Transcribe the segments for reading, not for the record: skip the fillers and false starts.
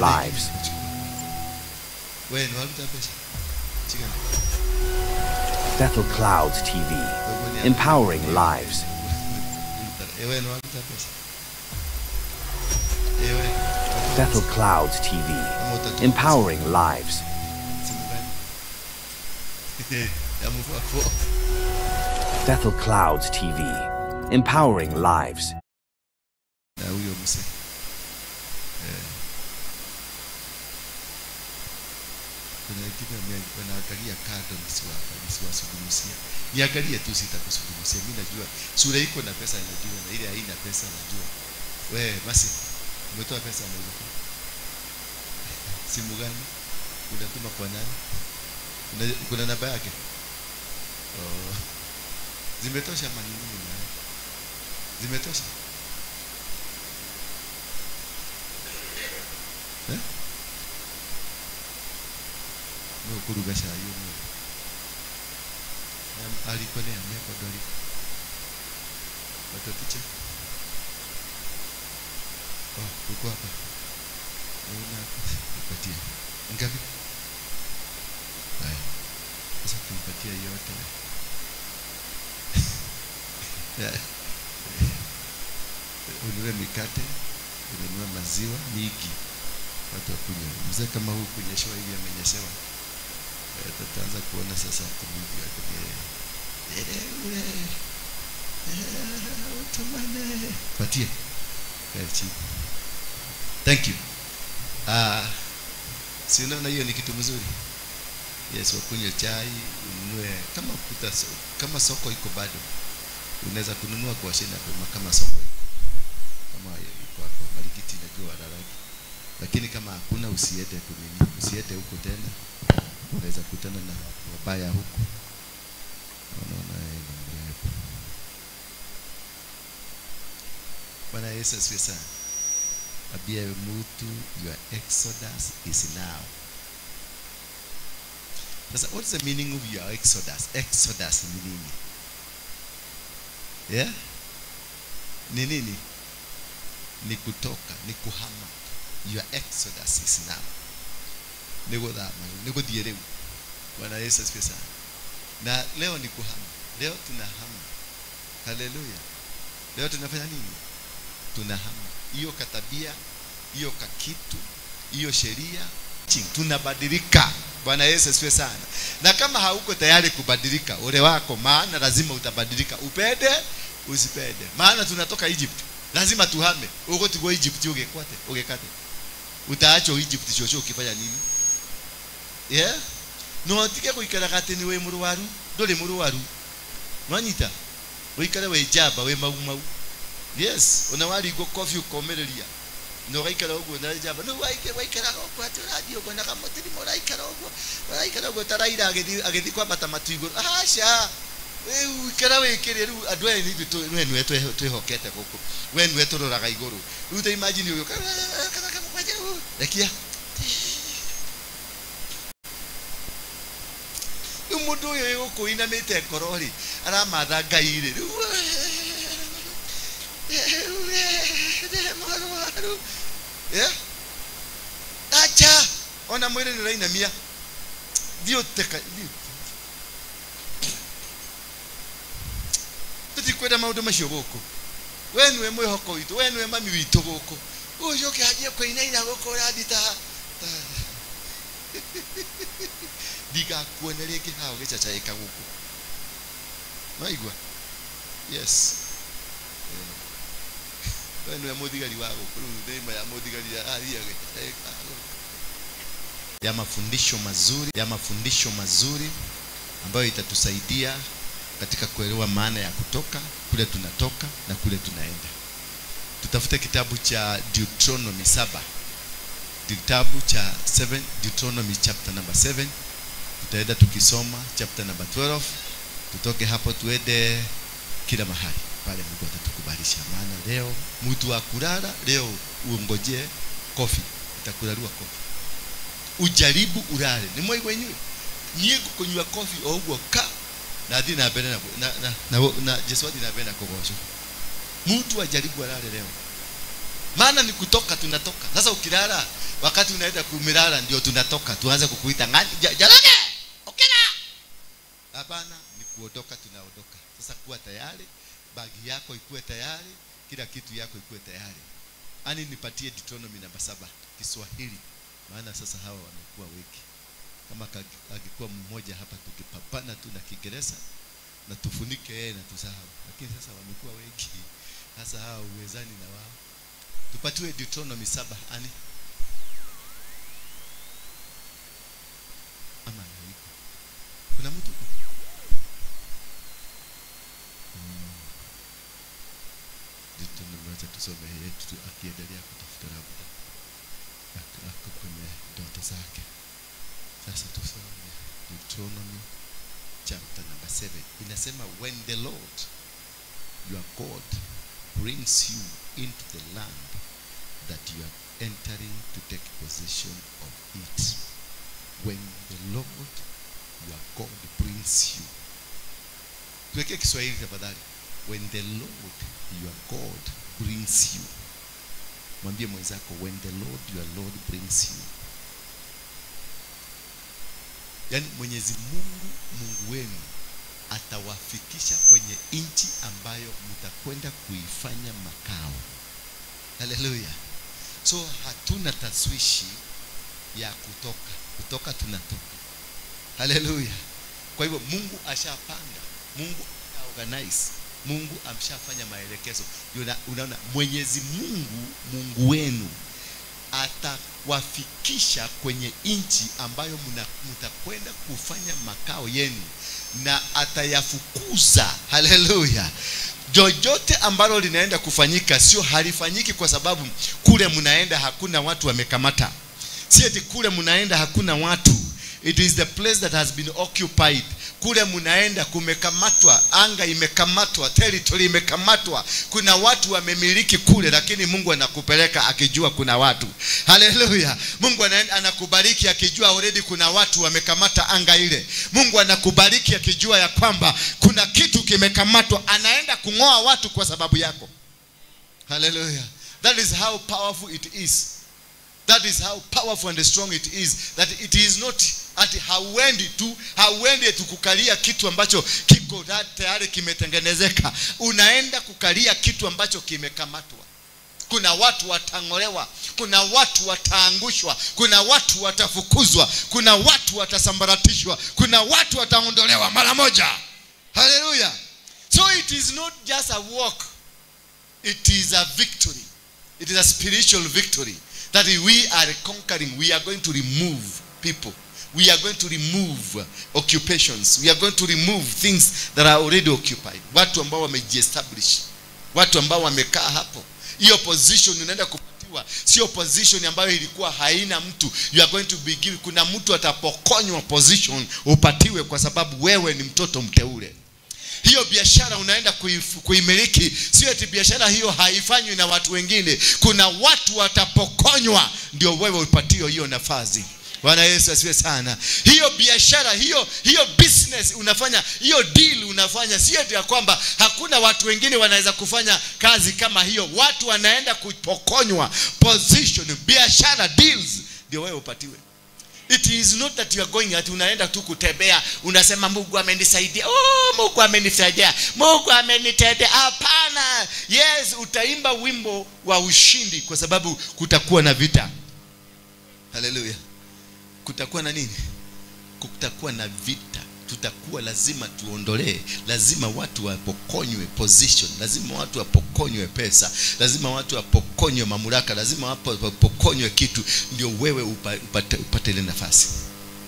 lives. Bethel Clouds TV, empowering lives. Bethel Clouds TV, empowering lives. Bethel Clouds TV, empowering lives. Niangalie tu, sitakuzungumzia. Mimi najua sura iko na pesa, najua na ile haina pesa najua. Wewe basi umetoa pesa unaweza. Simu gani? Unatuma kwa nani? Kuna namba yake? Oh. Zimetosha manini na? Zimetosha? Eh? No kuruga shayo no. Alikuwa ni amekuwa dori. Watu teacher. Oh, uko hapa. Naona nipatie. Ngapi? Haya. Sasa tumpatie yote. Ununue mikate, ununue maziwa mingi. Watu wakunywe. Mzee kama huyu kunyeshewa hivi amenyeshewa. Tutaanza kuona sasa tumigi patie. Thank you. Si unaona hiyo ni kitu mzuri. Yes, wakunywe chai, ununue kama kuta, kama soko iko bado. Unaweza kununua kwa shina kama soko iko. Kama iko hapo Marikiti najua walalaki. Lakini kama hakuna usiende kunini, usiende huko tena. Unaweza kutana na watu wabaya huko. Unaona yeye ni mrefu. Bwana Yesu asifiwe sana. Abia mtu, your exodus is now. Sasa what is the meaning of your exodus? Exodus ni nini? Yeah? Ni nini? Ni kutoka, ni kuhama. Your exodus is now. Ni kuhama, ni kuthiĩ rĩu. Bwana Yesu asifiwe sana. Na leo ni kuhama. Leo tunahama. Haleluya. Leo tunafanya nini? Tunahama. Hiyo katabia, hiyo kakitu, hiyo sheria, tunabadilika. Bwana Yesu asifiwe sana. Na kama hauko tayari kubadilika, ole wako, maana lazima utabadilika. Upende, usipende. Maana tunatoka Egypt. Lazima tuhame. Uko tuko Egypt ugekwate, ugekate. Utaachwa Egypt shosho ukifanya nini? Yeah? No tike kuikara gati ni we muruwaru, nduri muruwaru. Nwanyita. Uikare we jaba we mau mau. Yes, unawaringwo kofi ukomereria. No gaikara uguo na jaba. No waikara uguo ati urathie uguo na kamutirimo uraikara uguo. Uraikara uguo ta Raila agithi kwambata matu iguru. Aca. Riu ikara wikire riu andu aya ni ithuĩ we niwe twihokete guku. We niwe turoraga iguru. Riu ta imagine uyu rekia. Riu mundu uyu guku inamite ngoro ri aramatha Ngai ri. Riu yeah? Acha ona mwiri ni urainamia. Thiĩ ũteka tutikwenda maundu macio guku. We niwe mwihoko witu, we niwe mami witu guku. Ucoke hanjie kuinaina guku urathi ta ndigakuone ringi haha ugicacaika guku. Waigua? Yes. We niwe muthigari wa guku riu thima ya muthigari athiĩ agicacaika guku. Ya mafundisho mazuri, ya mafundisho mazuri ambayo itatusaidia katika kuelewa maana ya kutoka, kule tunatoka na kule tunaenda. Tutafute kitabu cha Deuteronomy 7. Kitabu cha 7, Deuteronomy chapter number 7. Tutaenda tukisoma chapter number 12. Tutoke hapo tuende kila mahali. Pale Mungu atatukubalisha. Maana leo mtu wa kulala leo uongojee kofi. Utakulalua kofi. Ujaribu ulale. Ni mwaigwa inyuĩ. Niĩ ngũkũnyua kofi o ũguo ka na thiĩ na mbere na Jesu athiĩ na mbere na kũgocwo. Mtu ajaribu alale leo. Maana ni kutoka tunatoka. Sasa ukilala, wakati unaenda kumelala ndio tunatoka. Tuanze kukuita ngani? Jaloge! Okela! Hapana, ni kuondoka tunaondoka. Sasa kuwa tayari, bagi yako ikuwe tayari, kila kitu yako ikuwe tayari. Ani nipatie Deuteronomy namba 7 Kiswahili. Maana sasa hawa wamekuwa wengi. Kama angekuwa mmoja hapa tukipapana tu na Kiingereza na tufunike yeye na tusahau. Lakini sasa wamekuwa wengi. Sasa hawa uwezani na wao. Tupatiwe Deuteronomy 7 ani. Ama haiko. Kuna mtu? Deuteronomy, acha tusome yetu akiendelea kutafuta labda. Ako kwenye ndoto zake. Sasa tusome Deuteronomy chapter number 7. Inasema, when the Lord your God brings you into the land that you are entering to take possession of it. When the Lord your God brings you. Tuweke Kiswahili tafadhali. When the Lord your God brings you. Mwambie mwenzako, when the Lord your Lord brings you. Yaani Mwenyezi Mungu, Mungu wenu atawafikisha kwenye nchi ambayo mtakwenda kuifanya makao. Hallelujah. So hatuna taswishi ya kutoka. Kutoka tunatoka. Hallelujah. Kwa hivyo Mungu ashapanga, Mungu organize, Mungu amshafanya maelekezo. Unaona Mwenyezi Mungu, Mungu wenu atawafikisha kwenye nchi ambayo mtakwenda kufanya makao yenu, na atayafukuza. Hallelujah. Jojote ambalo linaenda kufanyika sio halifanyiki kwa sababu kule mnaenda hakuna watu wamekamata. Si eti kule mnaenda hakuna watu. It is the place that has been occupied. Kule mnaenda kumekamatwa, anga imekamatwa, territory imekamatwa. Kuna watu wamemiliki kule, lakini Mungu anakupeleka akijua kuna watu. Hallelujah. Mungu anakubariki akijua already kuna watu wamekamata anga ile. Mungu anakubariki akijua ya kwamba kuna kitu kimekamatwa, anaenda kungoa watu kwa sababu yako. Hallelujah. That is how powerful it is. That is how powerful and strong it is. That it is not ati hauendi tu kukalia kitu ambacho kiko tayari kimetengenezeka. Unaenda kukalia kitu ambacho kimekamatwa. Kuna watu watangolewa, kuna watu wataangushwa, kuna watu watafukuzwa, kuna watu watasambaratishwa, kuna watu wataondolewa mara moja. Hallelujah. So it is not just a walk. It is a victory. It is a spiritual victory that we are conquering. We are going to remove people. We are going to remove occupations. We are going to remove things that are already occupied. Watu ambao wamejiestablish, watu ambao wamekaa hapo. Hiyo position unaenda kupatiwa sio position ambayo ilikuwa haina mtu. You are going to be given. Kuna mtu atapokonywa position upatiwe kwa sababu wewe ni mtoto mteule. Hiyo biashara unaenda kuimiliki, sio eti biashara hiyo haifanywi na watu wengine. Kuna watu watapokonywa ndio wewe upatiwe hiyo nafasi. Bwana Yesu asifiwe sana. Hiyo biashara, hiyo business unafanya, hiyo deal unafanya, sio eti ya kwamba hakuna watu wengine wanaweza kufanya kazi kama hiyo. Watu wanaenda kupokonywa position, biashara, deals ndio wewe upatiwe. It is not that you are going at unaenda tu kutembea unasema Mungu amenisaidia. Oh, Mungu amenisaidia. Mungu amenitendea. Hapana. Yes, utaimba wimbo wa ushindi kwa sababu kutakuwa na vita. Hallelujah. Kutakuwa na nini? Kutakuwa na vita. Tutakuwa lazima tuondolee, lazima watu wapokonywe position, lazima watu wapokonywe pesa, lazima watu wapokonywe mamlaka, lazima wapokonywe kitu ndio wewe upate ile nafasi.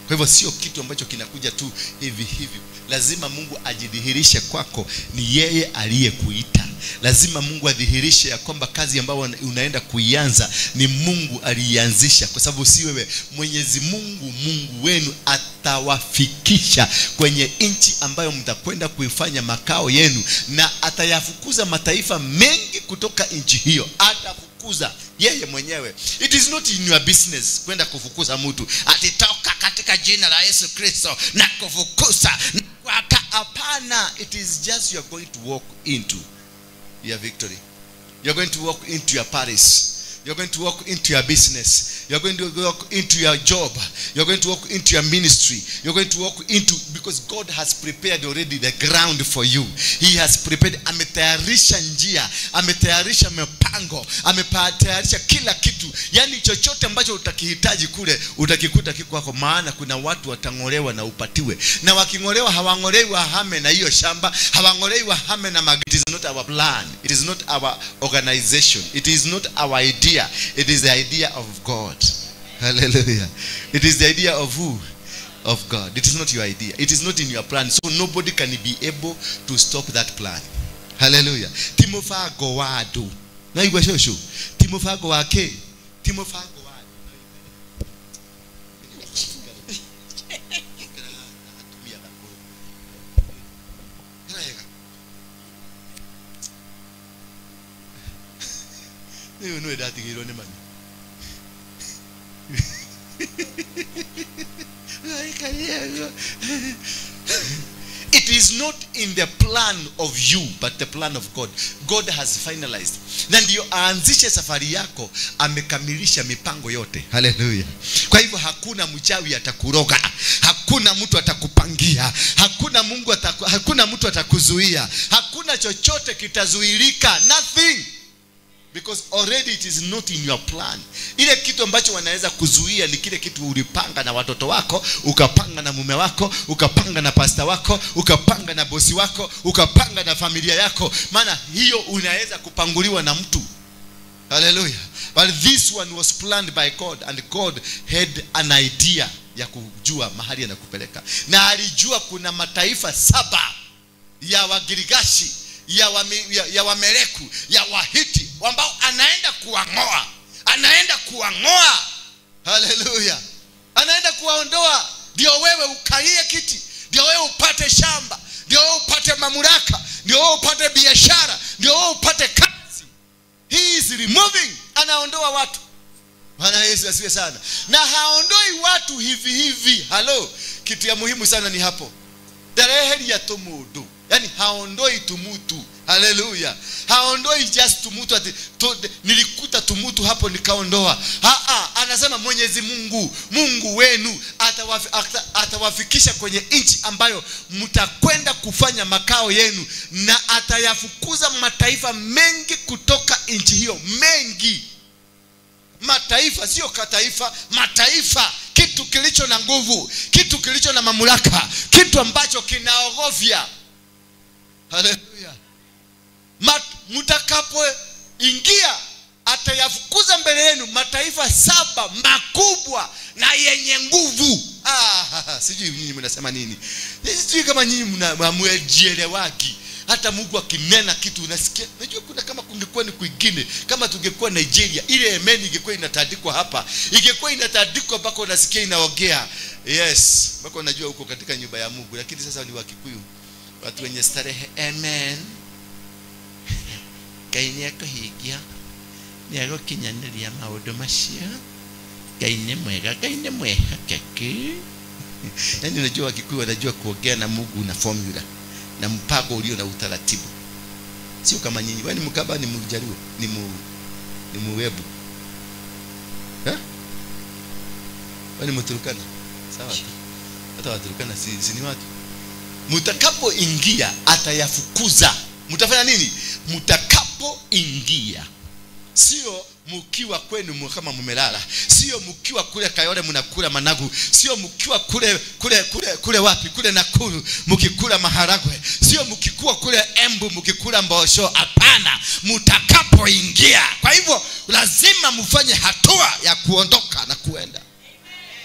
Kwa hivyo sio kitu ambacho kinakuja tu hivi hivi. Lazima Mungu ajidhihirishe kwako, ni yeye aliyekuita. Lazima Mungu adhihirishe ya kwamba kazi ambayo unaenda kuianza ni Mungu aliianzisha, kwa sababu si wewe. Mwenyezi Mungu, Mungu wenu atawafikisha kwenye nchi ambayo mtakwenda kuifanya makao yenu, na atayafukuza mataifa mengi kutoka nchi hiyo. Atafukuza yeye mwenyewe. It is not in your business kwenda kufukuza mtu atitoka katika jina la Yesu Kristo na kufukuza. Hapana. It is just you are going to walk into your victory. You are going to walk into your palace. You're going to walk into your business. You're going to walk into your job. You're going to walk into your ministry. You're going to walk into, because God has prepared already the ground for you. He has prepared. Ametayarisha njia, ametayarisha mipango, ametayarisha kila kitu. Yani chochote ambacho utakihitaji kule utakikuta kiko kwako, maana kuna watu watangolewa na upatiwe. Na wakingolewa hawang'olewi wahame na hiyo shamba, hawang'olewi wahame na magari. It is not our plan. It is not our organization. It is not our idea. It is the idea of God. Hallelujah. It is the idea of who? Of God. It is not your idea. It is not in your plan. So nobody can be able to stop that plan. Hallelujah. Ti mũbango wa andũ. Na igua shosho. Ti mũbango wa kĩ? Ti mũbango wa andũ. Nĩ nĩ ndatigĩirwo nĩ mami. It is not in the plan of you, but the plan of God. God has finalized. Na ndio aanzishe safari yako, amekamilisha mipango yote. Hallelujah. Kwa hivyo hakuna mchawi atakuroga, hakuna mtu atakupangia, hakuna Mungu hakuna mtu atakuzuia, hakuna chochote kitazuilika, nothing. Because already it is not in your plan. Ile kitu ambacho wanaweza kuzuia ni kile kitu ulipanga na watoto wako, ukapanga na mume wako, ukapanga na pasta wako, ukapanga na bosi wako, ukapanga na familia yako. Maana hiyo unaweza kupanguliwa na mtu. Hallelujah. But this one was planned by God, and God had an idea ya kujua mahali anakupeleka. Na alijua kuna mataifa 7 ya Wagirigashi, ya Wamereku, ya Wahiti, ambao anaenda kuwangoa. Anaenda kuwangoa. Hallelujah. Anaenda kuwaondoa ndio wewe ukalie kiti, ndio wewe upate shamba, ndio wewe upate mamlaka, ndio wewe upate biashara, ndio wewe upate kazi. He is removing, anaondoa watu. Bwana Yesu asifiwe sana. Na haondoi watu hivi hivi. Hello. Kitu ya muhimu sana ni hapo. Dareheri ya tomudu. Yani haondoi tumutu. Hallelujah. Haondoi just tumutu ati nilikuta tumutu hapo nikaondoa. Anasema Mwenyezi Mungu, Mungu wenu atawafikisha kwenye nchi ambayo mtakwenda kufanya makao yenu, na atayafukuza mataifa mengi kutoka nchi hiyo. Mengi. Mataifa, sio kataifa, mataifa. Kitu kilicho na nguvu, kitu kilicho na mamlaka, kitu ambacho kinaogofya. Hallelujah. Mtakapoingia atayafukuza mbele yenu mataifa 7 makubwa na yenye nguvu. Sijui nyinyi mnasema nini. Sijui kama nyinyi mnamuelewaki. Hata Mungu akinena kitu unasikia. Unajua kuna kama kungekuwa ni kwingine, kama tungekuwa Nigeria, ile amen ingekuwa inatandikwa hapa. Ingekuwa inatandikwa mpaka unasikia inaongea. Yes, mpaka unajua uko katika nyumba ya Mungu. Lakini sasa ni Wakikuyu, watu wenye starehe. Amen. Ngai nĩekũhingia, nĩegũkinyanĩria maũndũ macio. Ngai nĩ mwega, Ngai nĩ mwĩhokeku. Yaani unajua Wakikuyu wanajua kuongea na Mungu na formula na mpango ulio na utaratibu. Sio kama nyinyi. Wewe ni Mkamba, ni Mjaluo, ni Mwebu. Eh? Wewe ni Mturukana. Sawa tu. Hata Waturukana si ni watu. Mtakapoingia atayafukuza. Mtafanya nini? Mtakapoingia. Sio mkiwa kwenu kama mmelala, sio mkiwa kule Kayole mnakula managu, sio mkiwa kule kule kule kule wapi kule Nakuru mkikula maharagwe, sio mkikuwa kule Embu mkikula mbosho. Hapana, mtakapoingia. Kwa hivyo lazima mfanye hatua ya kuondoka na kuenda.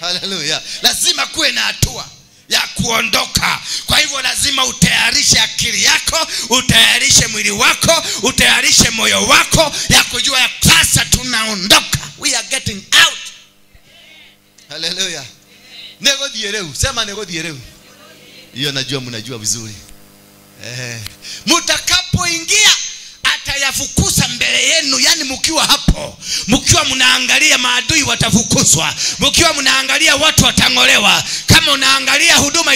Hallelujah. Lazima kuwe na hatua ya kuondoka. Kwa hivyo lazima utayarishe akili yako, utayarishe mwili wako, utayarishe moyo wako ya kujua ya sasa tunaondoka. We are getting out. Hallelujah. Negodiereu, sema negodiereu. Hiyo najua mnajua vizuri. Mtakapoingia atayafukuza mbele yenu. Yani mkiwa hapo, mkiwa mnaangalia maadui watafukuzwa, mkiwa mnaangalia watu watangolewa, kama unaangalia huduma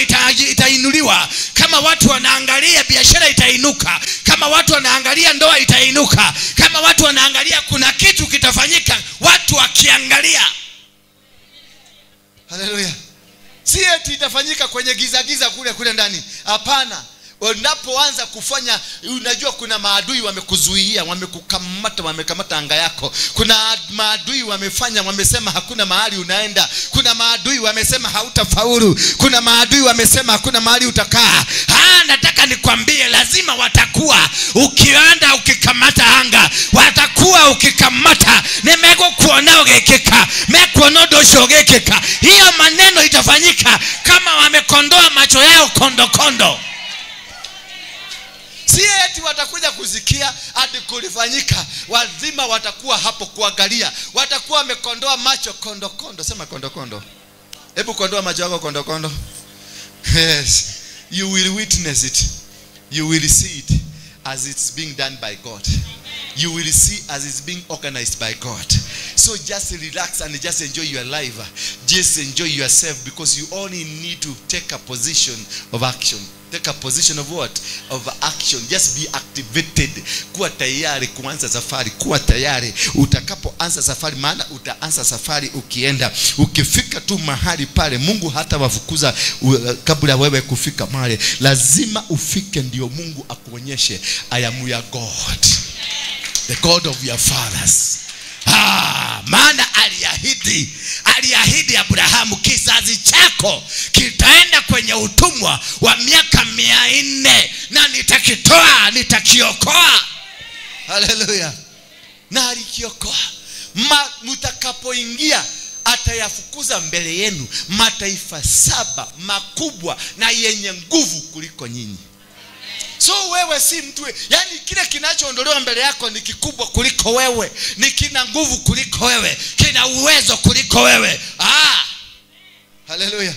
itainuliwa, kama watu wanaangalia biashara itainuka, kama Kama watu wanaangalia ndoa itainuka. Kama watu wanaangalia kuna kitu kitafanyika, watu wakiangalia. Haleluya. Si eti itafanyika kwenye giza giza kule kule ndani. Hapana. Unapoanza kufanya, unajua kuna maadui wamekuzuia, wamekukamata, wamekamata anga yako. Kuna maadui wamefanya, wamesema hakuna mahali unaenda. Kuna maadui wamesema hautafaulu. Kuna maadui wamesema hakuna mahali utakaa. Nataka nikwambie lazima watakuwa ukianda ukikamata anga, watakuwa ukikamata nimekuona ugekeka, mekuona dosho ugekeka. Hiyo maneno itafanyika kama wamekondoa macho yao kondo kondo. Si eti watakuja kusikia hadi kulifanyika. Wazima watakuwa hapo kuangalia. Watakuwa wamekondoa macho kondo kondo. Sema kondo kondo. Hebu kondoa macho yako kondo kondo. Yes. You will witness it. You will see it as it's being done by God. You will see as it's being organized by God. So just relax and just enjoy your life. Just enjoy yourself, because you only need to take a position of action. Take a position of what? Of action. Just be activated. Kuwa tayari kuanza safari. Kuwa tayari. Utakapoanza safari, maana utaanza safari ukienda. Ukifika tu mahali pale, Mungu hata wafukuza kabla wewe kufika mahali. Lazima ufike ndio Mungu akuonyeshe, I am your God, the God of your fathers. Maana aliahidi Abrahamu, kizazi chako kitaenda kwenye utumwa wa miaka 400 na nitakitoa, nitakiokoa. Haleluya. Na alikiokoa. Mtakapoingia atayafukuza mbele yenu mataifa 7 makubwa na yenye nguvu kuliko nyinyi. So wewe si mtu, yani kile kinachoondolewa mbele yako ni kikubwa kuliko wewe, ni kina nguvu kuliko wewe, kina uwezo kuliko wewe. Haleluya.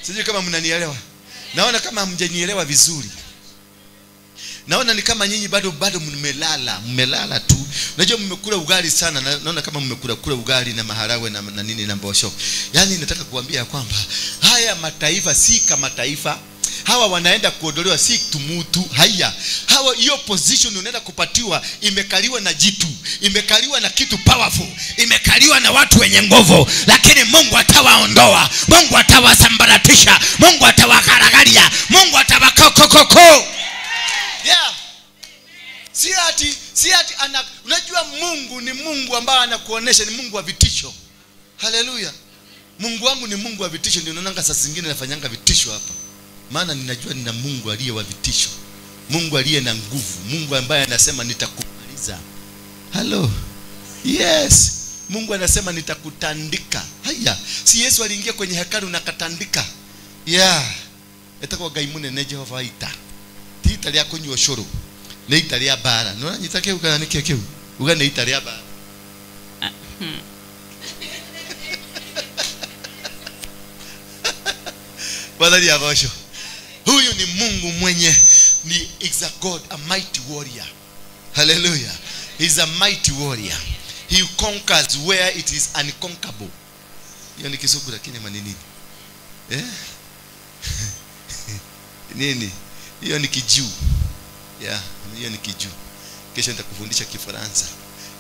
Sijui kama mnanielewa. Naona kama hamjanielewa vizuri. Naona ni kama nyinyi bado mmelala, mmelala tu. Unajua mmekula ugali sana, naona kama mmekula kula ugali na maharagwe na nini na mbosho. Yani nataka kuambia kwamba haya mataifa si kama taifa. Hawa wanaenda kuondolewa si tumutu. Haya, hawa hiyo position unaenda kupatiwa imekaliwa na jitu, imekaliwa na kitu powerful, imekaliwa na watu wenye nguvu. Lakini Mungu atawaondoa, Mungu atawasambaratisha, Mungu atawakaragalia, Mungu atawakokokoko. Yeah. Si ati unajua Mungu ni Mungu ambaye anakuonesha, ni Mungu wa vitisho. Haleluya. Mungu wangu ni Mungu wa vitisho. Ndio unaona saa zingine nafanyanga vitisho hapa. Maana ninajua nina Mungu aliye wa vitisho. Mungu aliye na nguvu, Mungu ambaye anasema nitakumaliza. Hello. Yes. Mungu anasema nitakutandika. Haya, si Yesu aliingia kwenye hekalu na katandika. Yeah. Etakuwa Ngai munene Jehova ita. Ti ita ria kunywa curu. Ni ita ria bara. Nona nyita kiu kana niki kiu. Uga ni ita ria bara. Bwana agocwo. Huyu ni Mungu mwenye ni is a God, a mighty warrior. Hallelujah. He's a mighty warrior. He conquers where it is unconquerable. Hiyo ni Kisugu lakini maana nini? Eh? Nini? Hiyo ni Kijuu. Yeah, hiyo ni Kijuu. Kesho nitakufundisha Kifaransa.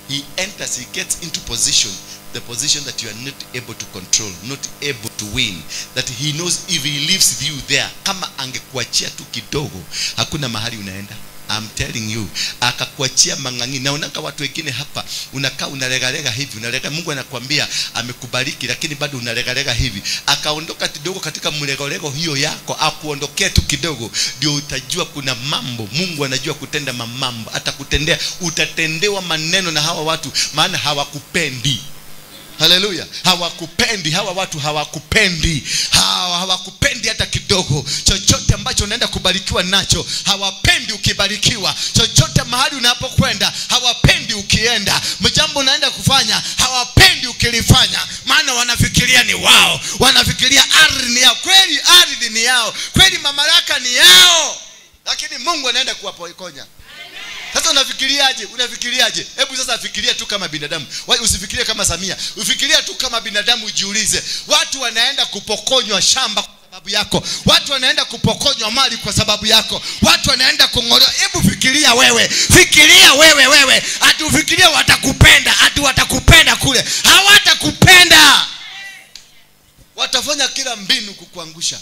He enters, he gets into position, the position that you are not able to control, not able to win. That he knows if he leaves you there, kama angekuachia tu kidogo, hakuna mahali unaenda. I'm telling you, akakuachia mangangi. Naonanga watu wengine hapa, unakaa unalegalega hivi, unalega, Mungu anakuambia amekubariki lakini bado unalegalega hivi. Akaondoka kidogo katika mlegolego hiyo yako, akuondokea tu kidogo, ndio utajua kuna mambo. Mungu anajua kutenda mambo, atakutendea, utatendewa maneno na hawa watu, maana hawakupendi. Haleluya. Hawakupendi, hawa watu hawakupendi. Hawakupendi hata kidogo. Chochote ambacho unaenda kubarikiwa nacho, hawapendi ukibarikiwa. Chochote mahali unapokwenda, hawapendi ukienda. Jambo unaenda kufanya, hawapendi ukilifanya. Maana wanafikiria ni wao. Wanafikiria ardhi ni yao. Kweli ardhi ni yao. Kweli mamlaka ni yao. Lakini Mungu anaenda kuwapokonya. Sasa unafikiriaje? Unafikiriaje? Hebu sasa fikiria tu kama binadamu. Usifikirie kama Samia. Ufikiria tu kama binadamu, ujiulize. Watu wanaenda kupokonywa shamba kwa sababu sababu yako. Watu wanaenda kupokonywa mali kwa sababu yako. Watu wanaenda kung'olewa. Hebu fikiria wewe. Fikiria wewe. Ati ufikirie watakupenda, ati watakupenda kule. Hawatakupenda. Watafanya kila mbinu kukuangusha.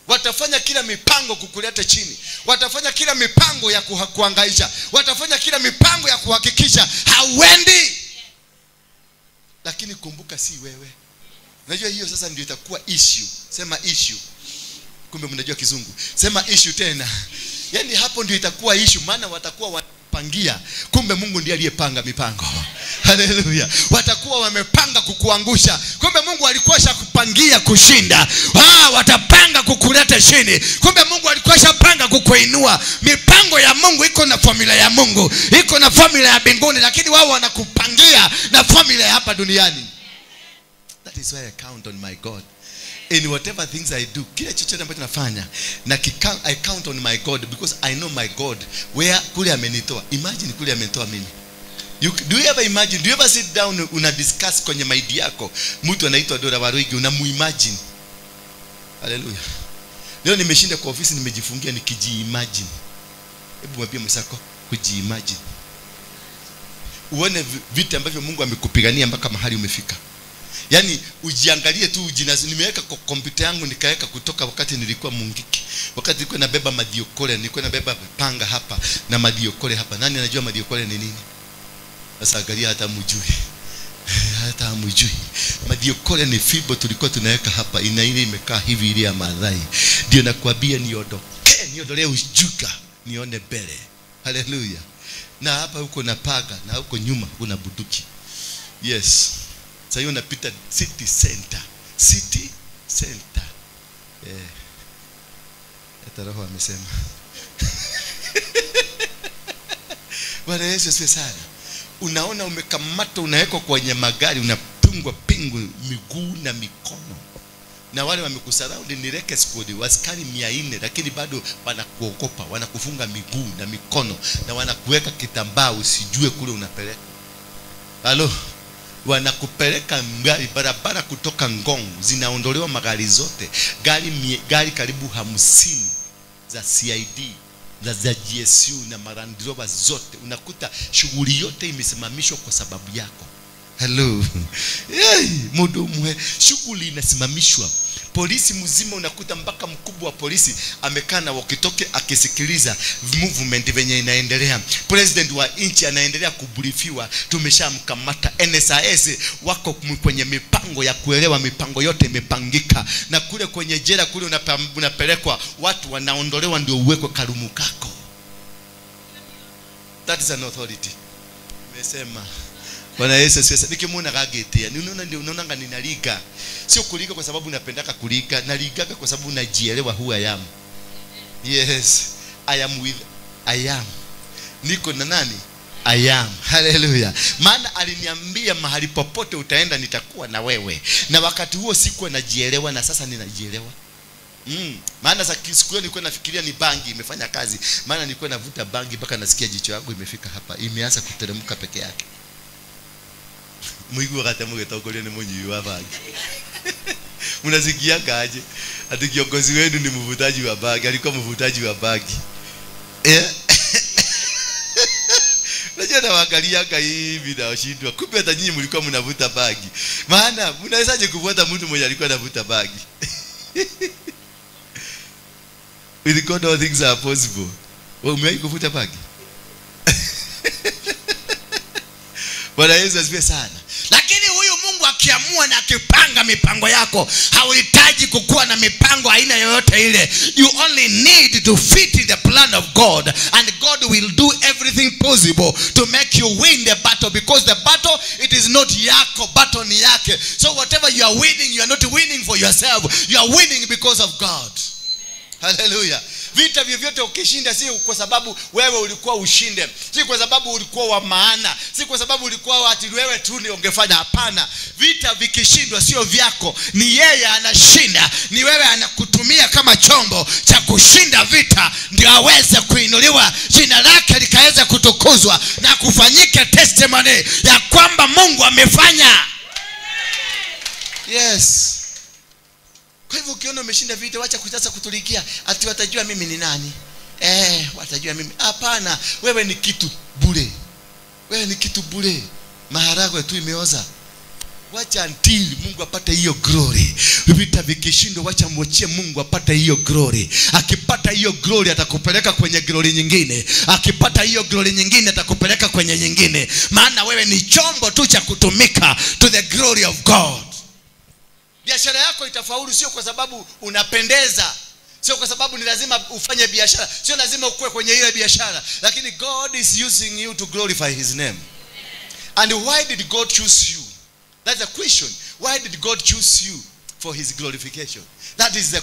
Watafanya kila mipango kukuleta chini. Watafanya kila mipango ya kuhangaisha. Watafanya kila mipango ya kuhakikisha hauendi. Lakini kumbuka si wewe. Unajua hiyo sasa ndio itakuwa issue. Sema issue. Kumbe mnajua Kizungu. Sema issue tena. Yaani hapo ndio itakuwa issue, maana watakuwa wanapangia. Kumbe Mungu ndiye aliyepanga mipango. Haleluya. Watakuwa wamepanga kukuangusha. Kumbe Mungu alikuwa ashakupangia kushinda. Watapanga kukuleta chini. Kumbe Mungu alikuwa ashapanga kukuinua. Mipango ya Mungu iko na formula ya Mungu. Iko na formula ya mbinguni, lakini wao wanakupangia na formula ya hapa duniani. That is why I count on my God. In whatever things I do, kila chochote ambacho nafanya, na I count on my God because I know my God where kule amenitoa. Imagine kule amenitoa mimi. Do you ever imagine? Do you ever sit down una discuss kwenye mind yako? Mtu anaitwa Dora Waruigi, unamuimagine. Hallelujah. Leo nimeshinda kwa ofisi nimejifungia nikijiimagine. Hebu mwambie mwenzako kujiimagine. Uone vita ambavyo Mungu amekupigania mpaka mahali umefika. Yaani ujiangalie tu nimeweka kwa kompyuta yangu nikaweka kutoka wakati nilikuwa Mungiki. Wakati nilikuwa nabeba madiokole, nilikuwa nabeba panga hapa na madiokole hapa. Nani anajua madiokole ni nini? Sasa angalia hata mjui. Hata mjui. Madiokole ni fimbo tulikuwa tunaweka hapa, ina ile imekaa hivi ile ya Madhai. Ndio nakwambia niondoke, niondolee ujuka, nione mbele. Hallelujah. Na hapa huko na paga na huko nyuma kuna bunduki. Yes. Sasa hiyo unapita city center. City center. Hata roho amesema. Bwana Yesu asifiwe sana. Unaona umekamatwa, unawekwa kwenye magari, unapingwa pingu miguu na mikono. Na wale wamekusurround ni reke squad, askari 400, lakini bado wanakuogopa, wanakufunga miguu na mikono na wanakuweka kitambaa usijue kule unapeleka. Halo. Wanakupeleka gari barabara kutoka Ngong, zinaondolewa magari zote. Gari karibu 50 za CID, za GSU na Land Rover zote. Unakuta shughuli yote imesimamishwa kwa sababu yako. Hello. Hey, mudumwe, shughuli inasimamishwa. Polisi mzima unakuta mpaka mkubwa wa polisi amekaa na walkie-talkie akisikiliza movement venye inaendelea. President wa nchi anaendelea kubriefiwa, tumeshamkamata. NSIS wako kwenye mipango ya kuelewa, mipango yote imepangika. Na kule kwenye jela kule unapelekwa, watu wanaondolewa ndio uwekwe karumu kako. That is an authority. Nimesema Bwana Yesu asifiwe. Nikimuona kagetea, unaona ndio unaona ninaliga. Sio kuliga kwa sababu napendaka kuliga, naligaga kwa sababu najielewa who I am. Yes, I am with I am. Niko na nani? I am. Hallelujah. Maana aliniambia mahali popote utaenda nitakuwa na wewe. Na wakati huo sikuwa najielewa na sasa ninajielewa. Maana siku hiyo nilikuwa nafikiria ni bangi imefanya kazi. Maana nilikuwa navuta bangi mpaka nasikia jicho yangu imefika hapa, imeanza kuteremka peke yake. Muigu wakati mgetongoria ni mwenye wa bangi. Mnasikia aje? Ati kiongozi wenu ni mvutaji wa bangi, alikuwa mvutaji wa bangi. Unajua nawaangaliaga hivi na washindwa. Kumbe hata nyinyi mlikuwa mnavuta bangi. Maana mnawezaje kuvuta mtu mwenye alikuwa anavuta bangi? With God all things are possible. Wewe umewahi kuvuta bangi? Bwana Yesu asifiwe sana. Lakini huyu Mungu akiamua na akipanga mipango yako, hauhitaji kukua na mipango aina yoyote ile. You only need to fit in the plan of God, and God will do everything possible to make you win the battle, because the battle, it is not yako, battle ni yake. So whatever you are winning, you are not winning for yourself. You are winning because of God. Hallelujah. Vita vyovyote ukishinda si kwa sababu wewe ulikuwa ushinde, si kwa sababu ulikuwa wa maana, si kwa sababu ulikuwa ati wewe tu ndio ungefanya. Hapana. Vita vikishindwa sio vyako, ni yeye anashinda, ni wewe anakutumia kama chombo cha kushinda vita, ndio aweze kuinuliwa, jina lake likaweza kutukuzwa na kufanyika testimony ya kwamba Mungu amefanya. Yes. Kwa hivyo ukiona umeshinda vita, wacha kutasa kutulikia ati watajua mimi ni nani. Watajua mimi. Hapana, wewe ni kitu bure. Wewe ni kitu bure. Maharagwe tu imeoza. Wacha until Mungu apate hiyo glory. Vita vikishindwa, wacha mwachie Mungu apate hiyo glory. Akipata hiyo glory atakupeleka kwenye glory nyingine. Akipata hiyo glory nyingine atakupeleka kwenye nyingine. Maana wewe ni chombo tu cha kutumika to the glory of God. Biashara yako itafaulu sio kwa sababu unapendeza, sio kwa sababu ni lazima ufanye biashara, sio lazima ukue kwenye ile biashara, lakini God is using you to glorify his name. And why did God choose you? That's a question. Why did God choose you for his glorification? That is the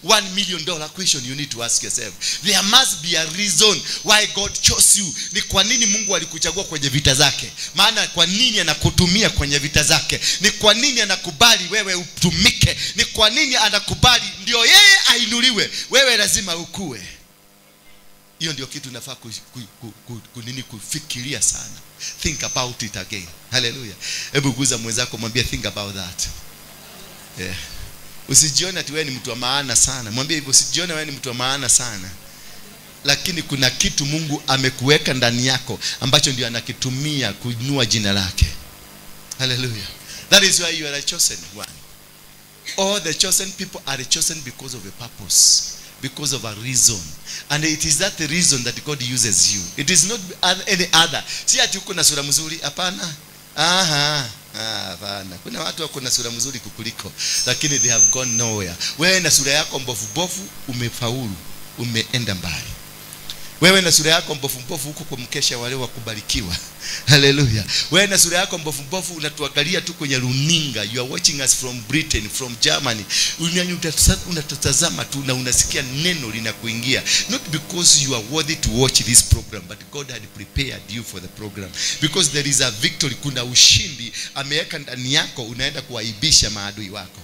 $1 million question you need to ask yourself. There must be a reason why God chose you. Ni kwa nini Mungu alikuchagua kwenye vita zake? Maana kwa nini anakutumia kwenye vita zake? Ni kwa nini anakubali wewe utumike? Ni kwa nini anakubali ndio yeye ainuliwe? Wewe lazima ukue. Hiyo ndio kitu unafaa kufikiria sana. Think about it again. Hallelujah. Hebu guza mwenzako mwambie think about that. Yeah. Usijione ati wewe ni mtu wa maana sana. Mwambie hivyo, usijione wewe ni mtu wa maana sana. Lakini kuna kitu Mungu amekuweka ndani yako ambacho ndio anakitumia kuinua jina lake. Hallelujah. That is why you are a chosen one. All the chosen people are chosen because of a purpose, because of a reason. And it is that the reason that God uses you. It is not any other. Si ati uko na sura mzuri, hapana. Aha. Hapana. Kuna watu wako na sura mzuri kukuliko, lakini they have gone nowhere. Wewe na sura yako mbofu mbofu umefaulu, umeenda mbali. Wewe na sura yako mbofu mbofu huko kwa mkesha wale wa kubarikiwa. Hallelujah. Wewe na sura yako mbofu mbofu unatuangalia tu kwenye runinga. You are watching us from Britain, from Germany. Unatutazama tu na unasikia neno linakuingia. Not because you are worthy to watch this program, but God had prepared you for the program. Because there is a victory, kuna ushindi ameweka ndani yako, unaenda kuaibisha maadui wako.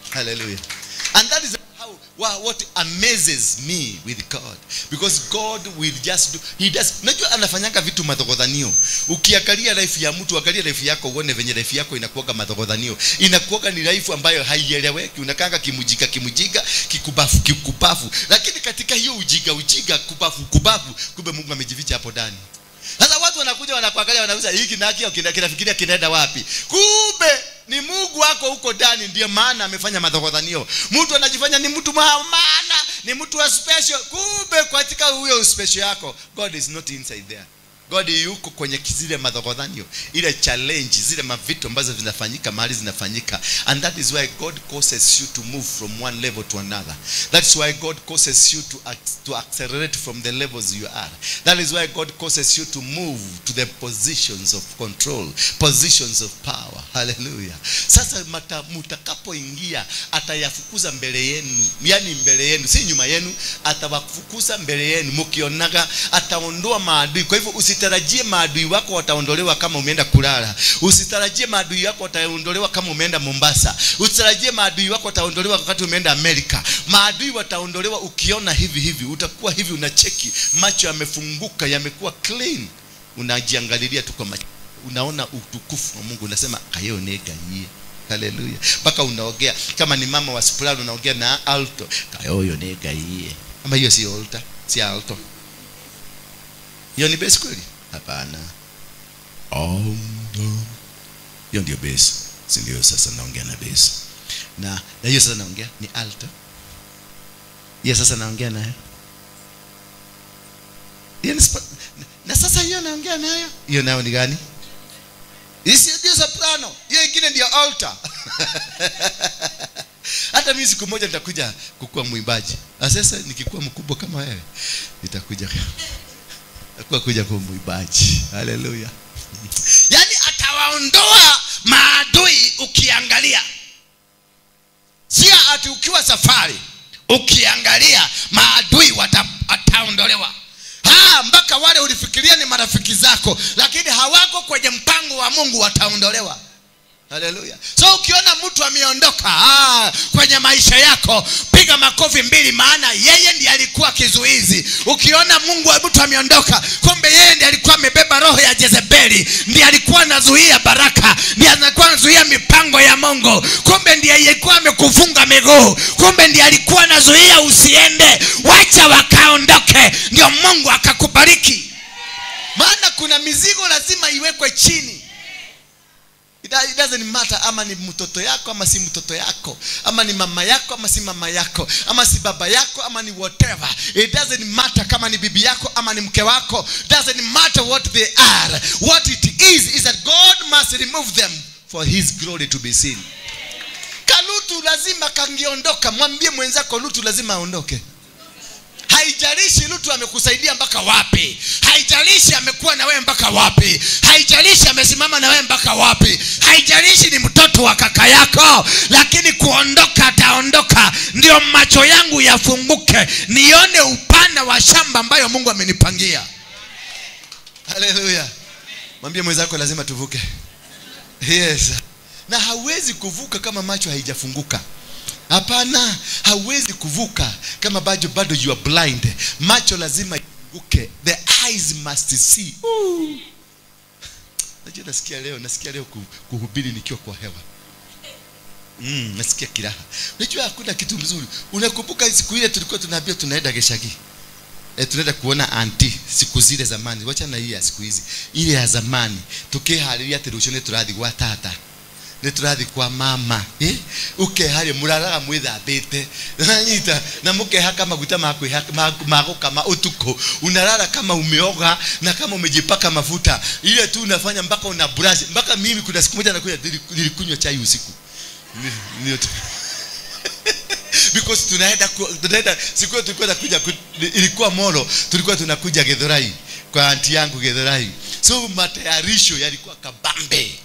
Hallelujah. And that is what amazes me with God, because God will just do, he does. Unajua anafanyanga vitu madhogodhanio. Ukiangalia life ya mtu, angalia life yako uone venye life yako inakuwa madhogodhanio. Inakuwa ni life ambayo haieleweki. Unakanga kimujika kimujika, kikubafu kikubafu. Lakini katika hiyo ujiga ujiga, kubafu kubafu, kumbe Mungu amejificha hapo ndani. Sasa watu wanakuja wanakuangalia wanauliza hiki na hiki kinafikiria kinaenda wapi? Kumbe ni Mungu wako huko ndani, ndiyo maana amefanya madhogodhanio. Mtu anajifanya ni mtu maana, ni mtu wa special. Kumbe katika huyo special yako, God is not inside there. God yuko kwenye zile madhogodhanio, ile challenge, zile mavitu ambazo zinafanyika mahali zinafanyika. And that is why God causes you to move from one level to another. That's why God causes you to accelerate from the levels you are. That is why God causes you to move to the positions of control, positions of power. Hallelujah. Sasa mtakapoingia atayafukuza mbele yenu, yani mbele yenu, si nyuma yenu, atawafukuza mbele yenu. Mkionaga ataondoa maadui. Kwa hivyo usitarajie maadui wako wataondolewa kama umeenda kulala. Usitarajie maadui wako wataondolewa kama umeenda Mombasa. Usitarajie maadui wako wataondolewa wakati umeenda Amerika. Maadui wataondolewa ukiona hivi hivi. Utakuwa hivi unacheki, macho yamefunguka, yamekuwa clean. Unajiangalilia tu kwa macho, unaona utukufu wa Mungu, unasema kayo nega yie. Hallelujah. Mpaka unaongea kama ni mama wa soprano, unaongea na alto, kayo nega yie. Ama hiyo si alto, si alto. Hiyo ni bass kweli? Hapana. Hiyo ndio bass. Si ndio sasa naongea na bass. Na hiyo sasa naongea ni alto. Hiyo sasa naongea nayo. Hiyo ni na sasa hiyo naongea nayo. Hiyo nayo ni gani? Hii ndio soprano. Hiyo ingine ndio alto. Hata mimi siku moja nitakuja kukua mwimbaji. Sasa nikikuwa mkubwa kama wewe nitakuja kuja kwa mwimbaji. Hallelujah. Yani atawaondoa maadui ukiangalia. Sio ati ukiwa safari ukiangalia maadui wataondolewa. Mpaka wale ulifikiria ni marafiki zako lakini hawako kwenye mpango wa Mungu wataondolewa. Hallelujah. So ukiona mtu ameondoka kwenye kwenye maisha yako, piga makofi 2, maana yeye ndiye alikuwa kizuizi. Ukiona Mungu wa mtu ameondoka, kumbe yeye ndiye alikuwa amebeba roho ya Jezebeli, ndiye alikuwa anazuia baraka, ndiye alikuwa anazuia mipango ya Mungu, kumbe ndiye alikuwa amekufunga miguu, kumbe ndiye alikuwa anazuia usiende. Wacha wakaondoke, ndio Mungu akakubariki. Maana kuna mizigo lazima iwekwe chini. It doesn't matter ama ni mtoto yako ama si mtoto yako, ama ni mama yako ama si mama yako, ama si baba yako ama ni whatever. It doesn't matter kama ni bibi yako ama ni mke wako. Doesn't matter what they are. What it is that God must remove them for his glory to be seen. Kalutu lazima kangiondoka. Mwambie mwenzako Lutu lazima aondoke. Haijalishi Lutu amekusaidia mpaka wapi, haijalishi amekuwa na wewe mpaka wapi, haijalishi amesimama na wewe mpaka wapi, haijalishi ni mtoto wa kaka yako, lakini kuondoka ataondoka. Ndio macho yangu yafunguke nione upana wa shamba ambayo Mungu amenipangia. Haleluya. Mwambie mwenzako lazima tuvuke. Yes. Na hauwezi kuvuka kama macho haijafunguka. Hapana, hauwezi kuvuka kama bado you are blind. Macho lazima ifunguke. The eyes must see. Ooh. Najua nasikia leo kuhubiri nikiwa kwa hewa. Nasikia kiraha. Unajua hakuna kitu mzuri. Unakumbuka siku ile tulikuwa tunaambia tunaenda Geshagi. Tunaenda kuona auntie siku zile zamani. Wacha na hii ya siku hizi. Ile ya zamani. Tukihariria tirucio turathi gwa tata. Niturathi kwa mama. Ukehari muraraga mwithambite. Nanyita na mukehaka maguta ma utuko. Unalala kama umeoga na kama umejipaka mafuta. Ile tu unafanya mpaka una brush. Mpaka mimi kuna siku moja nakuja nilikunywa chai usiku. Because tunaenda siku tulikuwa tunakuja, ilikuwa Molo, tulikuwa tunakuja Githurai kwa auntie yangu Githurai. So matayarisho yalikuwa kabambe.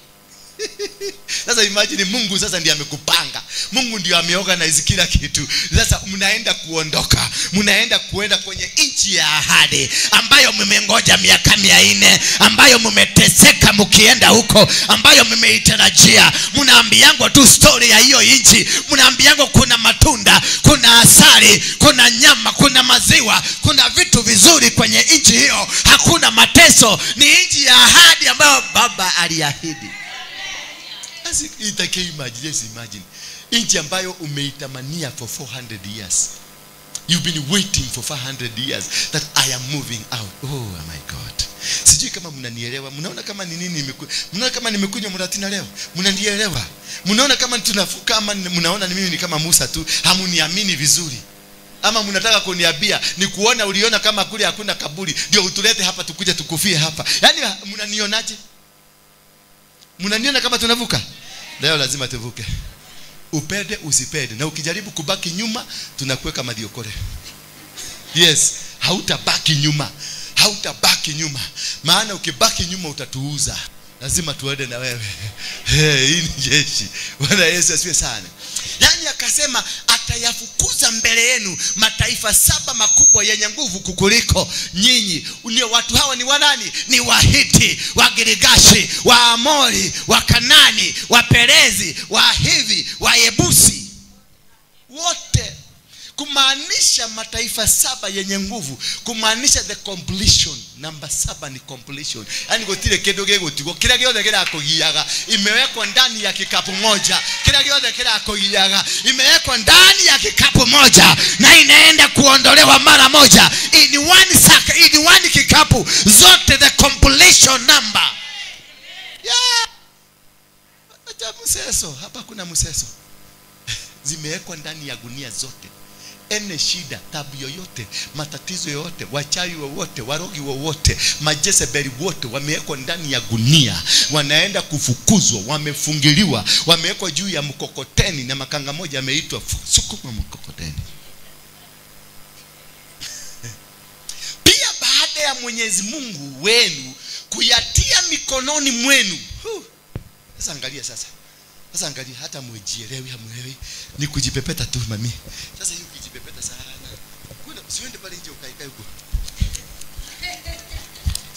Sasa imagine Mungu sasa ndiye amekupanga. Mungu ndiye ameorganize kila kitu. Sasa mnaenda kuondoka, mnaenda kuenda kwenye nchi ya ahadi ambayo mmengoja miaka 400, ambayo mmeteseka mkienda huko, ambayo mmeitarajia. Mnaambiangwa tu story ya hiyo nchi, mnaambiangwa kuna matunda, kuna asali, kuna nyama, kuna maziwa, kuna vitu vizuri kwenye nchi hiyo, hakuna mateso. Ni nchi ya ahadi ambayo Baba aliahidi. Imagine nchi ambayo umeitamania for 400 years. You've been waiting for 400 years that I am moving out. Oh my God. Sijui kama mnanielewa. Mnaona kama ni nini mnaona kama nimekunywa muratina leo? Mnanielewa? Mnaona kama tunafuka ama mnaona ni mimi ni kama Musa tu? Hamuniamini vizuri. Ama mnataka kuniambia ni kuona uliona kama kule hakuna kaburi ndio utulete hapa tukuje tukufie hapa. Yaani mnanionaje? Mnaniona kama tunavuka? Leo lazima tuvuke. Upende usipende. Na ukijaribu kubaki nyuma tunakuweka madiokore. Yes, hautabaki nyuma. Hautabaki nyuma. Maana ukibaki nyuma utatuuza. Lazima tuende na wewe. Hey, hii ni jeshi. Bwana Yesu asifiwe sana. Yaani akasema atayafukuza mbele yenu mataifa 7 makubwa yenye nguvu kukuliko nyinyi. Ndio watu hawa ni wanani? Ni Wahiti, Wagirigashi, Waamori, Wakanani, Waperezi, Wahivi, Wayebusi. Wote. Kumaanisha mataifa 7 yenye nguvu, kumaanisha the completion. Namba 7 ni completion. Yaani gotire kindu gigutigwo, kila giothe kirakugiaga imewekwa ndani ya kikapu moja. Kila giothe kirakugiaga imewekwa ndani ya kikapu moja na inaenda kuondolewa mara moja. In one sack, in one kikapu, zote the completion number. Yeah. Acha mseso, hapa kuna mseso. Zimewekwa ndani ya gunia zote. Ene shida, tabu yoyote, matatizo yoyote, wachawi wowote, warogi wowote, majezebeli wote wamewekwa ndani ya gunia, wanaenda kufukuzwa, wamefungiliwa, wamewekwa juu ya mkokoteni na makanga moja ameitwa sukuma mkokoteni. Pia baada ya Mwenyezi Mungu wenu kuyatia mikononi mwenu. Sasa angalia sasa. Sasa angalia hata mwejielewi hamuelewi, ni kujipepeta tu mami. Sasa hiyo kujipepeta sana. Kuna usiende pale nje ukaikae huko.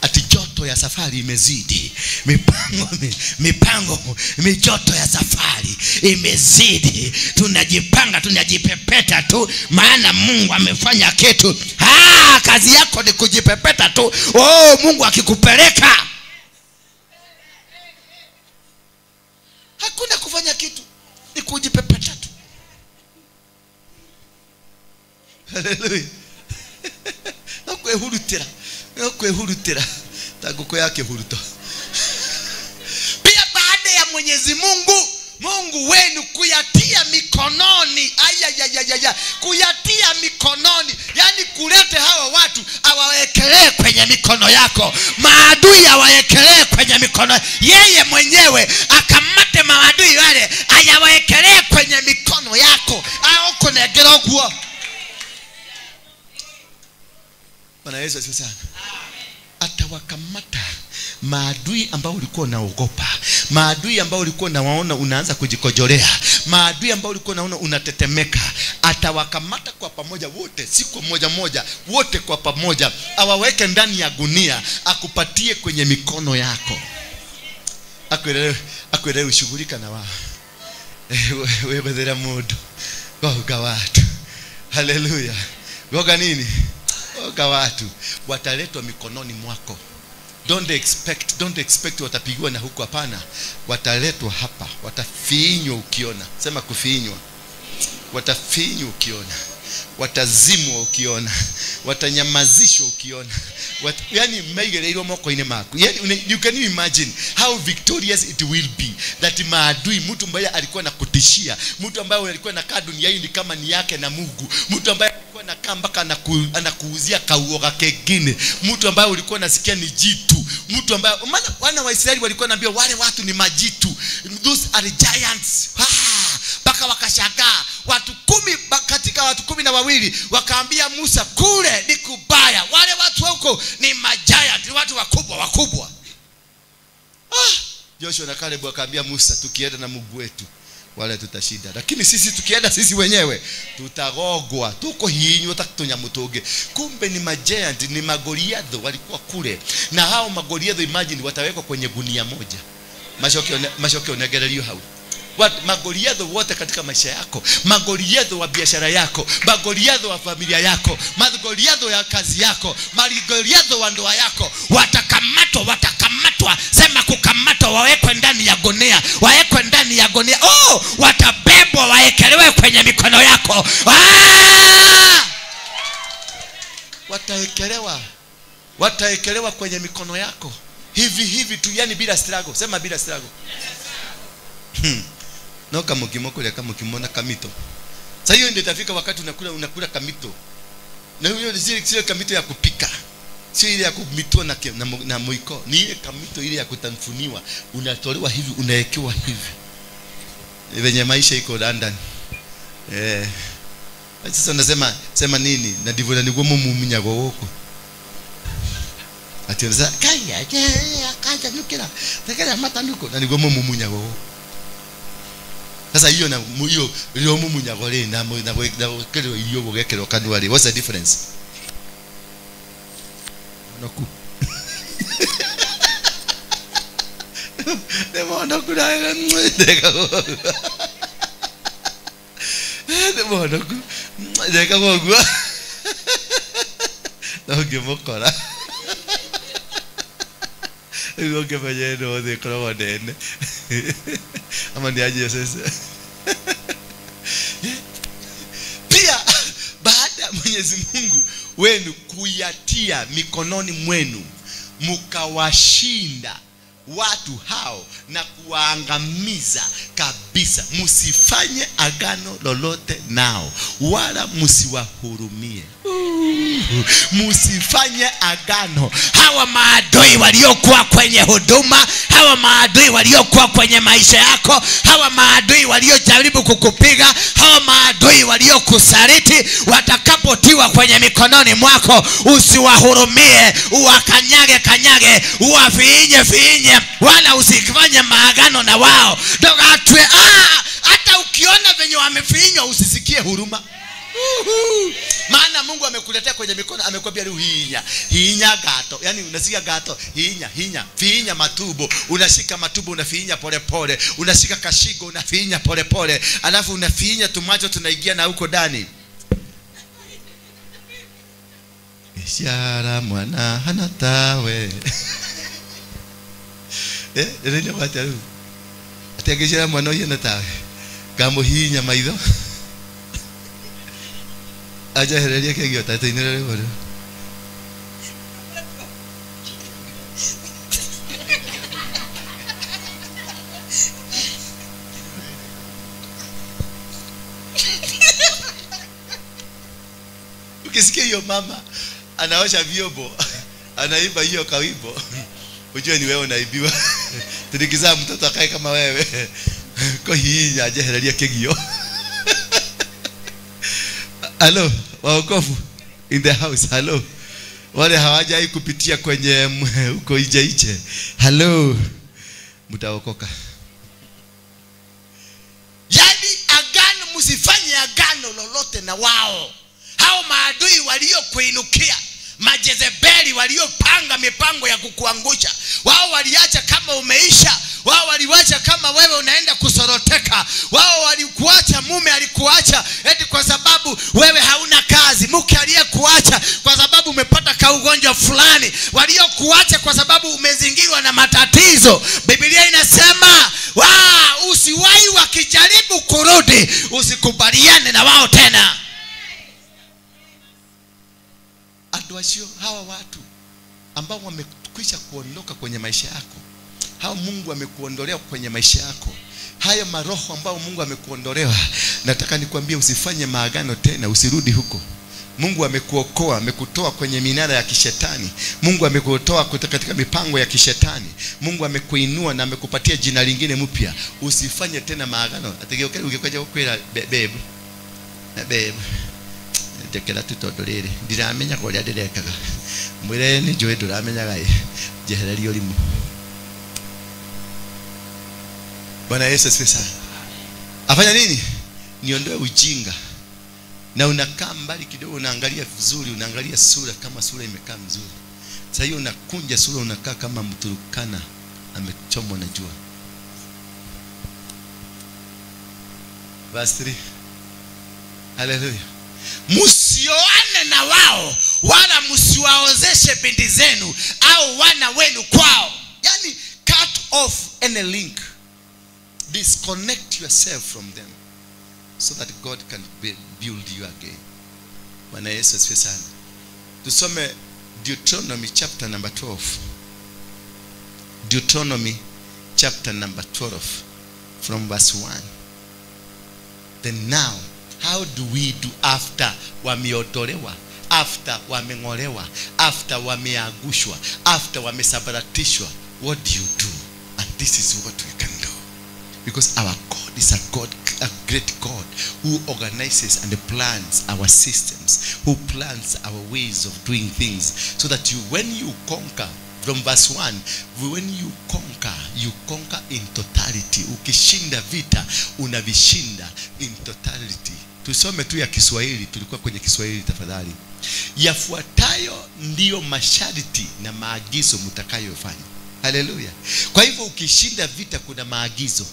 Ati joto Mijoto ya safari imezidi. Mipango mijoto ya safari imezidi. Tunajipanga, tunajipepeta tu, maana Mungu amefanya kitu. Kazi yako ni kujipepeta tu. Oh, Mungu akikupeleka hakuna kufanya kitu, ni kujipepeta tu. Hallelujah. Nakwehurutira. Nakwehurutira. Taguko yake huruto. Pia baada ya Mwenyezi Mungu, Mungu wenu kuyatia mikononi, ayayayaya, kuyatia mikononi, yani kulete hawa watu awawekelee kwenye mikono yako, maadui awawekelee kwenye mikono, yeye mwenyewe akamate maadui wale ayawawekelee kwenye mikono yako, aokonegera guo. Bwana Yesu asifiwe sana. Atawakamata maadui ambao ulikuwa unaogopa, maadui ambao ulikuwa unawaona unaanza kujikojolea, maadui ambao ulikuwa unaona unatetemeka. Atawakamata kwa pamoja wote, si kwa moja moja, wote kwa pamoja, awaweke ndani ya gunia, akupatie kwenye mikono yako. Akwelewe ushughulika na wao. Wewe dhera mudu. Goga watu. Haleluya. Goga nini? Goga watu. Wataletwa mikononi mwako. Don't expect watapigiwa na huku, hapana. Wataletwa hapa, watafinywa ukiona. Sema kufinywa. Watafinywa ukiona. Watazimwa ukiona. Watanyamazishwa ukiona. Yani maigereirwo moko-inĩ maku. Yani you can you imagine how victorious it will be that maadui, mtu ambaye alikuwa anakutishia, mtu ambaye alikuwa anakaa dunia hii kama ni yake na Mungu, mtu ambaye alikuwa anakaa mpaka anakuuzia kauoga kengine, mtu ambaye ulikuwa unasikia ni jitu, mtu ambaye maana wana wa Israeli walikuwa wanaambia wale watu ni majitu, those are giants. Mpaka wakashangaa watu 10 katika watu 12 wakaambia Musa, kule ni kubaya, wale watu huko ni majiant, ni watu wakubwa wakubwa. Joshua na Caleb wakaambia Musa, tukienda na Mungu wetu wale tutashinda, lakini sisi tukienda sisi wenyewe tutagogwa, tuko hinywa takutonyamutoge. Kumbe ni majiant, ni magoliatho walikuwa kule, na hao magoliatho imagine watawekwa kwenye gunia moja. Mashokio negererio hau. Magoliatho wote katika maisha yako, magoliatho wa biashara yako, magoliatho wa familia yako, magoliatho ya kazi yako, magoliatho wa ndoa yako, watakamatwa, watakamatwa. Sema kukamatwa, wawekwe ndani ya gunia, wawekwe ndani ya gunia. Oh, watabebwa, waekelewe kwenye mikono yako. Wataekelewa, wataekelewa kwenye mikono yako hivi hivi tu, yani bila struggle. Sema bila struggle. No kamukimo kule kamukimo na kamito. Sasa hiyo ndio itafika wakati unakula kamito. Na hiyo sio kamito ya kupika. Sio ile ya kumitua na mwiko. Ni ile kamito ile ya kutamfuniwa. Unatolewa hivi, unawekewa hivi. Venye maisha iko London. Sasa unasema sema nini? Na ndivyo na nigumu mumunyago woko. Ati unasema kaya kaya kaya nukira. Tekera matanuko na nigumu mumunyago woko. Sasa hiyo na hiyo hiyo mumunyago le na na kero iyo gokekero kanwa le. What's the difference? Noku. Demono kura ndeka. Demono ndeka gogwa. No ngimukora. Ngo kefanye no de krowa nene. Ama ni aje sasa. Pia baada ya Mwenyezi Mungu wenu kuyatia mikononi mwenu, mukawashinda watu hao na kuwaangamiza kabisa, msifanye agano lolote nao wala msiwahurumie. Msifanye agano. Hawa maadui waliokuwa kwenye huduma, hawa maadui waliokuwa kwenye maisha yako, hawa maadui waliojaribu kukupiga, hawa maadui waliokusaliti, watakapotiwa kwenye mikononi mwako usiwahurumie, uwakanyage kanyage, uwafiinye fiinye, wala usifanye maagano na wao. Dogatwe, hata ukiona venye wamefiinywa usisikie huruma. Maana Mungu amekuletea kwenye mikono, amekwambia leo hinya hinya gato. Yaani unasikia gato, hinya hinya, finya matubo. Unashika matubo unafinya pole pole, unashika kashigo unafinya pole pole, alafu unafinya tumacho tunaingia na huko ndani. Ishara mwana hana tawe. Ndio kwa taru. Ategeshera mwana uyu na tawe. Gambo hinya maitho. Aja hereria kegio tatainere rĩu. Ukisikia hiyo mama anaosha vyombo, anaimba hiyo kawimbo, ujue ni wewe unaibiwa. Tulikizaa mtoto akae kama wewe. Kwa hinya aje hereria kegio. Hello, waokofu in the house. Hello. Wale hawajai kupitia kwenye huko ije ije. Hello. Mtaokoka. Yaani agano, msifanye agano lolote na wao. Hao maadui waliokuinukia, majezebeli waliopanga mipango ya kukuangusha. Wao waliacha kama umeisha. Wao waliwacha kama wewe unaenda kusoroteka. Wao walikuacha, mume alikuacha eti kwa sababu wewe hauna kazi, mke aliyekuacha kwa sababu umepata kaugonjwa fulani, waliokuacha kwa sababu umezingirwa na matatizo. Biblia inasema usiwahi wakijaribu kurudi, usikubaliane na wao tena. Andũ hawa watu ambao wamekwisha kuondoka kwenye maisha yako, hao Mungu amekuondolea kwenye maisha yako, hayo maroho ambao Mungu amekuondolewa, nataka nikwambie usifanye maagano tena, usirudi huko. Mungu amekuokoa, amekutoa kwenye minara ya kishetani. Mungu amekutoa kutoka katika mipango ya kishetani. Mungu amekuinua na amekupatia jina lingine mpya. Usifanye tena maagano. Ategeuke ungekuja kukwira babe. Babe. Njekera tu tondu riri ndiramenya kuria ndirekaga. Mwire ni njui nduramenyaga ĩ. Njehereria ũrimũ. Bwana Yesu asifiwe sana. Afanya nini? Niondoe ujinga. Na unakaa mbali kidogo, unaangalia vizuri, unaangalia sura kama sura imekaa mzuri. Sasa hiyo unakunja sura, unakaa kama Mturukana amechomwa na jua. Verse 3. Hallelujah. Msioane na wao wala msiwaozeshe binti zenu au wana wenu kwao. Yani cut off any link. Disconnect yourself from them so that God can build you again. Bwana Yesu asifiwe sana. Tusome Deuteronomy chapter number 12. Deuteronomy chapter number 12 from verse 1. Then now, how do we do after wameotolewa, after wamengolewa, after wameagushwa, after wamesabaratishwa? What do you do? And this is what we can do. Because our God is a God, a great God who organizes and plans our systems, who plans our ways of doing things, so that you, when you conquer, from verse 1, when you conquer in totality. Ukishinda vita, unavishinda in totality. Tusome tu ya Kiswahili, tulikuwa kwenye Kiswahili tafadhali. Yafuatayo ndiyo masharti na maagizo mtakayofanya. Haleluya. Kwa hivyo ukishinda vita kuna maagizo,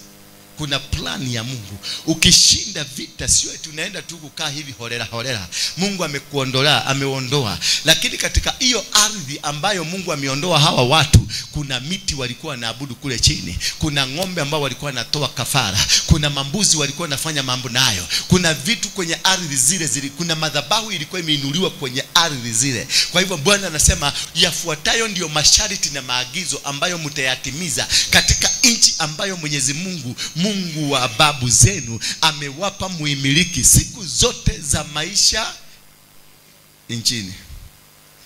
kuna plan ya Mungu. Ukishinda vita sio eti unaenda tu kukaa hivi holela holela. Mungu amekuondolea, ameondoa. Lakini katika hiyo ardhi ambayo Mungu ameondoa hawa watu, kuna miti walikuwa wanaabudu kule chini, kuna ng'ombe ambao walikuwa wanatoa kafara, kuna mambuzi walikuwa wanafanya mambo nayo, kuna vitu kwenye ardhi zile zile, kuna madhabahu ilikuwa imeinuliwa kwenye ardhi zile. Kwa hivyo Bwana anasema yafuatayo ndiyo masharti na maagizo ambayo mtayatimiza katika nchi ambayo Mwenyezi Mungu, Mungu wa babu zenu, amewapa muimiliki siku zote za maisha nchini.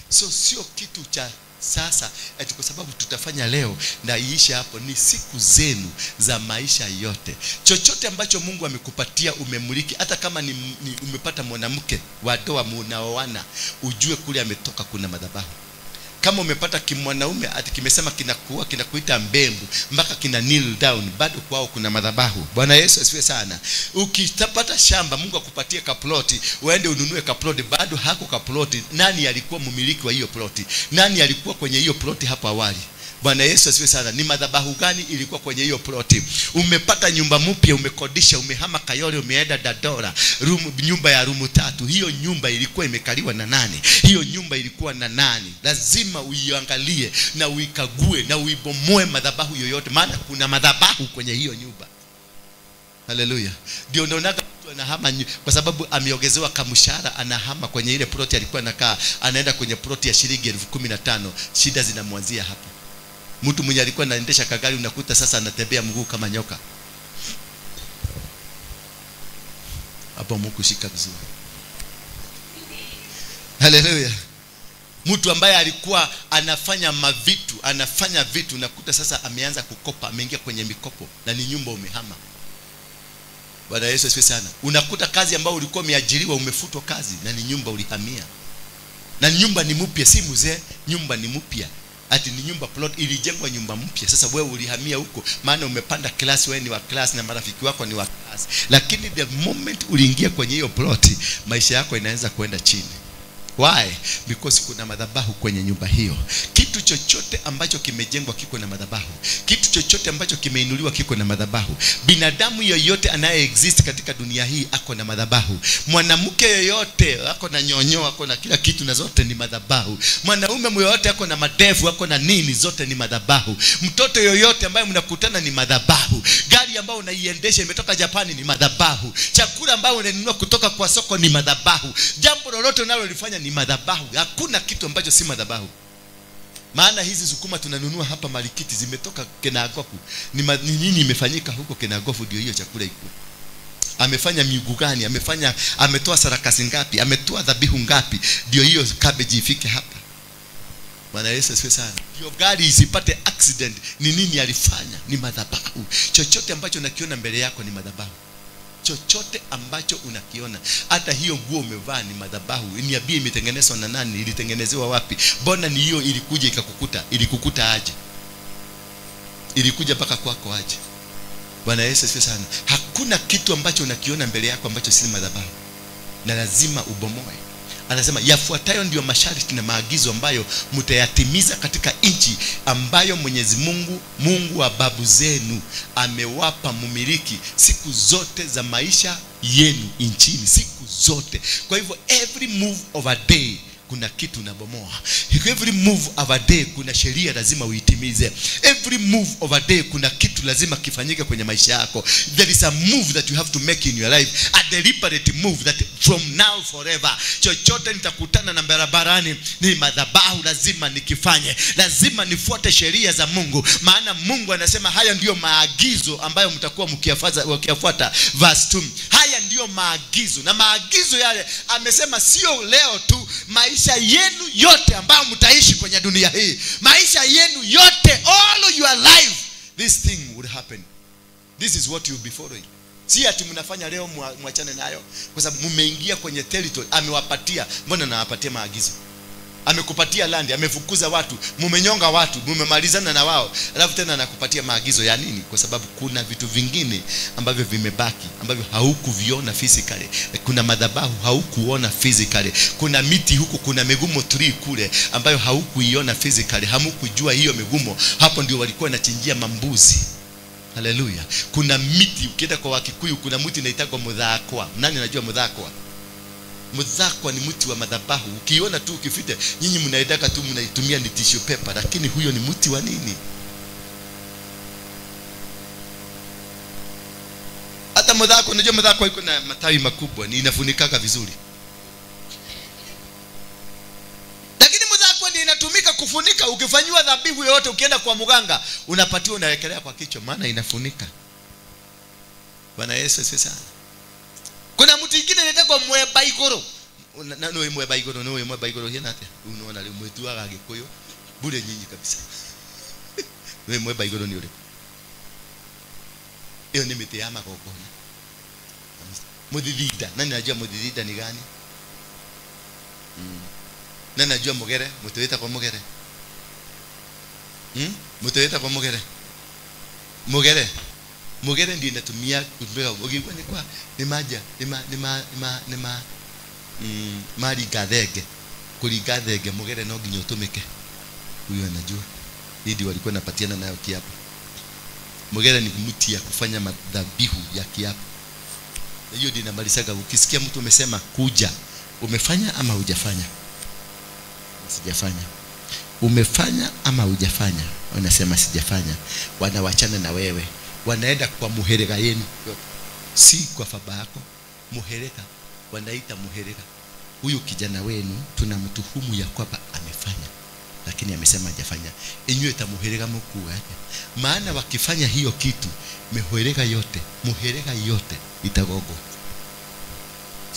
So sio kitu cha sasa eti kwa sababu tutafanya leo na iishe hapo. Ni siku zenu za maisha yote. Chochote ambacho Mungu amekupatia umemiliki, hata kama ni umepata mwanamke wa ndoa munaoana, ujue kule ametoka kuna madhabahu. Kama umepata kimwanaume ati kimesema kinakuua, kinakuita mbembu mpaka kina kneel down, bado kwao kuna madhabahu. Bwana Yesu asifiwe sana. Ukipata shamba, Mungu akupatie kaploti, uende ununue kaploti, bado hako kaploti, nani alikuwa mmiliki wa hiyo ploti? Nani alikuwa kwenye hiyo ploti hapo awali? Bwana Yesu asifiwe sana. Ni madhabahu gani ilikuwa kwenye hiyo ploti? Umepata nyumba mpya, umekodisha, umehama Kayole, umeenda Dadora, nyumba ya rumu 3. Hiyo nyumba ilikuwa imekaliwa na nani? Hiyo nyumba ilikuwa na nani? Lazima uiangalie na uikague na uibomoe madhabahu yoyote, maana kuna madhabahu kwenye hiyo nyumba. Haleluya. Ndio unaona mtu anahama kwa sababu ameongezewa kamshahara, anahama kwenye ile ploti alikuwa anakaa, anaenda kwenye ploti ya shilingi 15,000. Shida zinamwanzia hapo. Mtu mwenye alikuwa anaendesha kagari unakuta sasa anatembea mguu kama nyoka. Hapo Mungu shika vizuri. Haleluya. Mtu ambaye alikuwa anafanya mavitu, anafanya vitu, unakuta sasa ameanza kukopa, ameingia kwenye mikopo na ni nyumba umehama. Bwana Yesu asifiwe sana. Unakuta kazi ambayo ulikuwa umeajiriwa umefutwa kazi na ni nyumba ulihamia. Na nyumba ni mpya, si mzee, nyumba ni mpya. Ati ni nyumba plot ilijengwa nyumba mpya. Sasa wewe ulihamia huko maana umepanda class, wewe ni wa class na marafiki wako ni wa class. Lakini the moment uliingia kwenye hiyo plot, maisha yako inaanza kwenda chini. Why? Because kuna madhabahu kwenye nyumba hiyo. Kitu chochote ambacho kimejengwa kiko na madhabahu. Kitu chochote ambacho kimeinuliwa kiko na madhabahu. Binadamu yoyote anaye exist katika dunia hii ako na madhabahu. Mwanamke yoyote ako na nyonyo, ako na kila kitu, na zote ni madhabahu. Mwanaume yoyote ako na madevu, ako na nini, zote ni madhabahu. Mtoto yoyote ambaye mnakutana ni madhabahu. Gari ambayo unaiendesha imetoka Japani ni madhabahu. Chakula ambayo unanunua kutoka kwa soko ni madhabahu. Jambo lolote unalolifanya ni madhabahu. Hakuna kitu ambacho si madhabahu. Maana hizi sukuma tunanunua hapa Malikiti zimetoka Kenagofu. Ni nini imefanyika huko Kenagofu ndio hiyo chakula iko? Amefanya miugu gani? Ametoa sarakasi ngapi? Ametoa dhabihu ngapi ndio hiyo cabbage ifike hapa? Bwana Yesu asifiwe sana. Ndio gari isipate accident, ni nini alifanya? Ni madhabahu. Chochote ambacho unakiona mbele yako ni madhabahu. Chochote ambacho unakiona, hata hiyo nguo umevaa ni madhabahu. Niambie imetengenezwa na nani? Ilitengenezewa wapi? Mbona ni hiyo ilikuja ikakukuta? Ilikukuta aje? Ilikuja mpaka kwako aje? Bwana Yesu asifiwe sana. Hakuna kitu ambacho unakiona mbele yako ambacho si madhabahu, na lazima ubomoe. Anasema yafuatayo ndiyo masharti na maagizo ambayo mtayatimiza katika nchi ambayo Mwenyezi Mungu, Mungu wa babu zenu, amewapa mumiliki siku zote za maisha yenu nchini, siku zote. Kwa hivyo every move of a day kuna kitu unabomoa. Every move of a day kuna sheria lazima uitimize. Every move of a day kuna kitu lazima kifanyike kwenye maisha yako. There is a move that you have to make in your life, a deliberate move that from now forever. Chochote nitakutana na barabarani ni madhabahu, lazima nikifanye. Lazima nifuate sheria za Mungu. Maana Mungu anasema haya ndiyo maagizo ambayo mtakuwa mkiyafuata. Verse 2. Haya ndiyo maagizo, na maagizo yale amesema sio leo tu, maisha yenu yote ambayo mtaishi kwenye dunia hii, maisha yenu yote, all your life, this thing would happen. This is what you'll be following. Si ati mnafanya leo mwachane nayo, kwa sababu mmeingia kwenye territory amewapatia. Mbona anawapatia maagizo? Amekupatia land, amefukuza watu, mumenyonga watu, mumemalizana na wao, alafu tena anakupatia maagizo ya nini? Kwa sababu kuna vitu vingine ambavyo vimebaki, ambavyo haukuviona physically. Kuna madhabahu haukuona physically. Kuna miti huku, kuna migumo tree kule ambayo haukuiona physically, hamukujua hiyo migumo. Hapo ndio walikuwa wanachinjia mambuzi. Haleluya. Kuna miti, ukienda kwa Wakikuyu kuna mti unaitwa mudhakwa. Nani anajua mudhakwa? Mudhakwa ni mti wa madhabahu. Ukiona tu ukifita, nyinyi mnaitaka tu mnaitumia ni tissue paper, lakini huyo ni mti wa nini? Hata mudhakwa, unajua mudhakwa iko na matawi makubwa, ni inafunikaka vizuri. Lakini mudhakwa ndio inatumika kufunika. Ukifanywa dhabihu yoyote, ukienda kwa mganga, unapatiwa, unawekelea kwa kichwa, maana inafunika. Bwana Yesu asifiwe sana. Kuna mtu mwingine anaitwa mweba igoro. Na no mweba igoro, no mweba igoro hiyo nate. Unaona leo mwetuaga Gikuyu bure nyinyi kabisa. No mweba igoro ni ule. Hiyo ni miti ya magongona. Muthithinda, nani anajua muthithinda ni gani? Nani anajua mugere? Mtu wita kwa mugere. Mtu kwa mugere. Mugere. Mugere ndiye natumia kutumika ukigwa ni kwa ni maja ni ma ni ma ni ma ni ma mari gathenge kuringa thenge mugere no nginya utumike. Huyo anajua. Hii ndio walikuwa napatiana nayo kiapo. Mugere ni mti ya kufanya madhabihu ya kiapo. Na hiyo ndio inamalizaga. Ukisikia mtu umesema kuja, umefanya ama hujafanya? Sijafanya. Umefanya ama hujafanya? Wanasema sijafanya. Wanawachana na wewe. Wanaenda kwa muherega yenu. Si kwa baba yako. Muherega. Wanaita muherega. Huyu kijana wenu tunamtuhumu ya kwamba amefanya, lakini amesema hajafanya. Inywe tamuherega mkuu yake. Maana wakifanya hiyo kitu, muherega yote, muherega yote itagogwa.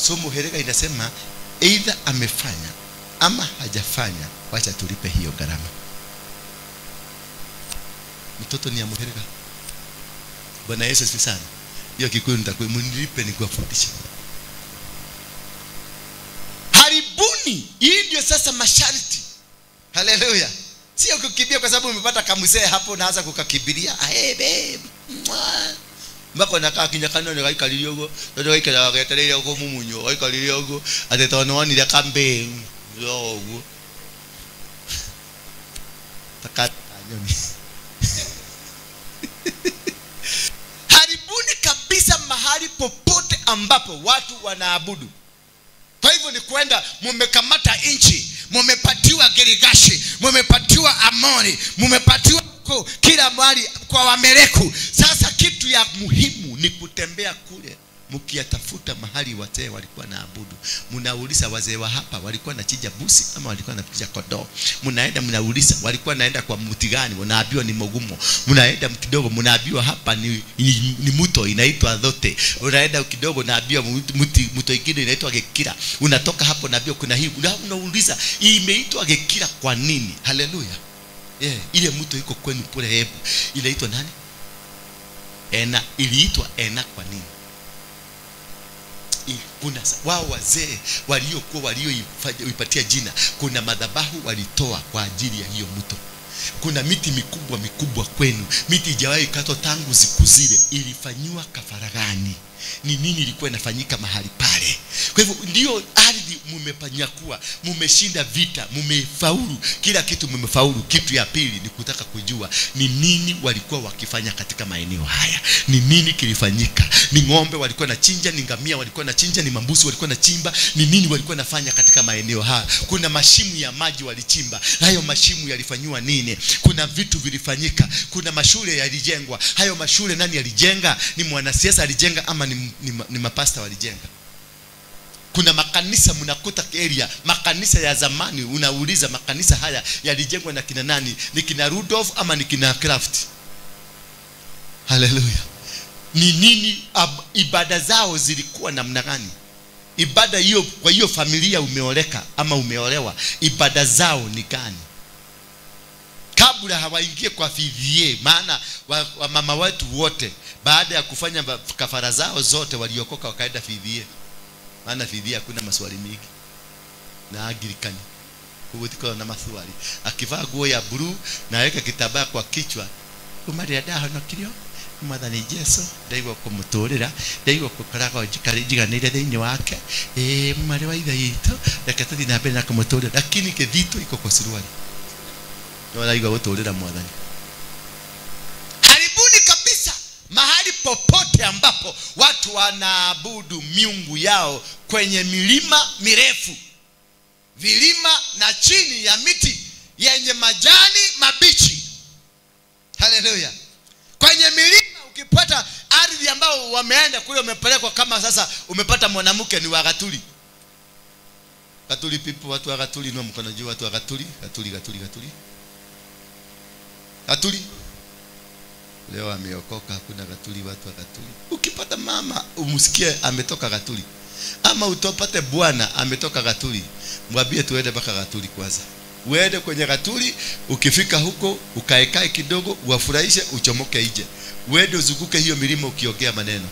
So muherega inasema either amefanya ama hajafanya, wacha tulipe hiyo gharama. Mtoto ni ya muherega. Bwana Yesu asifiwe sana. Hiyo Kikuyu nitakuwa mnilipe nikuwafundisha. Haribuni. Hii ndio sasa masharti. Haleluya. Sio kukimbia kwa sababu umepata kamzee hapo naanza kukakimbilia. Hey babe. Mbako nakaa kinyakano ni gaikaririe uguo. Tondu gaikaraga getereire kumumunyo, gaikaririe uguo ati tondu wonire kambe. Yo uguo. Takata nyoni. Haribuni kabisa mahali popote ambapo watu wanaabudu. Kwa hivyo ni kwenda mumekamata inchi, mumepatiwa Girigashi, mumepatiwa Amori, mumepatiwa kila mahali kwa Wameleku. Sasa kitu ya muhimu ni kutembea kule mkiyatafuta mahali wazee walikuwa naabudu. Mnauliza wazee wa hapa walikuwa na chinja busi ama walikuwa na kondoo. Mnaenda mnauliza walikuwa naenda kwa mti gani, mnaambiwa ni mogumo. Mnaenda kidogo mnaambiwa hapa ni mto inaitwa Dhote. Unaenda kidogo naambiwa mti mto ingine inaitwa Gekira. Unatoka hapo naambiwa kuna hii. Unauliza imeitwa Gekira kwa nini? Haleluya. Yeah, ile mto iko kwenu pole hebu. Inaitwa nani? Ena. Iliitwa Ena kwa nini? Kuna wao wazee waliokuwa walioipatia jina, kuna madhabahu walitoa kwa ajili ya hiyo mto. Kuna miti mikubwa mikubwa kwenu, miti ijawahi katwa tangu siku zile, ilifanywa kafara gani? Ni nini ilikuwa inafanyika mahali pale? Kwa hivyo ndio ardhi mumepanyakua, mumeshinda vita, mumefaulu kila kitu, mumefaulu. Kitu ya pili ni kutaka kujua ni nini walikuwa wakifanya katika maeneo haya, ni nini kilifanyika. Ni ng'ombe walikuwa na chinja, ni ngamia walikuwa na chinja, ni mambuzi walikuwa na chimba, ni nini walikuwa nafanya katika maeneo haya? Kuna mashimu ya maji walichimba, hayo mashimu yalifanywa nini? Kuna vitu vilifanyika, kuna mashule yalijengwa, hayo mashule nani yalijenga? Ni mwanasiasa alijenga ama ni mapasta walijenga? Kuna makanisa mnakuta area, makanisa ya zamani, unauliza makanisa haya yalijengwa na kina nani? Ni kina Rudolph ama ni kina Kraft? Haleluya. Ni nini ibada zao zilikuwa namna gani? Ibada hiyo kwa hiyo familia umeoleka ama umeolewa, ibada zao ni gani? Kabla hawaingie kwa VVA, maana wa mama wetu wote baada ya kufanya kafara zao zote waliokoka wakaenda VVA. Maana VVA hakuna maswali mingi. Na Anglikani kubutika na maswali. Akivaa nguo ya blue na aweka kitambaa kwa kichwa. Kumari ndahonokirio Mwathani Jesu ndaigua kumuturira, ndaigua gukoragwo njiganĩire thĩinĩ wake, mwarĩ wa ithe witũ, reke tũthiĩ na mbere na kũmũtũrĩra, lakini kĩthitũ iko kwa suruali. Ndio gũtũrĩra Mwathani. Haribuni kabisa mahali popote ambapo watu wanaabudu miungu yao, kwenye milima mirefu, vilima na chini ya miti yenye majani mabichi. Haleluya. Kwenye milima ukipata ardhi ambao wameenda kule, umepelekwa kama sasa umepata mwanamke ni wa Gatuli. Gatuli people, watu wa Gatuli ni mkono juu, watu wa Gatuli, Gatuli, Gatuli, Gatuli. Gatuli. Leo ameokoka, hakuna Gatuli, watu wa Gatuli. Ukipata mama umsikie ametoka Gatuli, ama utopate bwana ametoka Gatuli, mwambie tuende mpaka Gatuli kwanza. Uende kwenye Gatuli, ukifika huko ukaekae kidogo, uwafurahishe, uchomoke nje. Uende uzunguke hiyo milima ukiongea maneno.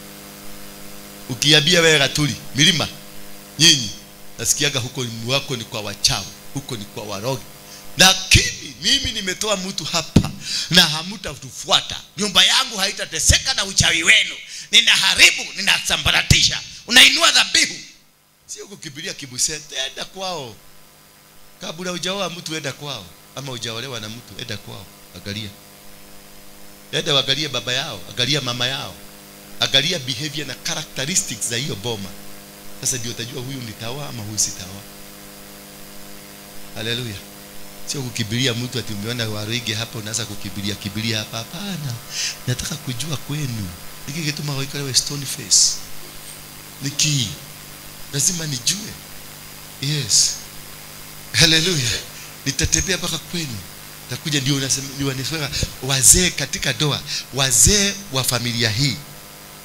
Ukiambia wewe Gatuli, milima nyinyi nasikiaga huko wako ni kwa wachawi, huko ni kwa warogi. Lakini mimi nimetoa mtu hapa na hamtatufuata. Nyumba yangu haitateseka na uchawi wenu. Ninaharibu, ninasambaratisha. Unainua dhabihu. Sio kukimbilia kibusete, enda kwao. Kabla hujaoa mtu enda kwao, ama hujaolewa na mtu enda kwao. Angalia. Enda angalia baba yao, angalia mama yao. Angalia behavior na characteristics za hiyo boma. Sasa ndio utajua huyu nitaoa ama huyu sitaoa. Haleluya. Sio kukimbilia mtu ati umeona waruige hapa unaanza kukimbilia kimbilia hapa. Hapana. Nataka kujua kwenu. Niki kituma waikale stone face. Niki lazima nijue. Yes. Haleluya. Nitatembea mpaka kwenu. Takuja ndio unasema ni wanasema wazee katika doa, wazee wa familia hii.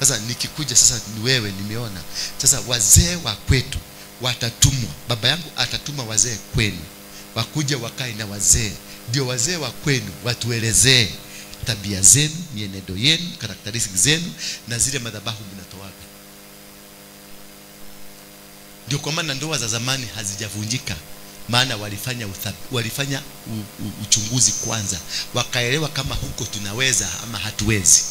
Sasa nikikuja sasa ni wewe nimeona. Sasa wazee wa kwetu watatumwa. Baba yangu atatuma wazee kwenu. Wakuja wakae na wazee. Ndio wazee wa kwenu watuelezee tabia zenu, mienendo yenu, characteristics zenu na zile madhabahu mnatoaga. Ndio kwa maana ndoa za zamani hazijavunjika. Maana walifanya uchunguzi kwanza, wakaelewa kama huko tunaweza ama hatuwezi.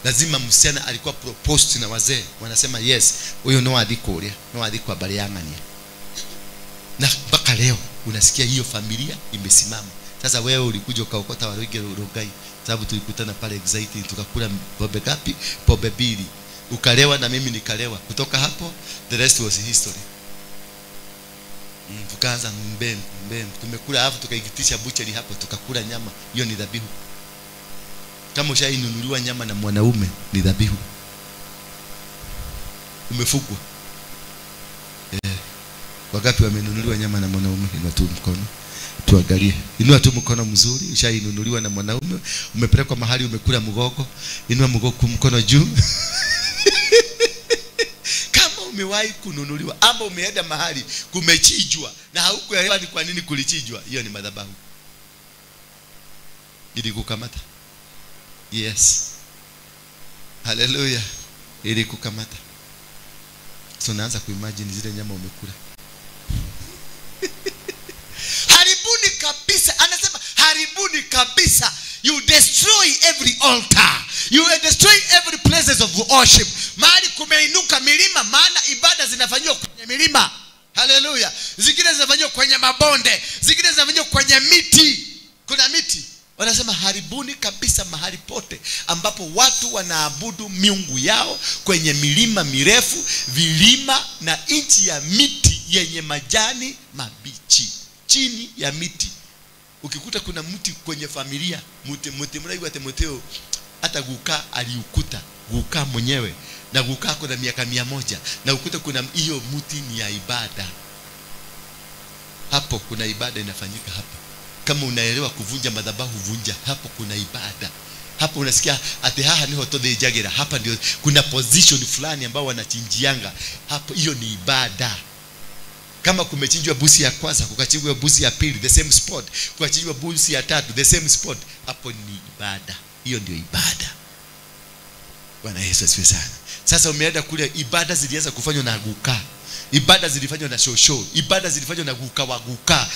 Lazima msichana alikuwa proposed na wazee, wanasema yes, huyo no adhiko no adhiko habari yangania. Na mpaka leo unasikia hiyo familia imesimama. Sasa wewe ulikuja ukaokota waruige Rongai, sababu tulikutana pale exciting, tukakula pombe ngapi? Pombe mbili. Ukalewa na mimi nikalewa. Kutoka hapo the rest was history. Tukaanza mbem tumekula, alafu tukaikitisha butchery hapo tukakula nyama. Hiyo ni dhabihu. Kama ushainunuliwa nyama na mwanaume ni dhabihu. Umefukwa. Wangapi wamenunuliwa nyama na mwanaume? Inua tu mkono tuangalie. Inua tu mkono mzuri. Ushainunuliwa na mwanaume, umepelekwa mahali umekula mgogo, inua mgogo mkono juu. Kama umewahi kununuliwa ama umeenda mahali kumechinjwa na haukuelewa ni kwa nini kulichinjwa, hiyo ni madhabahu. Ilikukamata. Yes. Hallelujah. Ilikukamata. So naanza kuimagine zile nyama umekula. Haribuni kabisa. Anasema haribuni kabisa. You destroy every altar. You destroy every places of worship. Mahali kumeinuka milima, maana ibada zinafanywa kwenye milima. Hallelujah. Zingine zinafanywa kwenye mabonde, zingine zinafanywa kwenye miti. Kuna miti. Wanasema haribuni kabisa mahali pote ambapo watu wanaabudu miungu yao, kwenye milima mirefu, vilima na nchi ya miti yenye majani mabichi. Chini ya miti. Ukikuta kuna mti kwenye familia, mti mraiwa Timotheo hata guka aliukuta, guka mwenyewe, na guka kuna miaka 100, na ukuta kuna hiyo mti ni ya ibada. Hapo kuna ibada inafanyika hapo. Kama unaelewa kuvunja madhabahu, vunja. Hapo kuna ibada. Hapo unasikia ati haha ni hotodhe jagira. Hapa ndio kuna position fulani ambao wanachinjianga. Hapo hiyo ni ibada. Kama kumechinjwa busi ya kwanza, kukachinjwa busi ya pili, the same spot, kukachinjwa busi ya tatu, the same spot, hapo ni ibada. Hiyo ndio ibada. Bwana Yesu asifiwe sana. Sasa umeenda kule, ibada zilianza kufanywa na guka. Ibada zilifanywa na shosho, ibada zilifanywa na guka wa guka.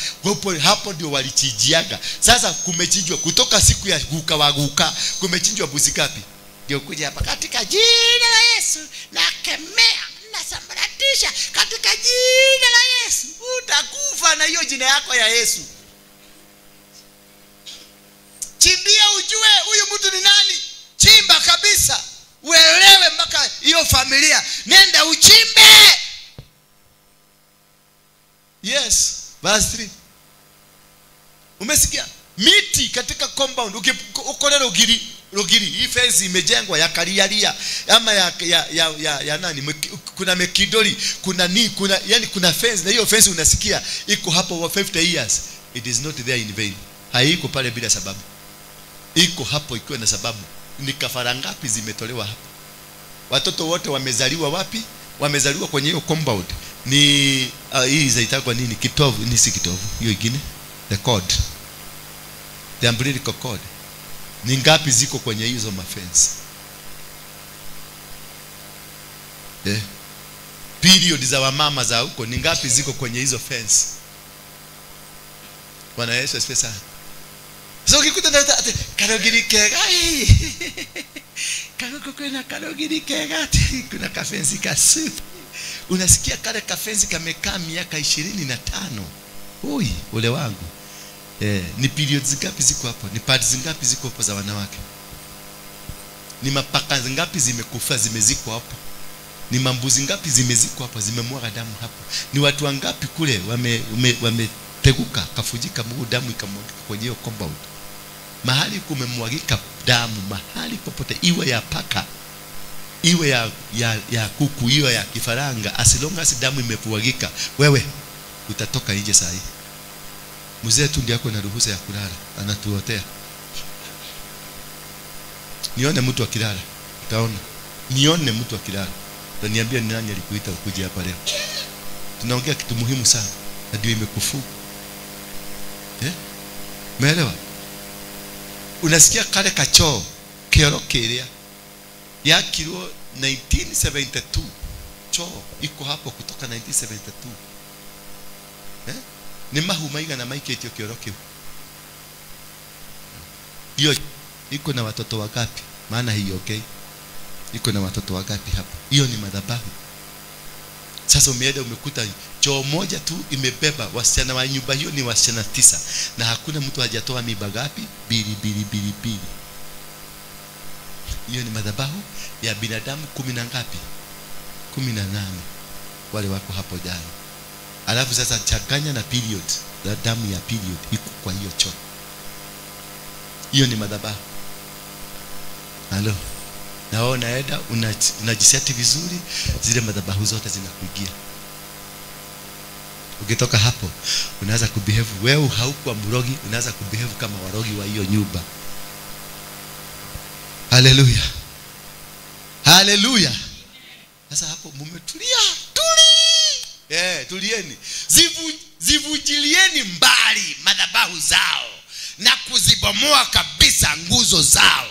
Hapo ndio walichinjiaga. Sasa kumechinjwa kutoka siku ya guka wa guka, kumechinjwa busi ngapi? Ndio kuja hapa katika jina la Yesu nakemea, nasambaratisha katika jina la Yesu. Utakufa na hiyo jina yako ya Yesu. Chimbia ujue huyu mtu ni nani. Chimba kabisa. Uelewe mpaka hiyo familia. Nenda uchimbe. Yes, verse 3. Umesikia? Miti katika compound ukolera rugiri, hii fence imejengwa ya kariaria ama ya nani, kuna mekidori, kuna ni, kuna yani kuna fence, na hiyo fence unasikia iko hapo for 50 years. It is not there in vain. Haiko pale bila sababu. Iko hapo ikiwa na sababu. Ni kafara ngapi zimetolewa hapo? Watoto wote wamezaliwa wapi? Wamezaliwa kwenye hiyo compound. Ni hii zaitwa nini? Kitovu, ni si kitovu. Hiyo ingine, the cord. The umbilical cord. Ni ngapi ziko kwenye hizo mafence? Period za wamama za huko ni ngapi ziko kwenye hizo fence? Bwana Yesu asifiwe sana. So ukikuta na ati karogiri kega. Karoko kuna karogiri kega, kuna kafensi kasufi. Unasikia kale kafensi kamekaa miaka 25. Oi, ole wangu. Ni periods ngapi ziko hapo? Ni parts ngapi ziko hapo za wanawake? Ni mapaka ngapi zimekufa zimezikwa hapo? Ni mambuzi ngapi zimezikwa hapo, zimemwaga damu hapo? Ni watu wangapi kule wameteguka, kafujika mguu, damu ikamwagika kwenye hiyo compound? Mahali kumemwagika damu, mahali popote, iwe ya paka, iwe ya kuku, iwe ya kifaranga, as long as damu imemwagika, wewe utatoka nje saa hii. Mzee tu ndiye ako na ruhusa ya kulala, anatuotea. Nione mtu akilala, utaona. Nione mtu akilala. Utaniambia ni nani alikuita ukuje hapa leo. Tunaongea kitu muhimu sana, na ndio imekufuga. Umeelewa? Unasikia kale kachoo kioro kiria yakirwo 1972. Choo iko hapo kutoka 1972. Ni mahu maigana maiketio kioro kiu. Hiyo iko na watoto wangapi? Maana hiyo okay. Iko na watoto wangapi hapo? Hiyo ni madhabahu. Sasa umeenda umekuta choo moja tu imebeba wasichana wa nyumba hiyo ni wasichana 9, na hakuna mtu hajatoa mimba ngapi? 2 2 2 2. Hiyo ni madhabahu ya binadamu 10 na ngapi? 18 wale wako hapo jana. Alafu sasa changanya na period, la damu ya period iko kwa hiyo choo. Hiyo ni madhabahu. Halo. Na wewe unaenda unajiseti vizuri, zile madhabahu zote zinakuingia. Ukitoka hapo unaanza kubehave, wewe haukuwa mrogi, unaanza kubehave kama warogi wa hiyo nyumba. Haleluya. Haleluya. Sasa hapo mmetulia. Tuli. Tulieni. Zivujilieni mbali madhabahu zao na kuzibomoa kabisa nguzo zao.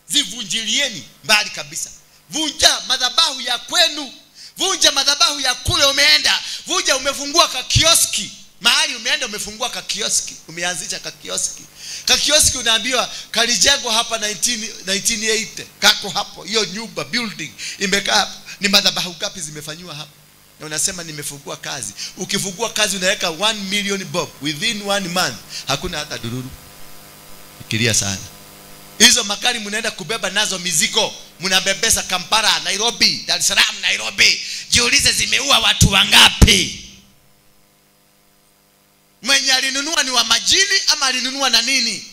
Zivunjilieni mbali kabisa. Vunja madhabahu ya kwenu. Vunja madhabahu ya kule umeenda. Vunja, umefungua ka kioski. Mahali umeenda umefungua ka kioski. Umeanzisha ka kioski. Ka kioski unaambiwa kalijengwa hapa 1980. Kako hapo. Hiyo nyumba building imekaa hapo. Ni madhabahu ngapi zimefanywa hapo? Na unasema nimefungua kazi. Ukifungua kazi unaweka 1 million bob within 1 month. Hakuna hata dururu. Fikiria sana. Hizo magari mnaenda kubeba nazo mizigo, mnabebesa Kampala, Nairobi, Dar es Salaam, Nairobi. Jiulize zimeua watu wangapi? Mwenye alinunua ni wa majini ama alinunua na nini?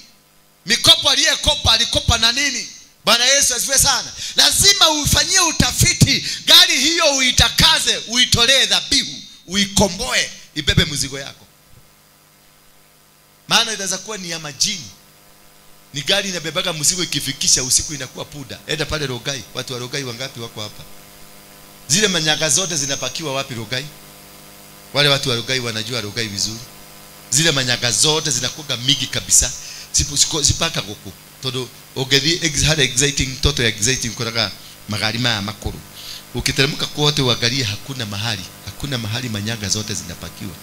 Mikopo aliyekopa alikopa na nini? Bwana Yesu asifiwe sana. Lazima ufanyie utafiti. Gari hiyo uitakaze, uitolee dhabihu, uikomboe, ibebe mzigo yako. Maana inaweza kuwa ni ya majini. Ni gari inabebaga mzigo, ikifikisha usiku inakuwa puda. Enda pale Rogai, watu wa Rogai wangapi wako hapa? Zile manyaga zote zinapakiwa wapi Rogai? Wale watu wa Rogai wanajua Rogai vizuri. Zile manyaga zote zinakuwa mingi kabisa. Zipaka huko. Todo ogethi hali exciting, toto exciting kutoka magari maya makuru. Ukiteremka kote uangalie hakuna mahali, hakuna mahali manyaga zote zinapakiwa.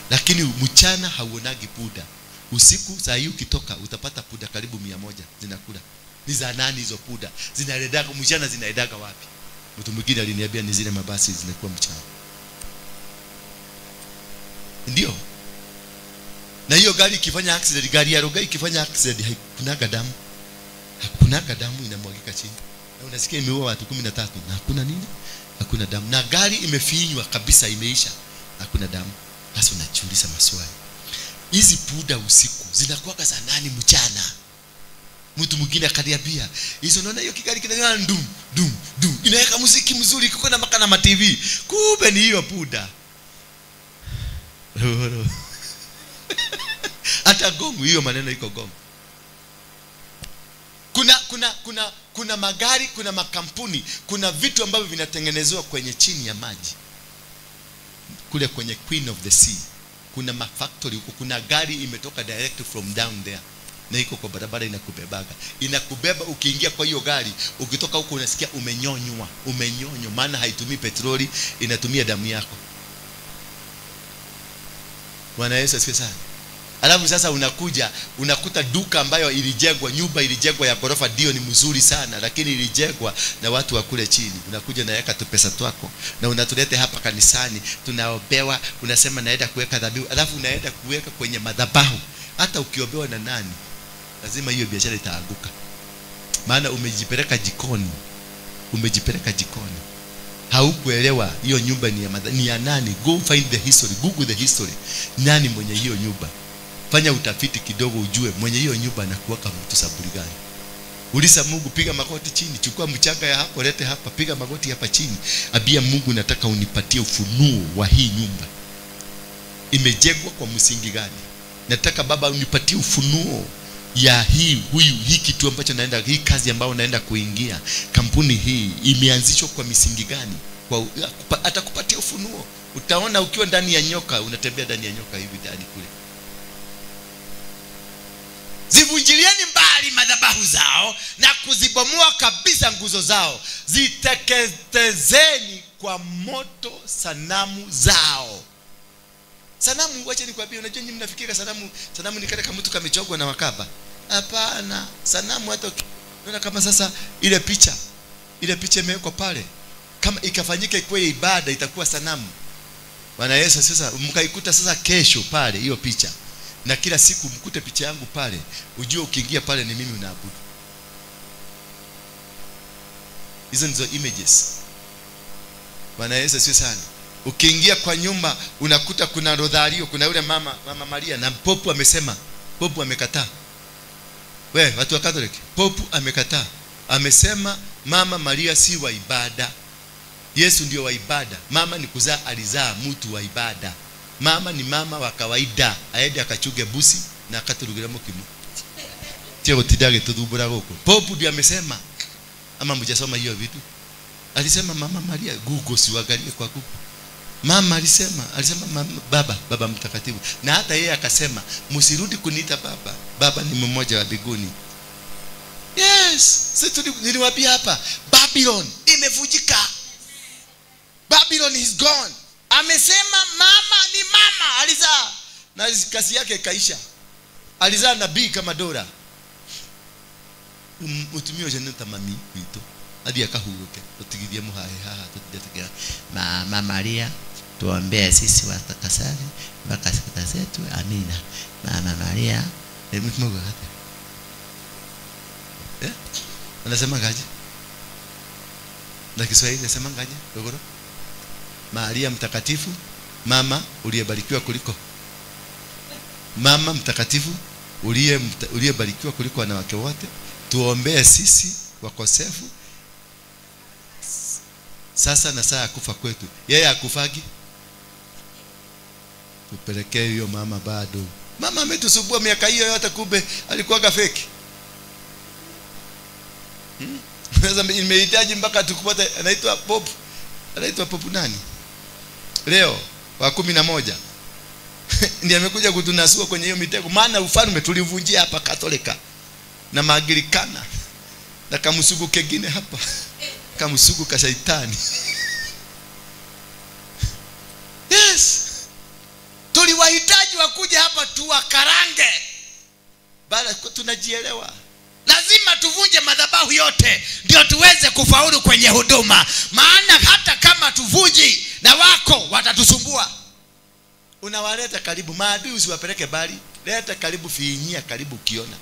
Lakini mchana hauonagi puda. Usiku saa hii ukitoka utapata puda karibu 100 zinakula. Ni za nani hizo puda? Zinaedaga mchana, zinaedaga wapi? Mtu mwingine aliniambia ni zile mabasi zinakuwa mchana. Ndio. Na hiyo gari ikifanya accident, gari ya Rogai ikifanya accident haikunaga damu. Hakunaga damu inamwagika chini. Na unasikia imeua watu 13 na hakuna nini? Hakuna damu. Na gari imefinywa kabisa, imeisha. Hakuna damu. Sasa unajiuliza maswali. Hizi puda usiku zinakuwa za nani mchana? Mtu mwingine akaniambia, hizo unaona hiyo kigari kinaenda dum dum dum, inaweka muziki mzuri kiko na makana ma TV. Kumbe ni hiyo puda. Hata gongo hiyo maneno iko gongo. Kuna magari, kuna makampuni, kuna vitu ambavyo vinatengenezwa kwenye chini ya maji. Kule kwenye Queen of the Sea. Kuna mafactory huko, kuna gari imetoka direct from down there. Na iko kwa barabara inakubebaga. Inakubeba ukiingia kwa hiyo gari, ukitoka huko unasikia umenyonywa, umenyonywa, maana haitumii petroli, inatumia damu yako. Bwana Yesu asifiwe sana. Alafu sasa unakuja unakuta duka ambayo ilijengwa, nyumba ilijengwa ya ghorofa, ndio ni mzuri sana, lakini ilijengwa na watu wa kule chini. Unakuja naweka tu pesa twako na unatulete hapa kanisani, tunaombewa, unasema naenda kuweka dhabihu, alafu unaenda kuweka kwenye madhabahu. Hata ukiombewa na nani, lazima hiyo biashara itaanguka. Maana umejipeleka jikoni. Umejipeleka jikoni. Haukuelewa hiyo nyumba ni ya nani. Go find the history, google the history. Nani mwenye hiyo nyumba? Fanya utafiti kidogo ujue mwenye hiyo nyumba anakuwaka mtu saburi gani. Uliza Mungu, piga magoti chini, chukua mchanga ya hapo, lete hapa, piga magoti hapa chini. Ambia Mungu, nataka unipatie ufunuo wa hii nyumba. Imejengwa kwa msingi gani? Nataka Baba unipatie ufunuo ya hii huyu, hii kitu ambacho naenda, hii kazi ambayo naenda kuingia, kampuni hii imeanzishwa kwa misingi gani? Kwa atakupatia ufunuo. Utaona ukiwa ndani ya nyoka, unatembea ndani ya nyoka hivi ndani kule. Zivunjilieni mbali madhabahu zao na kuzibomoa kabisa nguzo zao. Ziteketezeni kwa moto sanamu zao. Sanamu, wacha nikwambie, unajua nyinyi mnafikiri sanamu ni kale kama mtu kamechogwa na wakaba. Hapana, sanamu hata unaona kama sasa ile picha imewekwa pale, kama ikafanyika ikuwe ibada itakuwa sanamu. Bwana Yesu, sasa mkaikuta sasa kesho pale hiyo picha, na kila siku mkute picha yangu pale, ujue ukiingia pale ni mimi unaabudu. Hizo ndizo images. Bwana Yesu sio sana. Ukiingia kwa nyumba unakuta kuna rodhario, kuna yule mama Maria, na popu amesema, popu amekataa. We, watu wa Catholic, popu amekataa. Amesema mama Maria si wa ibada. Yesu ndio wa ibada. Mama ni kuzaa, alizaa mtu wa ibada. Mama ni mama wa kawaida, aende akachuge busi na akaturugira mukimu. Tio tidage tudubura goko. Popu ndio amesema. Ama mjasoma hiyo vitu? Alisema mama Maria, Google siwaangalie kwa Google. Mama alisema mama, baba mtakatifu. Na hata yeye akasema, msirudi kuniita baba. Baba ni mmoja wa mbinguni. Yes, sisi niliwaambia hapa, Babylon imevunjika. Babylon is gone. Amesema mama ni mama, alizaa. Na kasi yake ikaisha. Alizaa nabii kama Dora. Utumio jeneta mami wito. Hadi akahuruke. Tutigithie muhae haha tutijategea. Mama Maria, tuombee sisi watakasari mpaka siku zetu. Amina. Mama Maria, mtu hata. Eh? Anasema ngaje? Na Kiswahili anasema ngaje? Dogoro. Maria mtakatifu, mama uliyebarikiwa kuliko. Mama mtakatifu uliyebarikiwa kuliko wanawake wote, tuombee sisi wakosefu sasa na saa ya kufa kwetu. Yeye akufagi? Tupelekee hiyo mama bado. Mama ametusumbua miaka hiyo yote, kumbe alikuwa fake. Sasa nimehitaji mpaka tukupate, anaitwa Pope. Anaitwa Pope nani? Leo wa 11. Ndiye amekuja kutunasua kwenye hiyo mitego. Maana ufalme tulivunjia hapa Katolika na Maanglikana na kamsugu kengine hapa. Kamsugu ka shaitani. Yes. Tuliwahitaji wakuja hapa tuwakarange. Bala tunajielewa. Lazima tuvunje madhabahu yote ndio tuweze kufaulu kwenye huduma. Maana hata kama tuvunji na wako watatusumbua. Unawaleta karibu maadui, usiwapeleke bali, leta karibu, fiinyia karibu ukiona.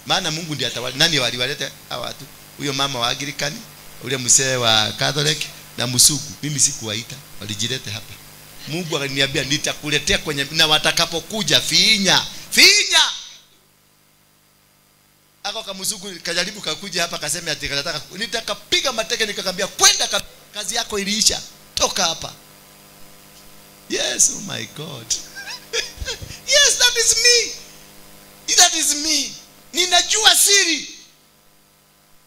Maana Mungu ndiye atawala. Nani waliwaleta hawa watu? Huyo mama wa Anglikani, ule mzee wa Catholic na msugu. Mimi sikuwaita, walijilete hapa. Mungu akaniambia nitakuletea kwenye, na watakapokuja fiinya. Fiinya. Ako kamsugu kajaribu kakuja hapa akasema ati nataka, nitakapiga mateke, nikakwambia kwenda, kazi yako iliisha. Toka hapa. Yes, oh my God. Yes, that is me. That is me. Ninajua siri.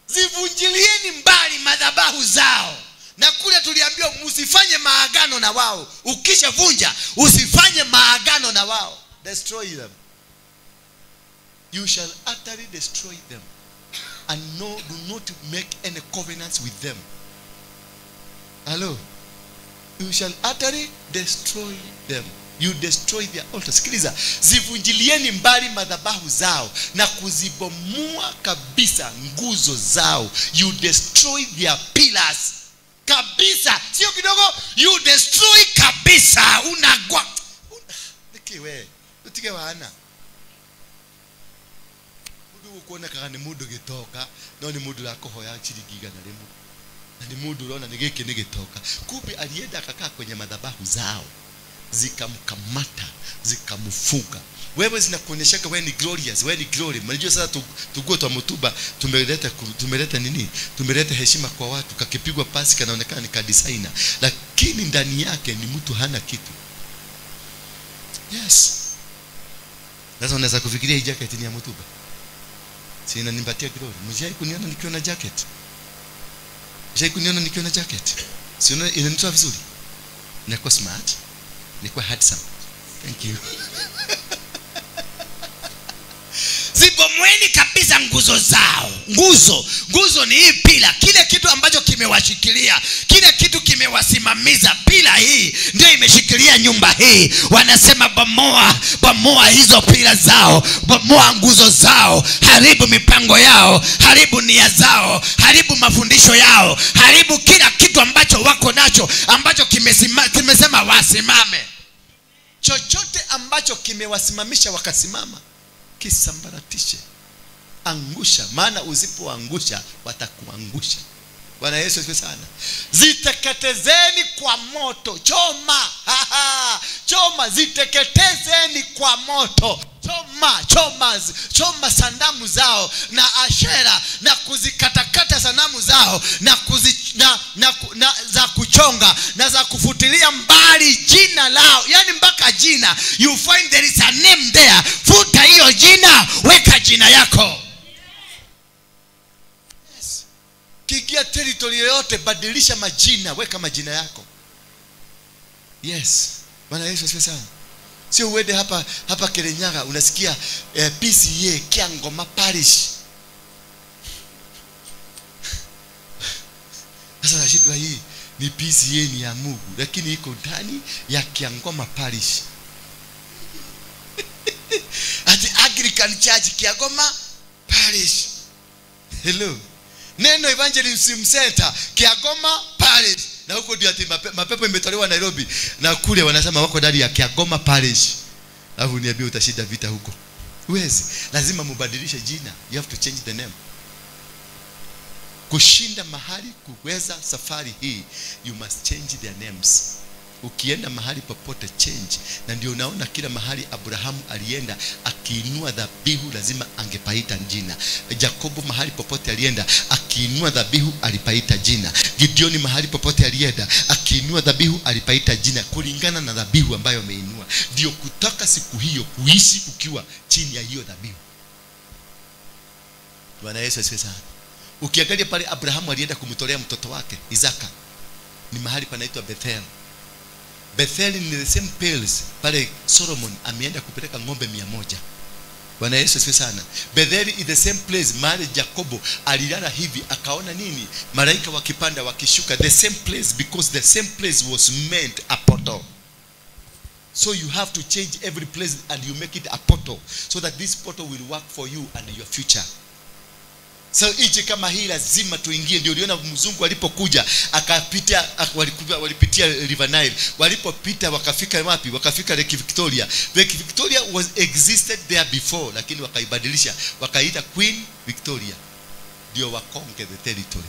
Zivunjilieni mbali madhabahu zao. Na kule tuliambiwa msifanye maagano na wao. Ukishavunja usifanye maagano na wao. Destroy them. You shall utterly destroy them. And no, do not make any covenants with them. Hello? You shall utterly destroy them. You destroy their altar. Sikiliza, zivunjilieni mbali madhabahu zao na kuzibomoa kabisa nguzo zao. You destroy their pillars. Kabisa, sio kidogo, you destroy kabisa. Unagwa. Nikiwe, utige wana. Mundu gukuonekaga ni mundu gitoka, no ni mundu rakuhoya chiringi 100. Na ni mundu urona ni giki ni gitoka. Kumbe alienda akakaa kwenye madhabahu zao. Zikamkamata, zikamfunga. Wewe zinakuonyesha wewe ni glorious, wewe ni glory. Mnajua sasa tuguo twa mutuba tumeleta nini? Tumeleta heshima kwa watu. Kakipigwa pasi kanaonekana ni ka designer, lakini ndani yake ni mtu hana kitu. Yes. Sasa unaweza kufikiria hii jacket ni ya mutuba. Si inanipatia glory. Mjai kuniona nikiwa na jacket? Mjai kuniona nikiwa na jacket? Si inanitoa vizuri? Ninakuwa smart. Nikuwa handsome. Thank you. Zibomweni kabisa nguzo zao. Nguzo. Nguzo ni hii pila. Kile kitu ambacho kimewashikilia, kile kitu kimewasimamiza. Pila hii ndio imeshikilia nyumba hii. Wanasema bomoa, bomoa hizo pila zao, bomoa nguzo zao, haribu mipango yao, haribu nia zao, haribu mafundisho yao, haribu kila kitu ambacho wako nacho, ambacho kimesema wasimame. Chochote ambacho kimewasimamisha wakasimama, kisambaratishe. Angusha, maana usipoangusha watakuangusha. Bwana Yesu asifiwe sana. Ziteketezeni kwa moto. Choma. Choma, ziteketezeni kwa moto. Choma, choma, choma sanamu zao na ashera, na kuzikatakata sanamu zao na na za kuchonga na za kufutilia mbali jina lao. Yani mpaka jina. You find there is a name there. Futa hiyo jina, weka jina yako. Yes. Kigia territory yote, badilisha majina, weka majina yako. Yes. Bwana Yesu asifiwe sana. Sio uende hapa Kirinyaga unasikia PCA Kiangoma Parish. Sasa nashindwa hii ni PCA ni ya Mungu, lakini iko ndani ya Kiangoma Parish. Ati Anglican Church Kiangoma Parish. Hello. Neno Evangelism Center Kiangoma Parish. Na huko ndio ati mapepo imetolewa Nairobi, na kule wanasema wako ndani ya Kiangoma Parish. Alafu niambie utashinda vita huko. Huwezi. Lazima mubadilishe jina. You have to change the name. Kushinda mahali, kuweza safari hii, you must change their names. Ukienda mahali popote change. Na ndio unaona kila mahali Abrahamu alienda akiinua dhabihu lazima angepaita jina. Jakobo mahali popote alienda akiinua dhabihu alipaita jina. Gideoni mahali popote alienda akiinua dhabihu alipaita jina, kulingana na dhabihu ambayo ameinua. Ndio kutoka siku hiyo kuishi ukiwa chini ya hiyo dhabihu. Bwana Yesu asifiwe sana. Ukiangalia pale Abrahamu alienda kumtolea mtoto wake Isaka, ni mahali panaitwa Bethel. Bethel ni the same place pale Solomon ameenda kupeleka ng'ombe 100. Bwana Yesu asifiwe sana. Bethel is the same place mahali Jakobo alilala hivi akaona nini? Malaika wakipanda wakishuka. The same place, because the same place was meant a portal. So you have to change every place and you make it a portal, so that this portal will work for you and your future. So nchi kama hii lazima tuingie. Ndio uliona mzungu alipokuja akapita, walipitia River Nile. Walipopita wakafika wapi? Wakafika Lake Victoria. Lake Victoria was existed there before, lakini wakaibadilisha wakaita Queen Victoria. Ndio wakonke the territory.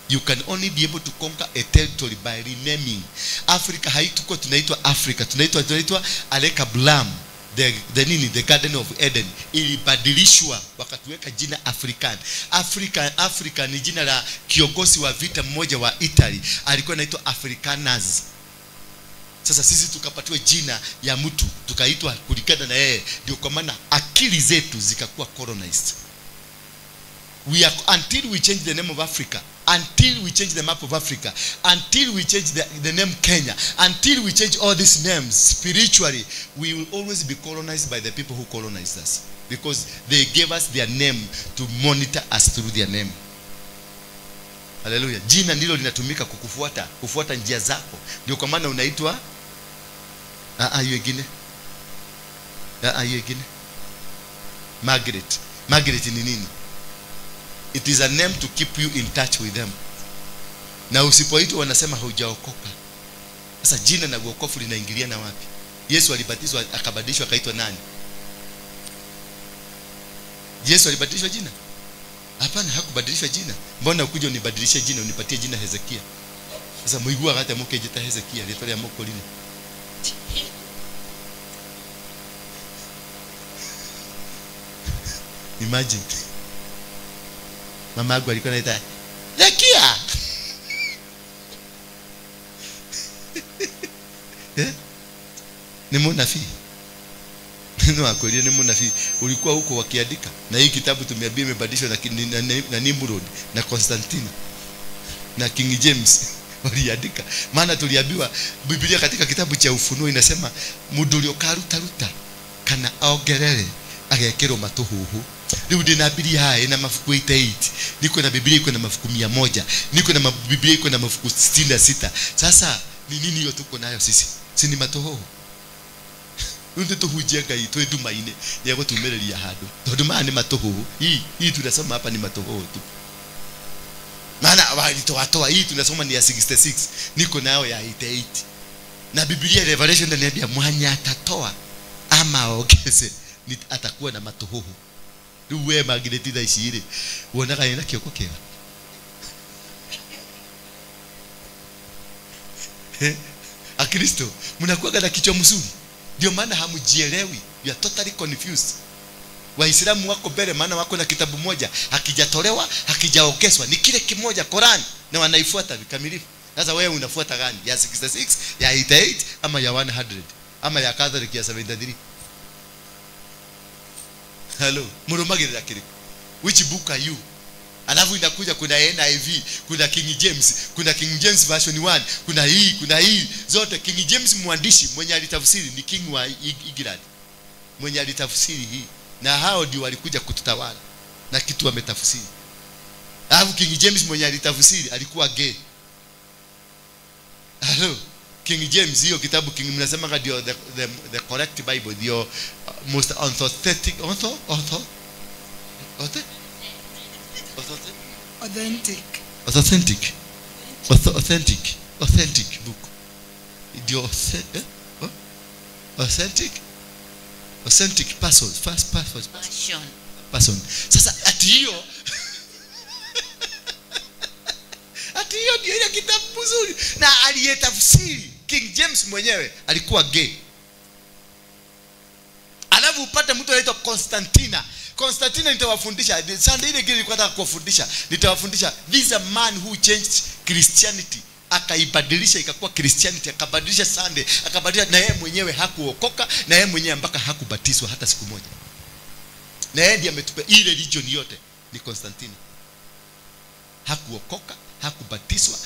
You can only be able to conquer a territory by renaming. Africa haituko tunaitwa Africa, tunaitwa Aleka Blam. The Garden of Eden ilibadilishwa wakatuweka jina African. Africa ni jina la kiongozi wa vita mmoja wa Italy, alikuwa anaitwa Africanus. Sasa sisi tukapatiwa jina ya mtu tukaitwa kulingana na yeye. Ndio kwa maana akili zetu zikakuwa colonized. We are, until we change the name of Africa, until we change the map of Africa, until we change the name Kenya, until we change all these names spiritually, we will always be colonized by the people who colonized us, because they gave us their name to monitor us through their name. Hallelujah. Jina ndilo linatumika kukufuata, kufuata njia zako. Ndio kwa maana unaitwa Hiyo ingine. Hiyo ingine. Margaret. Margaret ni nini? It is a name to keep you in touch with them. Na usipoitwa wanasema hujaokoka. Sasa jina na wokovu linaingiliana wapi? Yesu alibatizwa akabadilishwa akaitwa nani? Yesu alibadilishwa jina? Hapana, hakubadilishwa jina. Mbona ukuje unibadilishe jina, unipatie jina Hezekia? Sasa muigua hata mukejita Hezekia, litolea mokolini. Imagine. Mama yangu alikuwa anaita Hezekia. Ni munafi. Neno akweli ni munafi. Ulikuwa huko wakiandika. Na hii kitabu tumeambiwa imebadilishwa na Nimrod na Constantine na King James waliandika. Maana tuliambiwa Biblia katika kitabu cha Ufunuo inasema mundu uria ukaruta ruta kana ongerere agekirwo matuhuhu. Riu ndina Biblia haya ina mabuku 88. Niko na Biblia iko na mabuku 100. Niko na Biblia iko na mabuku 66. Sasa ni nini hiyo tuko nayo sisi? Si ni matuhuhu? Ndio tuhujia Ngai twi nduma-inĩ ya gũtumĩrĩria handũ. Tondũ maya nĩ matuhuhu. Hii tunasoma hapa ni matuhuhu tu. Maana walitoa hii tunasoma ni ya 66. Niko nayo ya 88. Na Biblia Revelation inaniambia mwanya atatoa ama ongeze atakuwa na matuhuhu. Rĩu we Margaret thaa ici rĩ wonaga ĩna kĩoko kĩega. Akristo mnakuwa na kichwa mzuri. Ndio maana hamjielewi. You are totally confused. Waislamu wako mbele maana wako na kitabu moja, hakijatolewa, hakijaongezwa, ni kile kimoja Quran, na wanaifuata vikamilifu. Sasa wewe unafuata gani? Ya 66, ya 88 ama ya 100 ama ya Catholic ya 73? Hello, murumagirira kiriko. Which book are you? Alafu inakuja kuna NIV, kuna King James, kuna King James version 1, kuna hii, zote. King James mwandishi mwenye alitafsiri ni King wa England. Mwenye alitafsiri hii. Na hao ndio walikuja kututawala na kitu wametafsiri. Alafu King James mwenye alitafsiri alikuwa gay. Hello, King James hiyo kitabu King mnasema ndio the correct Bible, the most authentic authentic book. Ndio authentic person, first person. Sasa ati hiyo ati hiyo ndio ile kitabu mzuri, na aliyetafsiri King James mwenyewe alikuwa gay. Alafu upate mtu anaitwa Constantina. Constantina nitawafundisha Sunday ile nilikuwa nataka kuwafundisha. Nitawafundisha this is a man who changed Christianity. Akaibadilisha ikakuwa Christianity, akabadilisha Sunday, akabadilisha, na yeye mwenyewe hakuokoka, na yeye mwenyewe mpaka hakubatizwa hata siku moja. Na yeye ndiye ametupa ile religion yote ni Constantine. Hakuokoka, hakubatizwa,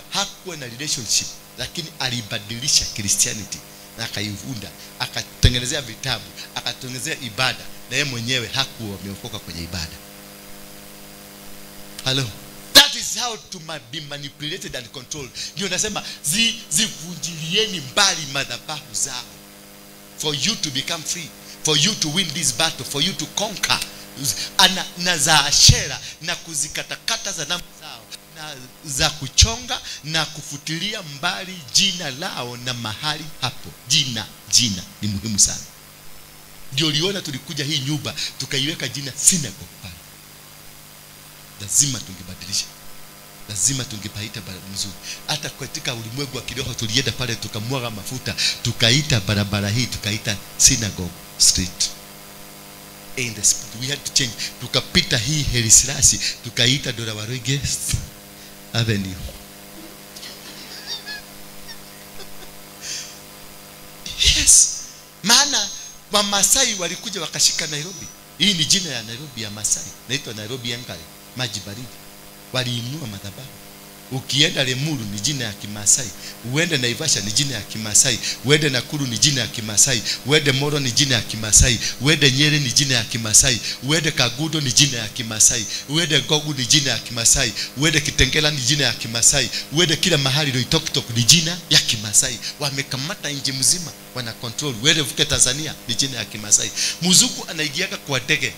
hakuwa na relationship, lakini alibadilisha Christianity na akaiunda, akatengenezea vitabu, akatengenezea ibada, na yeye mwenyewe hakuwa ameokoka kwenye ibada. Hello. That is how to be manipulated and controlled. Ndio nasema zivunjilieni mbali madhabahu zao. For you to become free, for you to win this battle, for you to conquer. Na za Ashera na kuzikatakata sanamu zao, na za kuchonga na kufutilia mbali jina lao na mahali hapo. Jina ni muhimu sana. Ndio uliona tulikuja hii nyumba tukaiweka jina synagogue pale. Lazima tungebadilisha. Lazima tungepaita barabara mzuri. Hata katika ulimwengu wa kiroho tulienda pale tukamwaga mafuta, tukaita barabara hii tukaita Synagogue Street. In the spirit we had to change. Tukapita hii Helisilasi tukaita Dora Waruige Avenue. Yes. Maana Wamasai walikuja wakashika Nairobi. Hii ni jina ya Nairobi ya Masai. Naitwa Nairobi Enkare, maji baridi. Waliinua madhabahu. Ukienda Lemuru ni jina ya Kimasai, uende Naivasha ni jina ya Kimasai, uende Nakuru ni jina ya Kimasai, uende Moro ni jina ya Kimasai, uende Nyeri ni jina ya Kimasai, uende Kagudo ni jina ya Kimasai, uende Gogu ni jina ya Kimasai, uende Kitengela ni jina ya Kimasai, uende kila mahali Loitoktok ni jina ya Kimasai. Wamekamata nchi mzima, wana control. Uende vuke Tanzania ni jina ya Kimasai. Mzungu anaingia kwa ndege,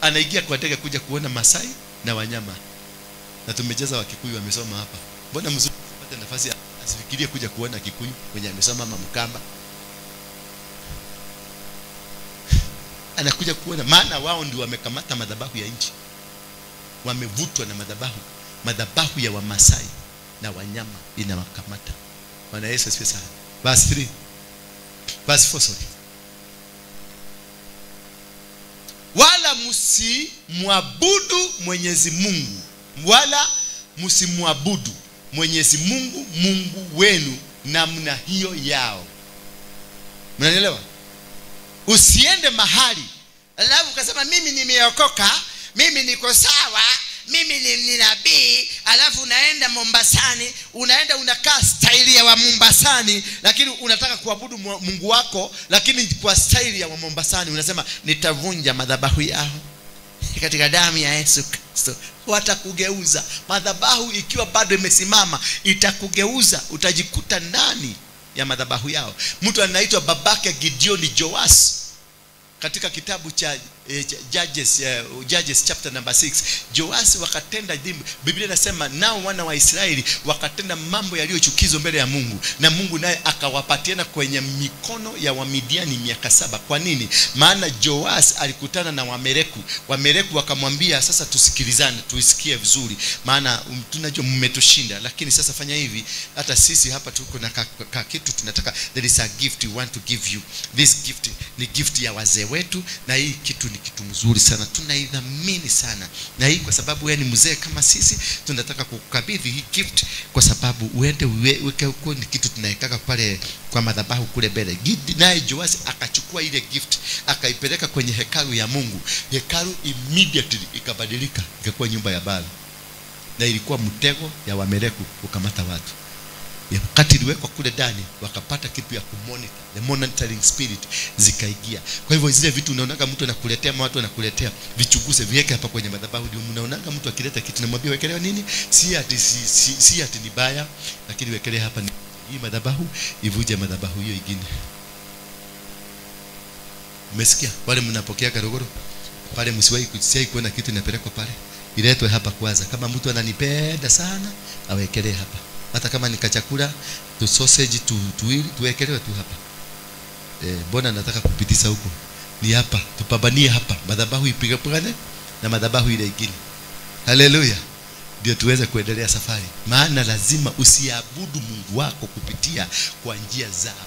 anaingia kwa ndege kuja kuona Masai na wanyama. Na tumecheza Wakikuyu wamesoma hapa. Mbona mzungu apate nafasi asifikirie kuja kuona Kikuyu mwenye amesoma ama Mkamba? Anakuja kuona, maana wao ndio wamekamata madhabahu ya nchi. Wamevutwa na madhabahu. Madhabahu ya Wamasai na wanyama inawakamata. Bwana Yesu asifiwe sana. Verse 3. Verse 4, sorry. Wala msimwabudu Mwenyezi Mungu, wala msimwabudu Mwenyezi Mungu Mungu wenu namna hiyo yao. Mnanielewa? Usiende mahali alafu ukasema mimi nimeokoka, mimi niko sawa, mimi ni nabii, alafu unaenda Mombasani, unaenda unakaa staili ya wa Mombasani, lakini unataka kuabudu Mungu wako lakini kwa staili ya wa Mombasani. Unasema nitavunja madhabahu yao katika damu ya Yesu Kristo. Watakugeuza. Madhabahu ikiwa bado imesimama itakugeuza, utajikuta ndani ya madhabahu yao. Mtu anaitwa babake Gideon Joas, katika kitabu cha Judges chapter number 6, Joas wakatenda dhambi. Biblia inasema nao wana wa Israeli wakatenda mambo yaliyochukizwa mbele ya Mungu, na Mungu naye akawapatiana kwenye mikono ya Wamidiani miaka 7. Kwa nini? Maana Joas alikutana na Wamereku. Wamereku wakamwambia, sasa tusikilizane, tuisikie vizuri, maana tunajua mmetushinda, lakini sasa fanya hivi, hata sisi hapa tuko na kitu tunataka. There is a gift we want to give you. This gift ni gift ya wazee wetu, na hii kitu ni kitu mzuri sana, tunaidhamini sana, na hii kwa sababu wewe ni mzee kama sisi, tunataka kukukabidhi hii gift kwa sababu uende uweke huko, ni kitu tunaikaka pale kwa madhabahu kule mbele. Naye Joasi akachukua ile gift akaipeleka kwenye hekalu ya Mungu. Hekalu immediately ikabadilika ikakuwa nyumba ya Baal, na ilikuwa mtego ya Wamereku kukamata watu. Wakati iliwekwa kule ndani wakapata kitu ya kumonitor, the monitoring spirit zikaingia. Kwa hivyo zile vitu unaonaga mtu anakuletea, watu anakuletea, vichuguse, viweke hapa kwenye madhabahu. Ndio mnaonaga mtu akileta kitu namwambia wekelewa nini? Si ati si ati ni baya, lakini wekelea hapa ni hii madhabahu, ivuje madhabahu hiyo ingine. Umesikia? Wale mnapokea karogoro pale, msiwahi kusiai kuona kitu inapelekwa pale. Iletwe hapa kwanza. Kama mtu ananipenda sana awekelee hapa. Hata kama ni kachakula, tu sausage, tuwili, tuwekelewe tu hapa. Mbona nataka kupitisha huko? Ni hapa, tupambanie hapa. Madhabahu ipigane na madhabahu ile ingine. Haleluya. Ndio tuweze kuendelea safari. Maana lazima usiabudu Mungu wako kupitia kwa njia zao,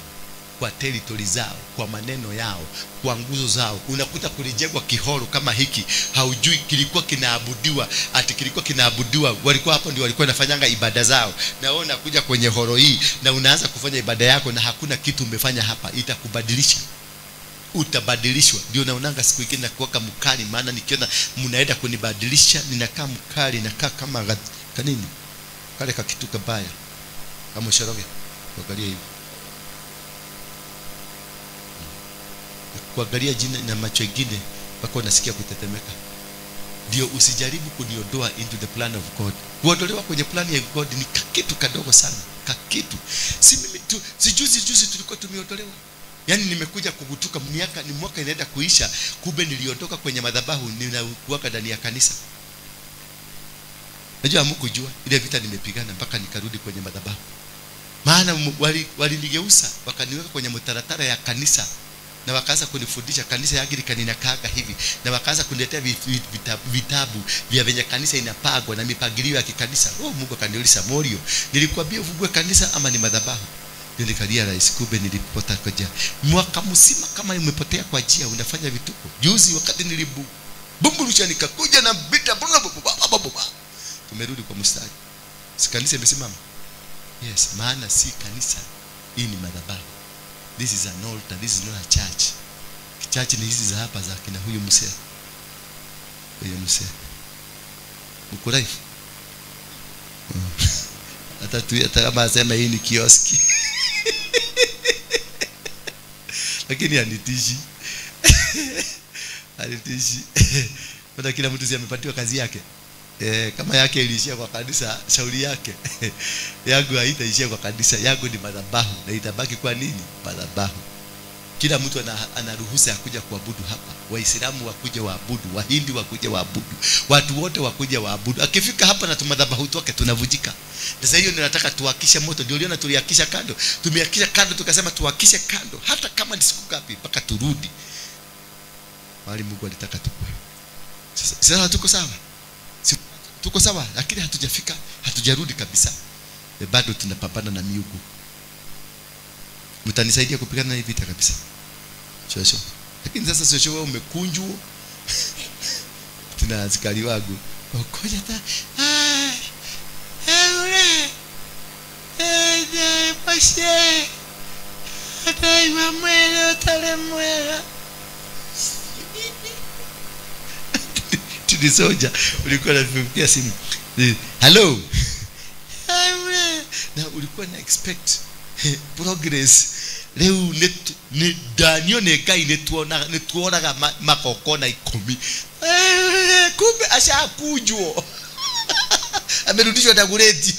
kwa territory zao, kwa maneno yao, kwa nguzo zao. Unakuta kulijengwa kihoro kama hiki, haujui kilikuwa kinaabudiwa, ati kilikuwa kinaabudiwa, walikuwa hapo ndio walikuwa wanafanyanga ibada zao. Na wewe unakuja kwenye horo hii na unaanza kufanya ibada yako na hakuna kitu umefanya hapa, itakubadilisha. Utabadilishwa. Ndio naonanga siku nyingine nakuwa mkali, maana nikiona mnaenda kunibadilisha ninakaa mkali, nakaa kama kanini kale ka kitu kabaya kama shoroge. Angalia hivi, kuangalia jina na macho mengine mpaka unasikia kutetemeka. Ndio usijaribu kuniondoa into the plan of God. Kuondolewa kwenye plan ya God ni kitu kadogo sana, kakitu. Si mimi tu, si juzi tulikuwa tumeondolewa. Yaani nimekuja kugutuka miaka ni mwaka inaenda kuisha, kumbe niliondoka kwenye madhabahu, ninakuwa ndani ya kanisa. Najua hamkujua ile vita nimepigana mpaka nikarudi kwenye madhabahu. Maana walinigeuza wakaniweka kwenye mtaratara ya kanisa, na wakaanza kunifundisha kanisa ya Anglican inakaaga hivi, na wakaanza kuniletea vitabu vya venye kanisa inapagwa na mipangilio ya kikanisa. Oh, Mungu akaniuliza, Morio, nilikwambia ufungue kanisa ama ni madhabahu? Nilikalia rais, kumbe nilipotea kwa njia. Mwaka mzima kama umepotea kwa njia, unafanya vituko. Juzi wakati nilibu bumburusha nikakuja na vita, tumerudi kwa mstari. Si kanisa imesimama? Yes, maana si kanisa, hii ni madhabahu. This is an altar, this is not a church. Church ni hizi za hapa za kina huyu mzee. Huyu mzee. Mko live? Hata kama asema hii ni kioski. Lakini anitishi. Anitishi. Hata kila mtu si amepatiwa kazi yake. Kama yake iliishia kwa kanisa, shauri yake. Yangu haitaishia kwa kanisa, yangu ni madhabahu na itabaki kwa nini? Madhabahu. Kila mtu ana ruhusa ya kuja kuabudu hapa. Waislamu wakuja waabudu, Wahindi wakuja waabudu, watu wote wakuja waabudu. Akifika hapa na tumadhabahu toke tunavujika. Sasa hiyo ninataka tuwakishe moto. Ndio uliona tuliakisha kando. Tumeakisha kando tukasema tuwakishe kando hata kama ni siku ngapi mpaka turudi mahali Mungu alitaka tukue. Sasa tuko sawa. Tuko sawa lakini hatujafika, hatujarudi kabisa. Bado tunapambana na miungu. Mtanisaidia kupigana na hii vita kabisa. Shosho. Lakini sasa shosho wewe umekunjwa. Tuna askari wangu. Okoja ta. Ah. Eure. Eh, pashe. Atai mamwele utalemwela. Tulisoja ulikuwa unapigia simu. Hello. Eure. Na ulikuwa na expect progress. Leo ne Daniel ne kai ne tuona ne tuonaga makokona 10. Kumbe ashakujwa. Amerudishwa tagureti.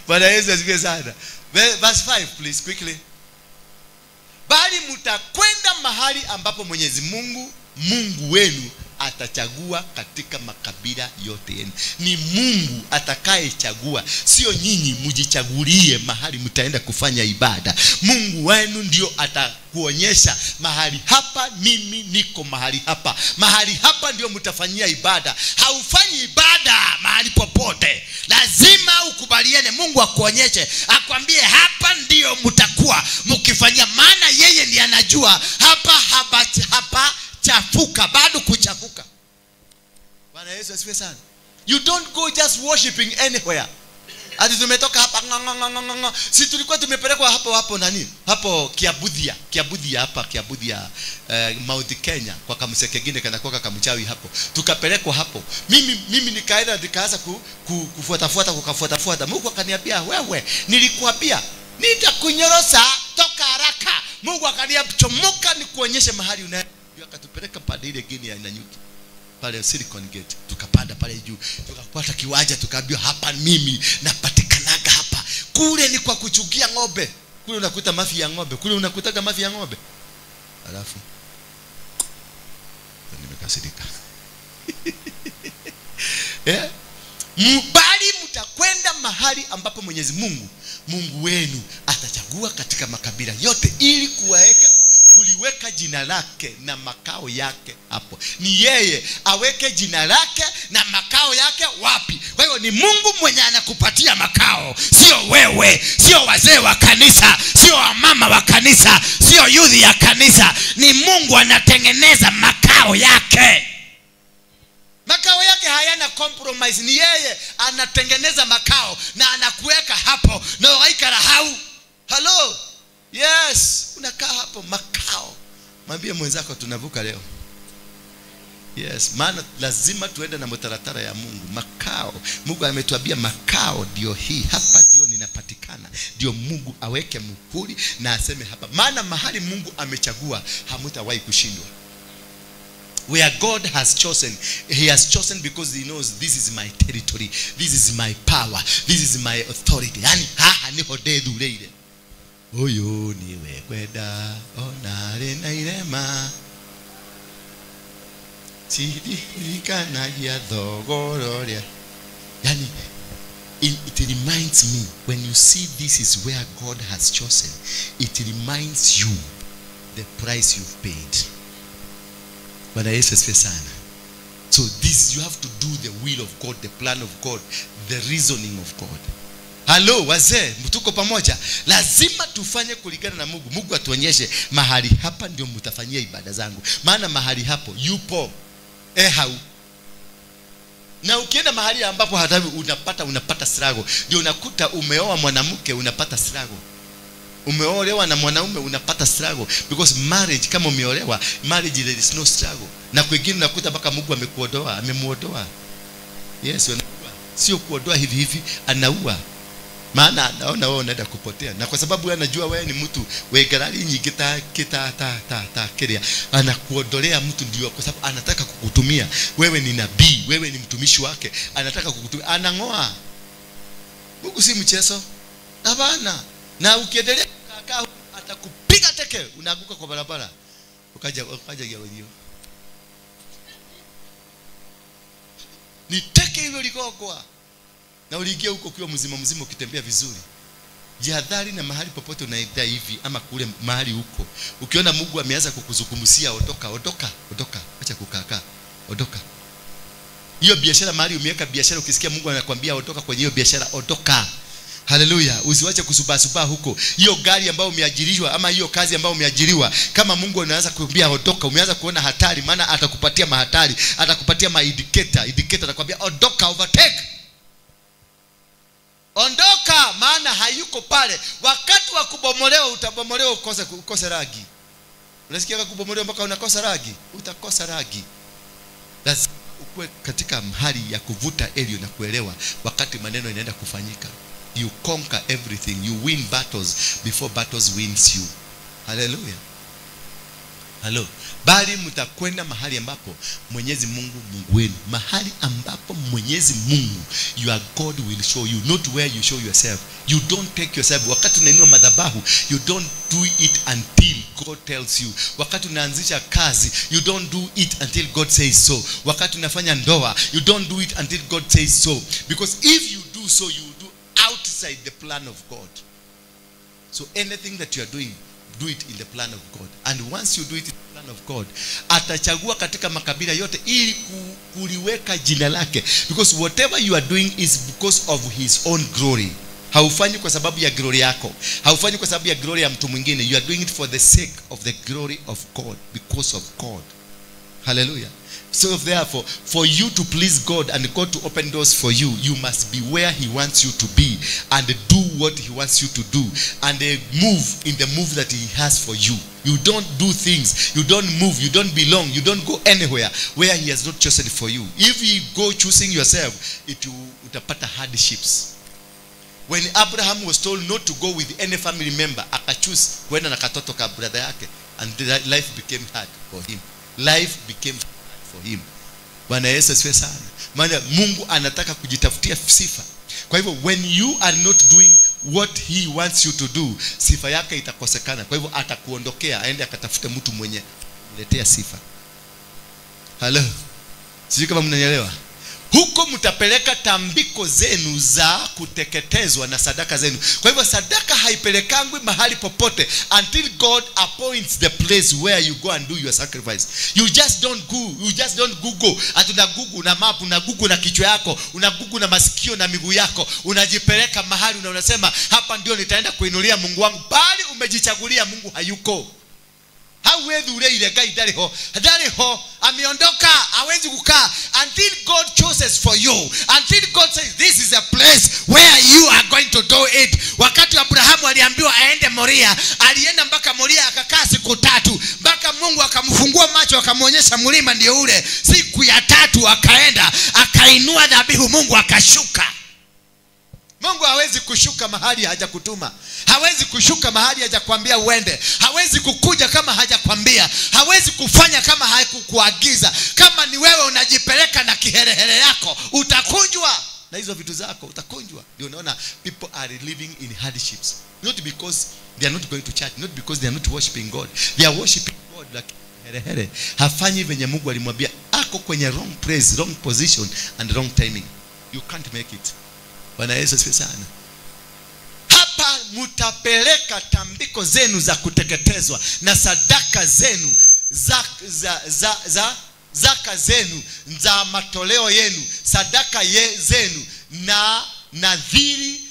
Bwana Yesu asifiwe sana. Verse 5 please quickly. Bali mtakwenda mahali ambapo Mwenyezi Mungu Mungu wenu atachagua katika makabila yote yenu. Ni Mungu atakayechagua, sio nyinyi mjichagulie mahali mtaenda kufanya ibada. Mungu wenu ndio atakuonyesha mahali hapa, mimi niko mahali hapa. Mahali hapa ndio mtafanyia ibada. Haufanyi ibada mahali popote. Lazima ukubaliane, Mungu akuonyeshe, akwambie hapa ndio mtakuwa mkifanyia, maana yeye ndiye anajua hapa hapa chafuka, bado kuchafuka. Bwana Yesu asifiwe sana. You don't go just worshiping anywhere. Ati tumetoka hapa nga. Si tulikuwa tumepelekwa hapo hapo nani? Hapo Kiabudia, Kiabudia hapa, Kiabudia Mount Kenya kwa kamseke kingine kana kwa kamchawi hapo. Tukapelekwa hapo. Mimi nikaenda nikaanza kufuata kukafuata. Mungu akaniambia wewe, nilikuambia nitakunyorosa toka haraka. Mungu akaniambia chomoka nikuonyeshe mahali una. Akatupeleka pale ile gini ya Nanyuki pale Silicon Gate, tukapanda pale juu, tukapata kiwanja, tukaambiwa hapa mimi napatikanaga hapa. Kule ni kwa kuchukia ng'ombe, kule unakuta mafi ya ng'ombe, kule unakutaga mafi ya ng'ombe. Alafu nimekasirika. Mbali mtakwenda mahali ambapo Mwenyezi Mungu Mungu wenu atachagua katika makabila yote ili kuwaeka kuliweka jina lake na makao yake hapo. Ni yeye aweke jina lake na makao yake wapi? Kwa hiyo ni Mungu mwenye anakupatia makao, sio wewe, sio wazee wa kanisa, sio wamama wa kanisa, sio youth ya kanisa. Ni Mungu anatengeneza makao yake. Makao yake hayana compromise. Ni yeye anatengeneza makao na anakuweka hapo na ukaikara hau. Hello. Yes, unakaa hapo makao. Mwambie mwenzako tunavuka leo. Yes, maana lazima tuende na mtaratara ya Mungu. Makao. Mungu ametuambia makao ndio hii. Hapa ndio ninapatikana. Ndio Mungu aweke muhuri na aseme hapa. Maana mahali Mungu amechagua hamtawahi kushindwa. Where God has chosen, he has chosen because he knows this is my territory, this is my power, this is my authority. Yani haha niho ndethureire. Uyu niwe kwenda onare na irema tiririkanagia thogoro. Yani it reminds me, when you see this is where God has chosen, it reminds you the price you've paid. Bwana Yesu asifiwe sana. So this, you have to do the will of God, the plan of God, the reasoning of God. Hello wazee, tuko pamoja. Lazima tufanye kulingana na Mungu. Mungu atuonyeshe mahali hapa ndio mtafanyia ibada zangu. Maana mahali hapo yupo ehau. Na ukienda mahali ambapo hata unapata struggle. Ndio unakuta umeoa mwanamke unapata struggle. Umeolewa na mwanaume unapata struggle. Because marriage, kama umeolewa, marriage there is no struggle. Na kwingine unakuta mpaka Mungu amekuodoa, amemuodoa. Yes, unajua. Sio kuondoa hivi hivi, anaua. Maana anaona wewe unaenda kupotea. Na kwa sababu anajua wewe ni mtu wegarari nyingi ta kita ta ta ta kiria, anakuondolea mtu ndio kwa sababu anataka kukutumia. Wewe ni nabii, wewe ni mtumishi wake, anataka kukutumia. Anangoa. Mungu si mchezo. Hapana. Na ukiendelea kukaa atakupiga teke, unaanguka kwa barabara. Ukaja gawio. Ni teke hilo ligogwa. Na uliingia huko ukiwa mzima mzima ukitembea vizuri. Jihadhari na mahali popote unaenda hivi ama kule mahali huko. Ukiona Mungu ameanza kukuzungumzia, ondoka, ondoka, ondoka. Acha kukaa, ondoka. Hiyo biashara mahali umeweka biashara, ukisikia Mungu anakuambia ondoka kwenye hiyo biashara, ondoka. Haleluya. Usiwache kusubasuba huko. Hiyo gari ambayo umeajiriwa ama hiyo kazi ambayo umeajiriwa, kama Mungu anaanza kukuambia ondoka, umeanza kuona hatari, maana atakupatia mahatari, atakupatia ma-indicator, indicator atakwambia ondoka, overtake. Ondoka, maana hayuko pale. Wakati wa kubomolewa utabomolewa ukose ragi. Unasikia kubomolewa mpaka unakosa ragi? Utakosa ragi. Lazima ukue katika hali ya kuvuta elio na kuelewa wakati maneno inaenda kufanyika. You conquer everything. You win battles before battles wins you. Hallelujah. Hello. Bali mtakwenda mahali ambapo Mwenyezi Mungu Mungu wenu, mahali ambapo Mwenyezi Mungu your God will show you, not where you show yourself. You don't take yourself. Wakati unainua madhabahu, you don't do it until God tells you. Wakati unaanzisha kazi, you don't do it until God says so. Wakati unafanya ndoa, you don't do it until God says so. Because if you do so, you do outside the plan of God. So anything that you are doing, do it in the plan of God. And once you do it in the plan of God, atachagua katika makabila yote ili kuliweka jina lake. Because whatever you are doing is because of his own glory. Haufanyi kwa sababu ya glory yako. Haufanyi kwa sababu ya glory ya mtu mwingine. You are doing it for the sake of the glory of God, because of God. Hallelujah. So therefore, for you to please God and God to open doors for you, you must be where he wants you to be and do what he wants you to do and move in the move that he has for you. You don't do things, you don't move, you don't belong, you don't go anywhere where he has not chosen for you. If you go choosing yourself, it will utapata hardships. When Abraham was told not to go with any family member, akachoose kwenda na katoto ka brother yake, and life became hard for him. Life became for him. Bwana Yesu asifiwe sana. Maana Mungu anataka kujitafutia sifa. Kwa hivyo when you are not doing what he wants you to do, sifa yake itakosekana. Kwa hivyo atakuondokea, aende akatafute mtu mwenye kuletea sifa. Hello. Sijui kama mnanielewa. Huko mtapeleka tambiko zenu za kuteketezwa na sadaka zenu. Kwa hivyo sadaka haipelekangwi mahali popote until God appoints the place where you go and do your sacrifice. You just don't go, you just don't Google. Ati una Google na map, una Google na kichwa yako, una Google na masikio na miguu yako. Unajipeleka mahali na unasema hapa ndio nitaenda kuinulia Mungu wangu. Bali umejichagulia, Mungu hayuko. Hawezi ule ile guy ndari ho. Ndari ho, ameondoka, hawezi kukaa until God chooses for you. Until God says this is a place where you are going to do it. Wakati Abrahamu aliambiwa aende Moria, alienda mpaka Moria akakaa siku 3, mpaka Mungu akamfungua macho akamuonyesha mlima ndio ule. Siku ya 3 akaenda, akainua dhabihu, Mungu akashuka. Mungu hawezi kushuka mahali hajakutuma. Hawezi kushuka mahali hajakwambia uende. Hawezi kukuja kama hajakwambia. Hawezi kufanya kama hakukuagiza. Kama ni wewe unajipeleka na kiherehere yako, utakunjwa. Na hizo vitu zako utakunjwa. Ndio unaona people are living in hardships. Not because they are not going to church, not because they are not worshiping God. They are worshiping God like herehere. Hafanyi venye Mungu alimwambia. Ako kwenye wrong place, wrong position and wrong timing. You can't make it. Bwana Yesu asifiwe sana. Hapa mtapeleka tambiko zenu za kuteketezwa na sadaka zenu zaka zenu za matoleo yenu, sadaka zenu na nadhiri,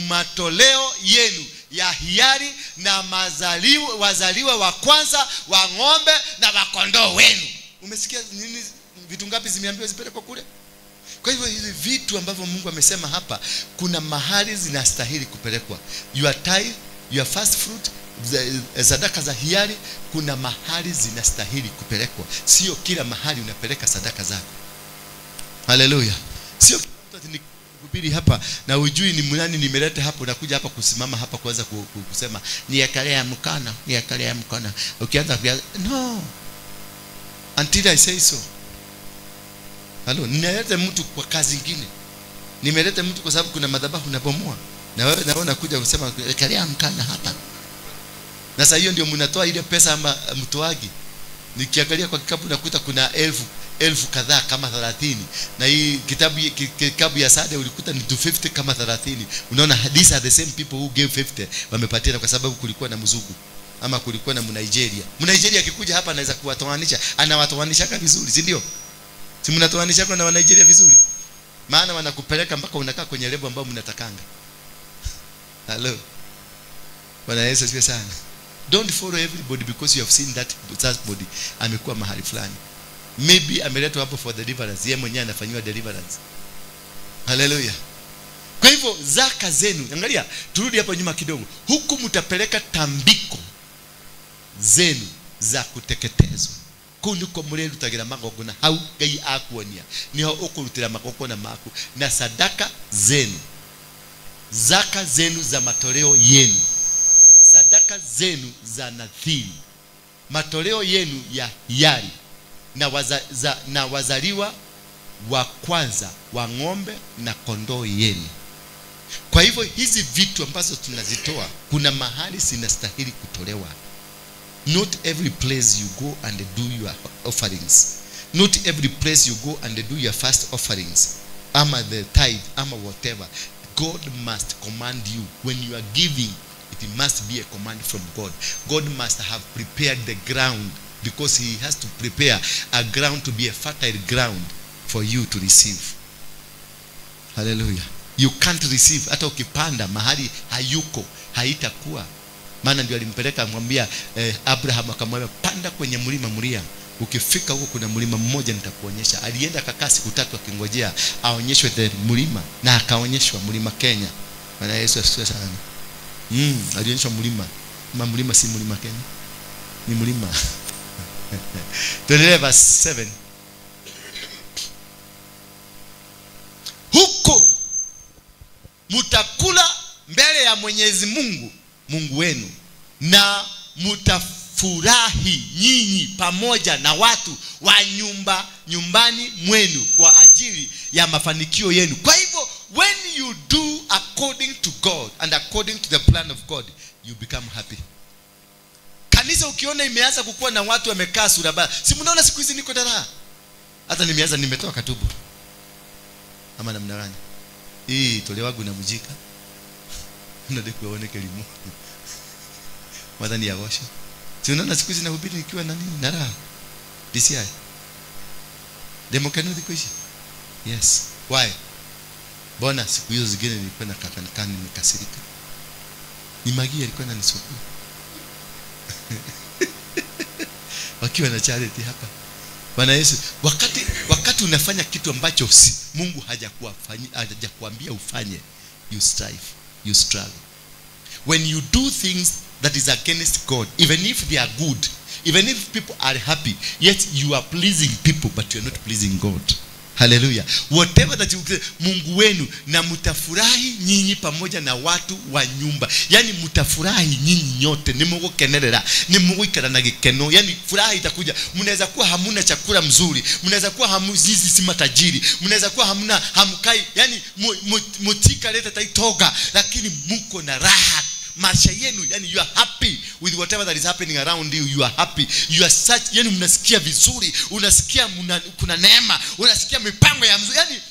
matoleo yenu ya hiari na wazaliwa wa kwanza wa ng'ombe na wa kondoo wenu. Umesikia nini? Vitu ngapi zimeambiwa zipelekwe kule? Kwa hivyo hizi vitu ambavyo Mungu amesema hapa, kuna mahali zinastahili kupelekwa. Your tithe, your first fruit, sadaka za hiari, kuna mahali zinastahili kupelekwa. Sio kila mahali unapeleka sadaka zako. Haleluya. Sio mtu ati nikuhubiri hapa na ujui ni nani nimeleta hapo, unakuja hapa kusimama hapa kuanza kusema niekelea mkono, niekelea mkono. Ukianza no. Until I say so. Halo, ninaleta mtu kwa kazi nyingine. Nimeleta mtu kwa sababu kuna madhabahu nabomoa. Na wewe naona kuja kusema ekelea mkono hapa. Na sasa hiyo ndio mnatoa ile pesa ama mtoaji. Nikiangalia kwa kikapu nakuta kuna elfu kadhaa kama 30. Na hii kitabu ya Sade ulikuta ni 250 kama 30. Unaona, these are the same people who gave 50 wamepatia kwa sababu kulikuwa na mzungu ama kulikuwa na Mnigeria. Mnigeria akikuja hapa anaweza kuwatoanisha, anawatoanisha vizuri, si ndio? Si mnatoanisha kwa na wa Nigeria vizuri? Maana wanakupeleka mpaka unakaa kwenye level ambayo mnatakanga. Hello. Bwana Yesu asifiwe sana. Don't follow everybody because you have seen that body amekuwa mahali fulani. Maybe ameletwa hapo for deliverance. Yeye mwenyewe anafanywa deliverance. Hallelujah. Kwa hivyo zaka zenu, angalia, turudi hapo nyuma kidogo. Huku mtapeleka tambiko zenu za kuteketezwa. Kunduko murerutagira magongona hau Ngai akuonia. Niho ukurutira magongona maku na sadaka zenu. Zaka zenu za matoleo yenu. Sadaka zenu za nadhiri. Matoleo yenu ya hiari na wazaliwa wa kwanza wa ng'ombe na kondoo yenu. Kwa hivyo hizi vitu ambazo tunazitoa kuna mahali zinastahili kutolewa. Not every place you go and do your offerings. Not every place you go and do your first offerings. Ama the tithe, ama whatever. God must command you. When you are giving, it must be a command from God. God must have prepared the ground, because he has to prepare a ground to be a fertile ground for you to receive. Hallelujah. You can't receive. Hata ukipanda mahali hayuko, haitakuwa. Maana ndio alimpeleka amwambia Abraham, akamwambia panda kwenye mlima Moria. Ukifika huko kuna mlima mmoja nitakuonyesha. Alienda akakaa siku 3 akingojea aonyeshwe the mlima, na akaonyeshwa mlima Kenya. Bwana Yesu asifiwe sana. Alionyeshwa mlima. Mlima si mlima Kenya. Ni mlima. Tuendelee verse 7. Huko mtakula mbele ya Mwenyezi Mungu, Mungu wenu, na mtafurahi nyinyi pamoja na watu wa nyumbani mwenu kwa ajili ya mafanikio yenu. Kwa hivyo when you do according to God and according to the plan of God, you become happy. Kanisa ukiona imeanza kukua na watu wamekaa sura baya. Si mnaona siku hizi niko dara. Hata nimeanza nimetoa katubu. Ama namna gani? Hii tolewagu na mjika. Unadekwa uone kelimo. Madhani ya washo. Si unaona siku hizi nahubiri nikiwa na nini? Na raha. DCI. Demokano dikoishi. Yes. Why? Bona siku hizo zingine nilikuwa na kakanikani nimekasirika. Ni magia alikuwa ananisumbua. Wakiwa na charity hapa. Bwana Yesu, wakati unafanya kitu ambacho Mungu hajakuambia ufanye, you strive, you struggle. When you do things that is against God, even if they are good, even if people are happy, yet you are pleasing people, but you are not pleasing God. Hallelujah. Whatever that you say, Mungu wenu, na mutafurahi nyinyi pamoja na watu wa nyumba. Yani mutafurahi nyinyi nyote, ni Mungu kenerera, ni Mungu ikara na gikeno. Yani furaha itakuja. Mnaweza kuwa hamuna chakula mzuri, mnaweza kuwa hamuzizi si matajiri, mnaweza kuwa hamuna hamkai, yani mutika leta taitoga, lakini muko na raha. Maisha yenu, yani you are happy with whatever that is happening around you. You are happy. You are such, yani mnasikia vizuri, unasikia kuna neema, unasikia mipango ya mzuri. Yani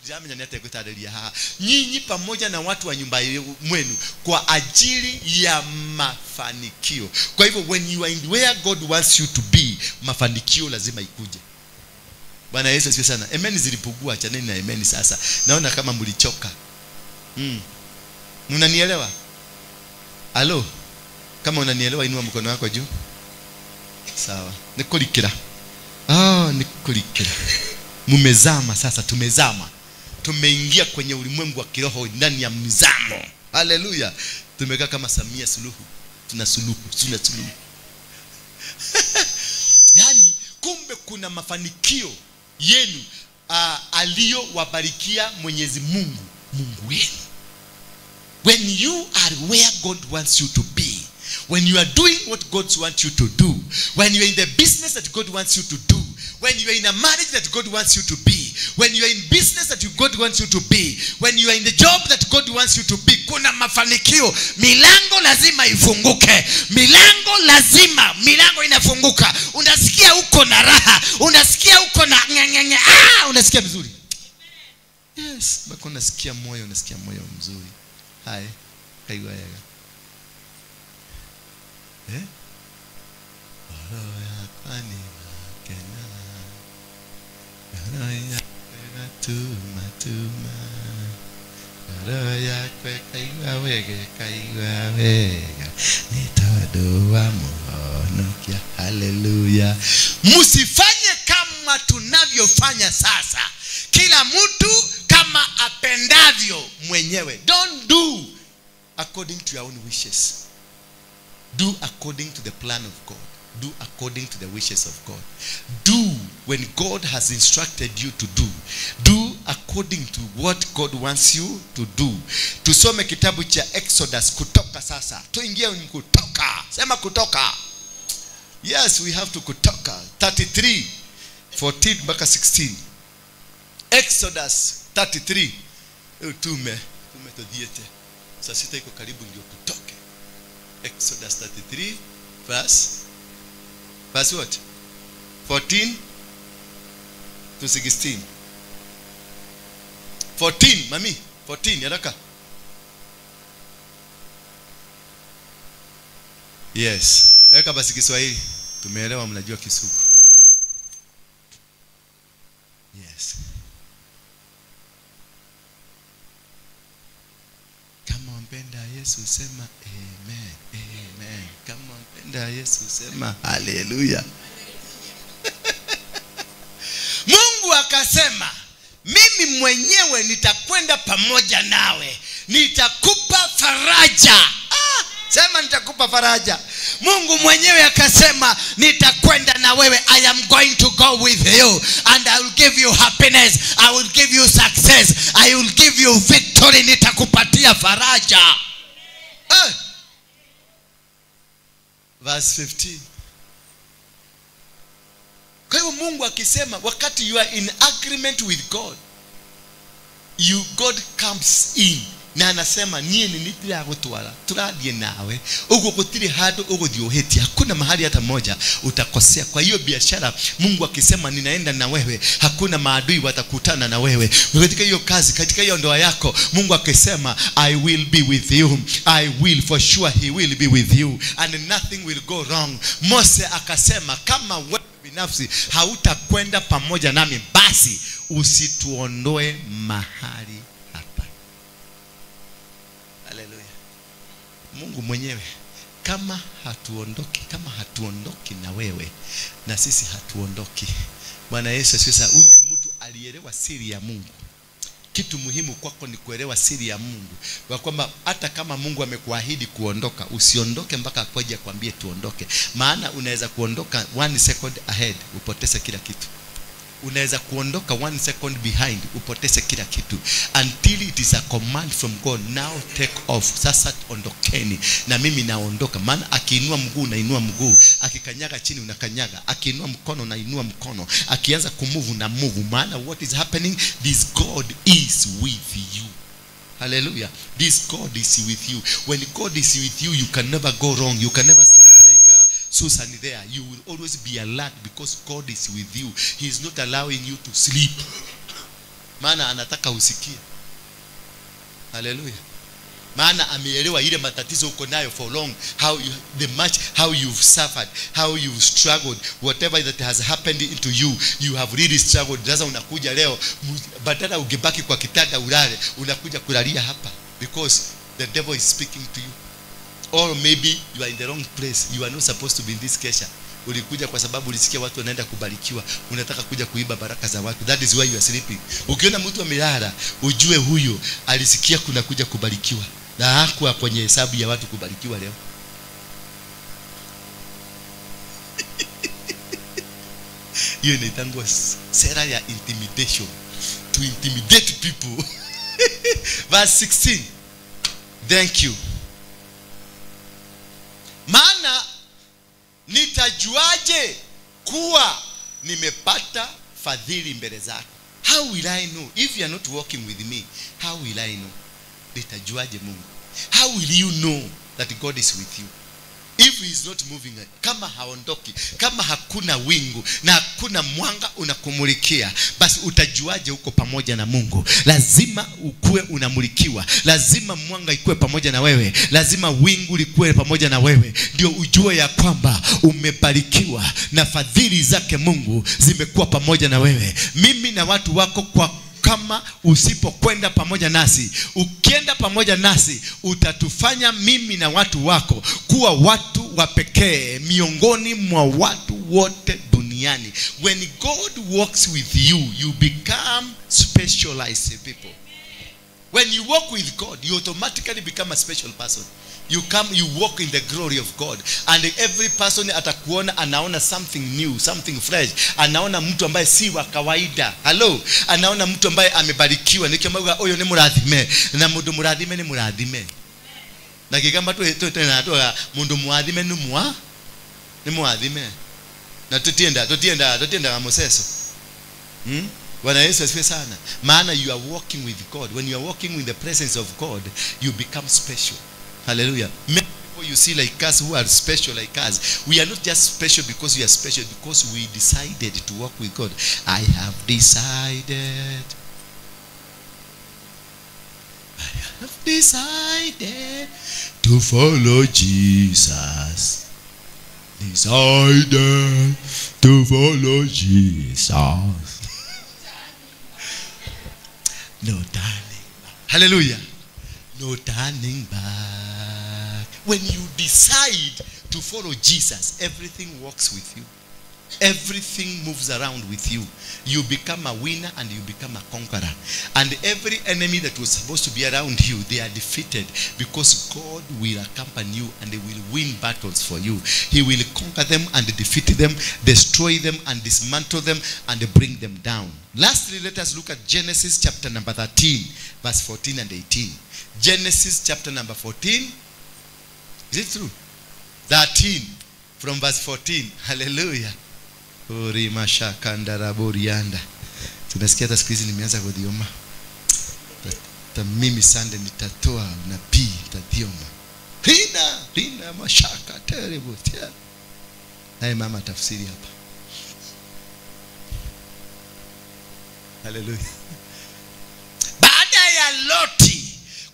jamani nitakutadia nyinyi pamoja na watu wa nyumba mwenu kwa ajili ya mafanikio. Kwa hivyo when you are in where God wants you to be, mafanikio lazima ikuje. Bwana Yesu asifiwe sana. Amen zilipugua, achaneni na amen sasa. Naona kama mlichoka. Mnanielewa? Alo, kama unanielewa inua mkono wako juu. Sawa. Nikulikira. Nikulikira. Mumezama sasa, tumezama. Tumeingia kwenye ulimwengu wa kiroho ndani ya mzamo. Haleluya. Tumekaa kama Samia Suluhu. Tuna suluhu, tuna suluhu. Yani kumbe kuna mafanikio yenu aliyowabarikia Mwenyezi Mungu, Mungu wenu. When you are where God wants you to be, when you are doing what God wants you to do, when you are in the business that God wants you to do, when you are in a marriage that God wants you to be, when you are in business that God wants you to be, when you are in the job that God wants you to be, kuna mafanikio. Milango lazima ifunguke. Milango lazima, milango inafunguka. Unasikia uko na raha, unasikia uko na ngengenge, unasikia vizuri. Yes, bako unasikia moyo, unasikia moyo mzuri. Hai, kaigwa yega. Eh? Oro yakwa ni makena. Oro yakwa tuma tuma. Oro yakwa kaigwa wega kaigwa wega. Ni tondu wa muhonokia. Hallelujah. Msifanye kama tunavyofanya sasa. Kila mtu kama apendavyo mwenyewe. Don't do according to your own wishes. Do according to the plan of God. Do according to the wishes of God. Do when God has instructed you to do. Do according to what God wants you to do. Tusome kitabu cha Exodus, kutoka sasa. Tuingie kutoka. Sema kutoka. Yes, we have to kutoka. 33, 14 mpaka 16. Exodus 33. Tume tudiete. Saa sita iko karibu ndio tutoke. Exodus 33 verse what? 14 to 16. 14, mami. 14, yaraka. Yes. Weka basi Kiswahili. Tumeelewa, mnajua Kisugu. Yes. Kama wampenda Yesu sema amen. Amen. Kama wampenda Yesu sema haleluya. Mungu akasema, mimi mwenyewe nitakwenda pamoja nawe, nitakupa faraja. Sema nitakupa faraja. Mungu mwenyewe akasema nitakwenda na wewe. I am going to go with you and I will give you happiness. I will give you success. I will give you victory. Nitakupatia faraja. Verse 15. Kwa hiyo Mungu akisema, wakati you are in agreement with God, you God comes in. Na anasema nie ni nitira gutwara turathie nawe uguo gutiri handu uguthie uhitie, hakuna mahali hata moja utakosea. Kwa hiyo biashara, Mungu akisema ninaenda na wewe, hakuna maadui watakutana na wewe. Katika hiyo kazi, katika hiyo ndoa yako, Mungu akisema I will be with you, I will for sure, he will be with you and nothing will go wrong. Mose akasema kama wewe binafsi hautakwenda pamoja nami, basi usituondoe mahali hapa. Haleluya. Mungu mwenyewe, kama hatuondoki, kama hatuondoki na wewe, na sisi hatuondoki. Bwana Yesu asifiwe. Huyu ni mtu alielewa siri ya Mungu. Kitu muhimu kwako ni kuelewa siri ya Mungu, kwa kwamba hata kama Mungu amekuahidi kuondoka, usiondoke mpaka akuje akwambie tuondoke. Maana unaweza kuondoka 1 second ahead upoteze kila kitu. Unaweza kuondoka 1 second behind upoteze kila kitu. Until it is a command from God, now take off. Sasa ondokeni na mimi naondoka. Maana akiinua mguu unainua mguu, akikanyaga chini unakanyaga, akiinua mkono unainua mkono, akianza kumove na move. Maana what is happening, this God is with you. Hallelujah. This God is with you. When God is with you, you can never go wrong. You can never sleep like Susan there. You will always be alert because God is with you. He is not allowing you to sleep. Maana anataka usikie. Hallelujah. Maana ameelewa ile matatizo uko nayo for long, how you, the much how you've suffered, how you've struggled, whatever that has happened into you, you have really struggled. Sasa unakuja leo, badala ungebaki kwa kitanda ulale, unakuja kulalia hapa because the devil is speaking to you. Or maybe you are in the wrong place. You are not supposed to be in this kesha. Ulikuja kwa sababu ulisikia watu wanaenda kubarikiwa, unataka kuja kuiba baraka za watu. That is why you are sleeping. Ukiona mtu amelala, ujue huyo alisikia kuna kuja kubarikiwa, na hakuwa kwenye hesabu ya watu kubarikiwa leo. Hiyo inaitangwa sera ya intimidation, to intimidate people. Verse 16. Thank you. Maana nitajuaje kuwa nimepata fadhili mbele zako? How will I know if you are not walking with me? How will I know? Nitajuaje Mungu? How will you know that God is with you if he is not moving? Kama haondoki, kama hakuna wingu na hakuna mwanga unakumulikia, basi utajuaje uko pamoja na Mungu? Lazima ukue unamulikiwa, lazima mwanga ikue pamoja na wewe, lazima wingu likue pamoja na wewe, ndio ujue ya kwamba umebarikiwa na fadhili zake Mungu zimekuwa pamoja na wewe. Mimi na watu wako, kwa kama usipokwenda pamoja nasi, ukienda pamoja nasi utatufanya mimi na watu wako kuwa watu wa pekee miongoni mwa watu wote duniani. When God walks with you, you become specialized people. When you walk with God, you automatically become a special person. You come, you walk in the glory of God. And every person atakuona, anaona something new, something fresh. Anaona mtu ambaye si wa kawaida. Hello? Anaona mtu ambaye amebarikiwa. Nikiambiwa oyo ni murathime, na mundu murathime ni murathime. Na kigamba tu tena tu mundu muathime ni mwa ni muathime. Na tutienda museso. Bwana Yesu asifiwe sana. Maana you are walking with God. When you are walking in the presence of God, you become special. Hallelujah. Many people you see like us who are special like us, we are not just special because we are special, because we decided to walk with God. I have decided. I have decided to follow Jesus. Decided to follow Jesus. No turning back. Hallelujah. No turning back. When you decide to follow Jesus, everything works with you. Everything moves around with you. You become a winner and you become a conqueror. And every enemy that was supposed to be around you, they are defeated, because God will accompany you and they will win battles for you. He will conquer them and defeat them, destroy them and dismantle them and bring them down. Lastly, let us look at Genesis chapter number 13, verse 14 and 18. Genesis chapter number 14. Is it true? 13 from verse 14. Hallelujah. Tunasikia hata siku hizi nimeanza kudhioma. Mimi Sunday nitatoa nabii nitadhioma. Rina mashaka terrible. Naye mama tafsiri hapa. Hallelujah. Baada ya Loti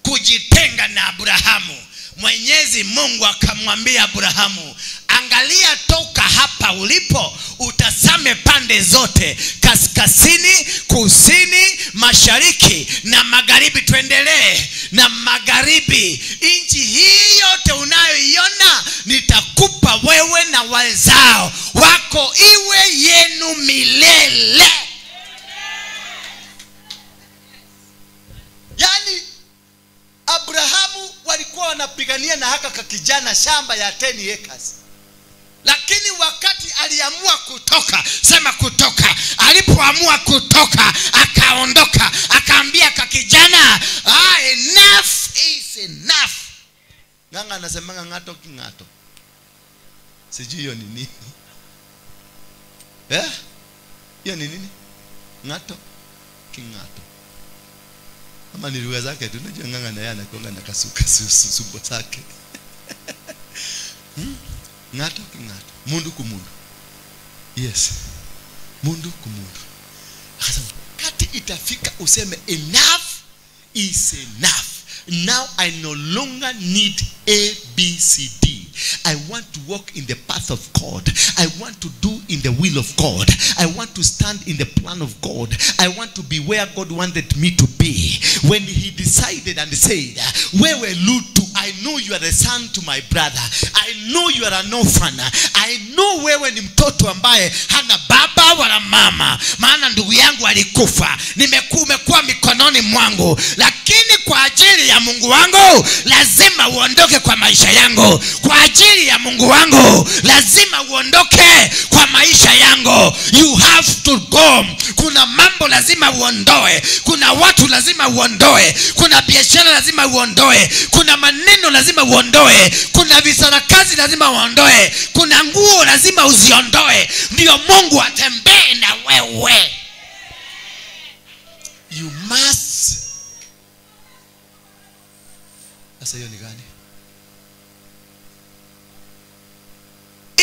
kujitenga na Abrahamu, Mwenyezi Mungu akamwambia Abrahamu, angalia toka hapa ulipo, utazame pande zote, kaskazini, kusini, mashariki na magharibi. Tuendelee na magharibi. Nchi hii yote unayoiona nitakupa wewe na wazao wako, iwe yenu milele. Yani Abrahamu walikuwa wanapigania na haka kakijana shamba ya 10 acres. Lakini wakati aliamua kutoka, sema kutoka, alipoamua kutoka, akaondoka, akaambia kakijana, enough is enough. Nganga anasemanga ngato kingato. Sijui hiyo ni nini. Eh? Hiyo ni nini? Ngato kingato. Ama ni lugha zake tu, unajua nganga na yeye anakuanga na kasuka sumbo zake. Ngato kingato. Mundu kumundu. Yes. Mundu kumundu. Akasema kati itafika useme enough is enough. Now I no longer need A, B, C, D. I want to walk in the path of God. I want to do in the will of God. I want to stand in the plan of God. I want to be where God wanted me to be. When he decided and said, wewe Lutu, I know you are the son to my brother. I know you are an orphan. I know wewe ni mtoto ambaye hana baba wala mama, maana ndugu yangu alikufa, nimekuwa mikononi mwangu. Lakini kwa ajili ya Mungu wangu lazima uondoke kwa maisha yangu. Kwa ajili ya Mungu wangu lazima uondoke kwa maisha yangu. You have to go. Kuna mambo lazima uondoe, kuna watu lazima uondoe, kuna biashara lazima uondoe, kuna maneno lazima uondoe, kuna visarakazi lazima uondoe, kuna nguo lazima uziondoe, ndio Mungu atembee na wewe. You must. Sasa hiyo ni gani?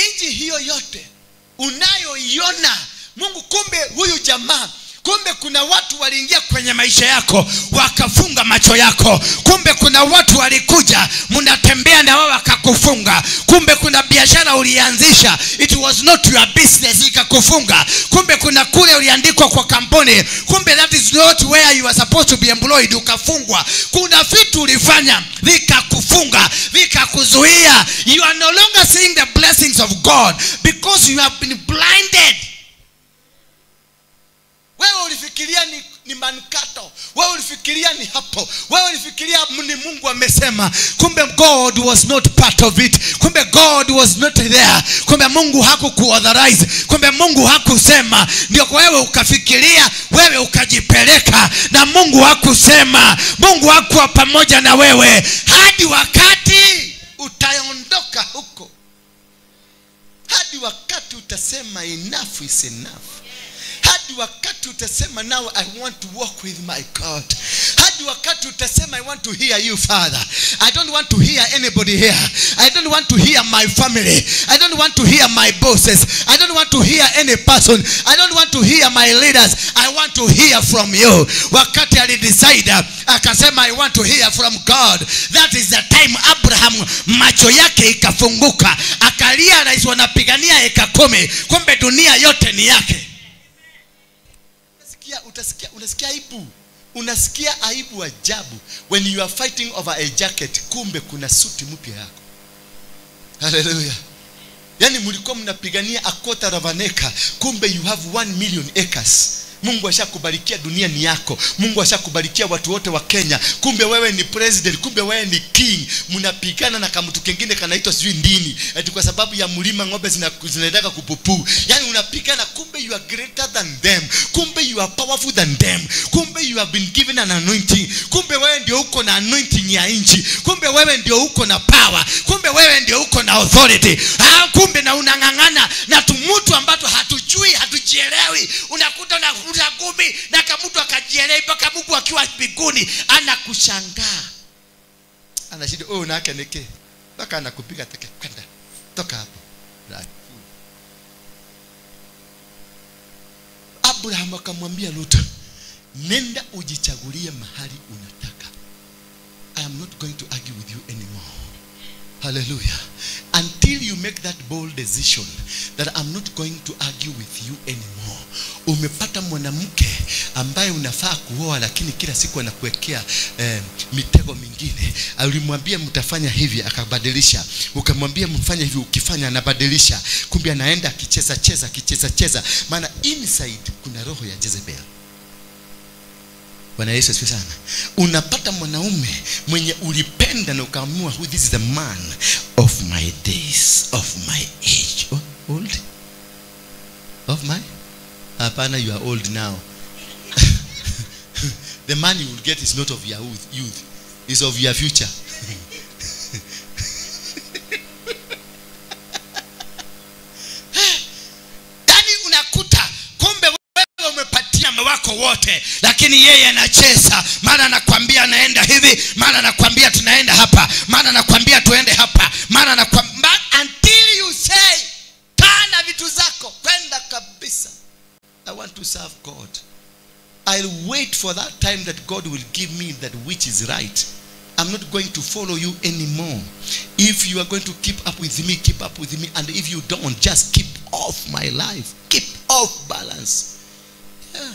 Inji hiyo yote unayoiona Mungu, kumbe huyu jamaa, kumbe kuna watu waliingia kwenye maisha yako wakafunga macho yako. Kumbe kuna watu walikuja mnatembea na wao wakakufunga. Kumbe kuna biashara ulianzisha, it was not your business, ikakufunga. Kumbe kuna kule uliandikwa kwa kampuni, kumbe that is not where you are supposed to be employed, ukafungwa. Kuna vitu ulifanya vikakufunga, vikakuzuia. You are no longer seeing the blessings of God because you have been blinded. Wewe ulifikiria ni manukato, wewe ulifikiria ni hapo, wewe ulifikiria ni Mungu amesema. Kumbe God was not part of it. Kumbe God was not there. Kumbe Mungu hakukuauthorize. Kumbe Mungu hakusema. Ndio kwa wewe ukafikiria, wewe ukajipeleka, na Mungu hakusema. Mungu hakuwa pamoja na wewe hadi wakati utaondoka huko, hadi wakati utasema enough is enough. Hadi wakati utasema now I want to walk with my God. Hadi wakati utasema I want to hear you, Father. I don't want to hear anybody here. I don't want to hear my family. I don't want to hear my bosses. I don't want to hear any person. I don't want to hear my leaders. I want to hear from you. Wakati alidecide akasema I want to hear from God. That is the time Abraham macho yake ikafunguka. Akalia rais wanapigania eka 10. Kumbe dunia yote ni yake. Utasikia, unasikia aibu. Unasikia aibu ajabu when you are fighting over a jacket, kumbe kuna suti mpya yako. Hallelujah. Yani mlikuwa mnapigania a quarter of an acre, kumbe you have 1 million acres. Mungu ashakubarikia dunia ni yako. Mungu ashakubarikia watu wote wa Kenya. Kumbe wewe ni president, kumbe wewe ni king. Mnapigana na kamtu kengine kanaitwa sijui ndini, eti kwa sababu ya mlima ng'ombe zinaendaka kupupu. Yani unapigana, kumbe you are greater than them. Kumbe you are powerful than them. Kumbe you have been given an anointing. Kumbe wewe ndio uko na anointing ya nchi. Kumbe wewe ndio uko na power. Kumbe wewe ndio uko na authority. Kumbe na unang'ang'ana na tumutu ambato hatujui, hatujielewi. Unakuta na gumi na kamutu akajielewi mpaka Mungu akiwa mbinguni anakushangaa. Anashida oh na neke. Mpaka anakupiga teke kwenda. Toka hapo. Right. Abraham akamwambia Lot, nenda ujichagulie mahali unataka. I am not going to argue with you anymore. Hallelujah. Until you make that bold decision that I'm not going to argue with you anymore. Umepata mwanamke ambaye unafaa kuoa, lakini kila siku anakuwekea mitego mingine. Ulimwambia mtafanya hivi, akabadilisha. Ukamwambia mfanye hivi, ukifanya anabadilisha. Kumbe anaenda akicheza cheza, akicheza cheza. Maana inside kuna roho ya Jezebel. Bwana Yesu asifiwe sana. Unapata mwanaume mwenye ulipenda na ukaamua this is the man of my days, of my age. Oh, old? Of my? Hapana, you are old now. The man you will get is not of your youth, it's of your future. Yani unakuta kumbe wewe umepatia mume wako wote, lakini yeye anacheza. Mara anakuambia anaenda hivi, mara anakuambia tunaenda hapa, mara anakuambia tuende hapa, mara anakuambia, until you say tana vitu zako kwenda kabisa. I want to serve God. I'll wait for that time that God will give me that which is right. I'm not going to follow you anymore. If you are going to keep up with me, keep up with me. And if you don't, just keep off my life. Keep off balance. Yeah.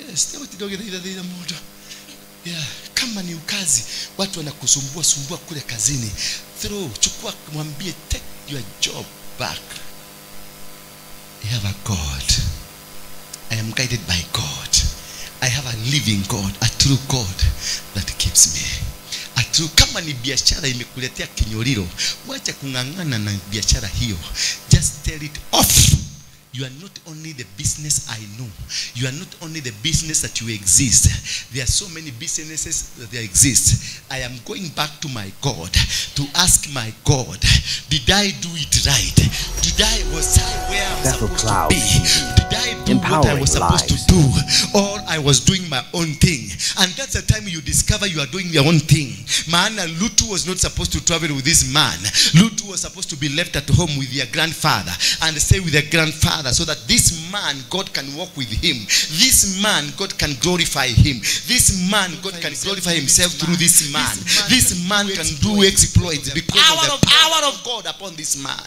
Yes. Yeah. Kama ni ukazi, watu wanakusumbua sumbua kule kazini. Throw, chukua, mwambie, take your job back. You have a God. I am guided by God. I have a living God, a true God that keeps me. A true, kama ni biashara imekuletea kinyoriro, wacha kung'ang'ana na biashara hiyo. Just tell it off. You are not only the business I know. You are not only the business that you exist. There are so many businesses that there exist. I am going back to my God to ask my God, did I do it right? Was I where I'm supposed to be? Did I do what I was supposed to do? Or I was doing my own thing? And that's the time you discover you are doing your own thing. Maana Lutu was not supposed to travel with this man. Lutu was supposed to be left at home with their grandfather and stay with their grandfather, so that this man, God can walk with him. This man, God can glorify him. This man, God can glorify himself through this man. This man can do exploits because of the power of God upon this man.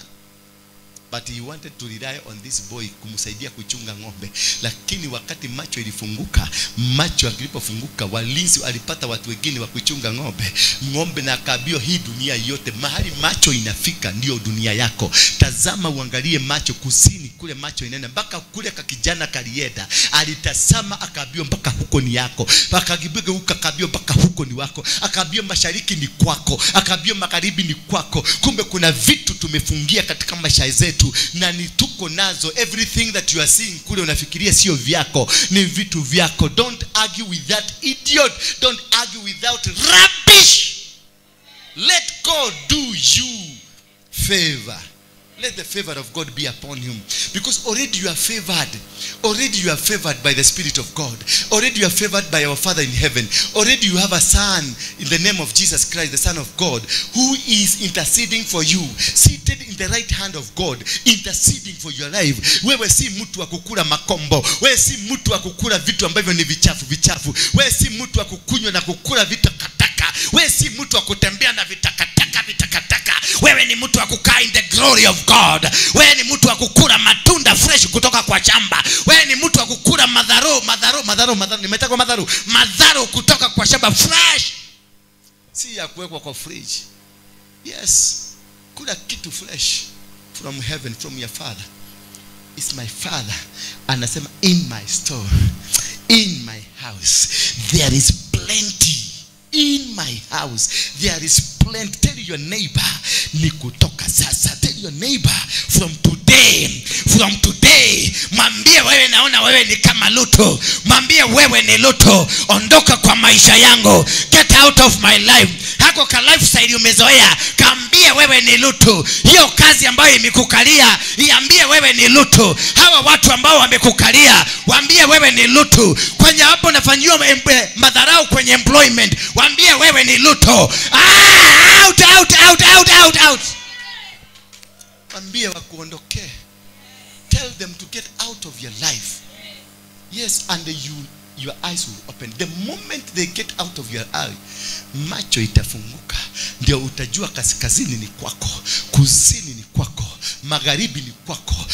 But he wanted to rely on this boy kumsaidia kuchunga ng'ombe. Lakini wakati macho ilifunguka, macho yalipofunguka, walinzi alipata watu wengine wa kuchunga ng'ombe. Ng'ombe na akaambiwa hii dunia yote, mahali macho inafika ndio dunia yako. Tazama uangalie macho kusini kule macho inaenda mpaka kule kakijana kalienda. Alitazama akaambiwa mpaka huko ni yako. Akagibega huko akaambiwa mpaka huko ni wako. Akaambiwa mashariki ni kwako. Akaambiwa magharibi ni kwako. Kumbe kuna vitu tumefungia katika maisha zetu na ni tuko nazo. Everything that you are seeing kule unafikiria sio vyako, ni vitu vyako. Don't argue with that idiot. Don't argue without rubbish. Let God do you favor. Let the favor of God be upon him. Because already you are favored. Already you are favored by the Spirit of God. Already you are favored by our Father in heaven. Already you have a son in the name of Jesus Christ, the Son of God, who is interceding for you, seated in the right hand of God, interceding for your life. Wewe si mtu wa kukula makombo. Wewe si mtu wa kukula vitu ambavyo ni vichafu vichafu. Wewe si mtu wa kukunywa na kukula vitakataka. Wewe si mtu wa kutembea na vitakataka vitakataka. Wewe ni mtu wa kukaa in the glory of God. Wewe ni mtu wa kukula matunda fresh kutoka kwa shamba. Wewe ni mtu wa kukula madharo madharo madharo madharo. Nimetaka madharo madharo kutoka kwa shamba fresh, si ya kuwekwa kwa fridge. Yes, kula kitu fresh from heaven, from your Father. It's my Father. Anasema in my store, in my house there is plenty. In my house there is plenty. Tell your neighbor, ni kutoka sasa. Tell your neighbor, from today, from today. Mwambie wewe naona wewe ni kama Lutu. Mwambie wewe ni Lutu. Ondoka kwa maisha yangu. Get out of my life. Hako ka lifestyle umezoea, kaambie wewe ni Lutu. Hiyo kazi ambayo imekukalia, iambie wewe ni Lutu. Hawa watu ambao wamekukalia, waambie wewe ni Lutu. Kwenye hapo unafanyiwa madharau kwenye employment, waambie wewe ni Lutu. Out, out, out, out, out, out. Waambie wakuondokee. Tell them to get out of your life. Yes, and your eyes will open. The moment they get out of your eye, macho itafunguka. Ndio utajua kaskazini ni kwako, kusini ni kwako, magharibi ni kwako.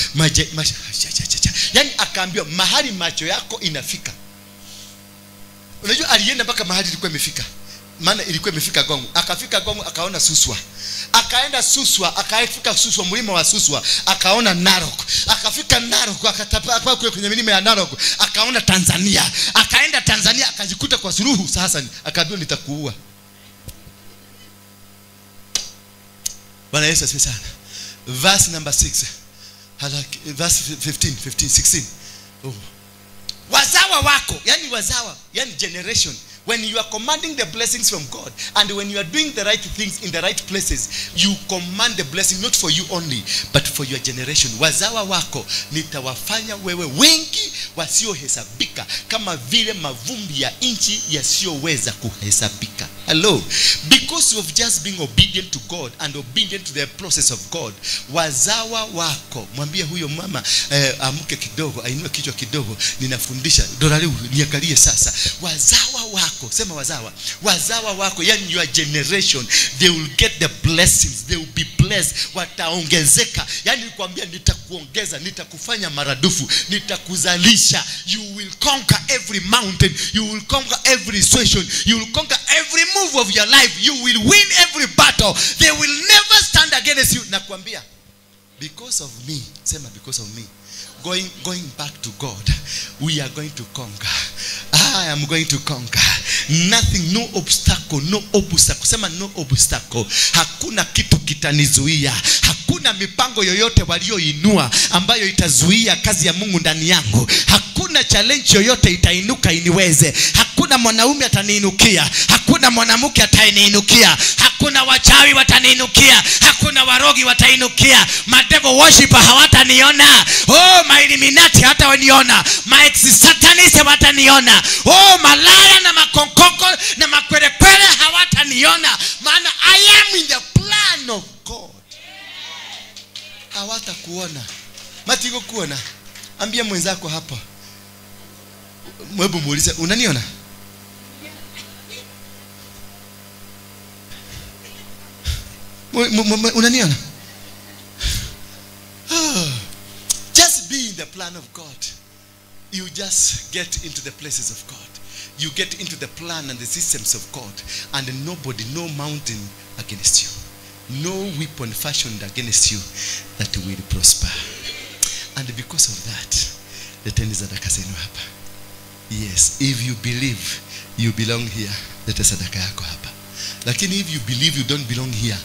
Yani akaambiwa mahali macho yako inafika. Unajua alienda mpaka mahali ilikuwa imefika. Maana ilikuwa imefika Gongo. Akafika Gongo akaona Suswa. Akaenda Suswa, akafika Suswa, mlima wa Suswa, akaona Narok. Akafika Narok, akatapa kwenye milima ya Narok, akaona Tanzania. Akaenda Tanzania akajikuta kwa Suluhu sasa, akaambiwa nitakuua. Bwana Yesu asifiwe sana. Verse number 6. Verse 15, 15, 16. Oh. Wazawa wako, yani wazawa, yani generation. When you are commanding the blessings from God and when you are doing the right things in the right places, you command the blessing not for you only, but for your generation. Wazawa wako nitawafanya wewe wengi wasiohesabika kama vile mavumbi ya nchi yasiyoweza kuhesabika. Hello. Because of just being obedient to God and obedient to the process of God, wazawa wako, mwambie huyo mama amke kidogo, ainue kichwa kidogo, ninafundisha, dorali niangalie sasa. Wazawa wako, sema wazawa, wazawa wako, yani your generation, they will get the blessings, they will be blessed, wataongezeka. Yani nikwambia nitakuongeza, nitakufanya maradufu, nitakuzalisha. You will conquer every mountain, you will conquer every situation, you will conquer every move of your life, you will win every battle, they will never stand against you. Nakwambia, because of me, sema because of me, going back to God, we are going to conquer. I am going to conquer. Nothing, no obstacle, no obstacle. Sema no obstacle. Hakuna kitu kitanizuia. Hakuna mipango yoyote walioinua ambayo itazuia kazi ya Mungu ndani yangu. Hakuna challenge yoyote itainuka iniweze. Hakuna mwanaume ataniinukia. Hakuna mwanamke ataniinukia. Hakuna wachawi wataniinukia. Hakuna warogi watainukia. Madevil worshiper hawataniona. Oh, my Illuminati hatawaniona. My ex-satanists hawataniona. Oh, malaya na makonkoko na makwerekwere hawataniona. Maana I am in the plan of God. Hawatakuona. Matigo kuona. Ambia mwenzako hapa. Hebu muulize, unaniona? Unaniona? Just be in the plan of God. You just get into the places of God. You get into the plan and the systems of God. And nobody, no mountain against you. No weapon fashioned against you that will prosper. And because of that, leteni sadaka zenu hapa. Yes, if you believe you belong here, lete sadaka yako hapa. Lakini if you believe you don't belong here,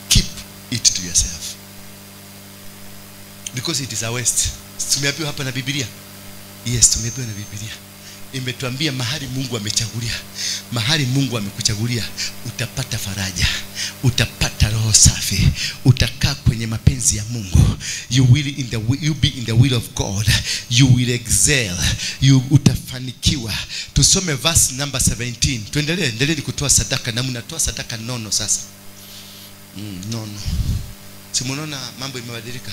keep it to yourself. Because it is a waste. Tumeambiwa hapa na Biblia. Yes, tumeambiwa na Biblia. Imetuambia mahali Mungu amechagulia, mahali Mungu amekuchagulia, utapata faraja, utapata roho safi, utakaa kwenye mapenzi ya Mungu. You will you be in the will of God. You will excel. You utafanikiwa. Tusome verse number 17. Tuendelee, endelee kutoa sadaka, na mnatoa sadaka nono sasa. Nono. Si mnaona mambo imebadilika?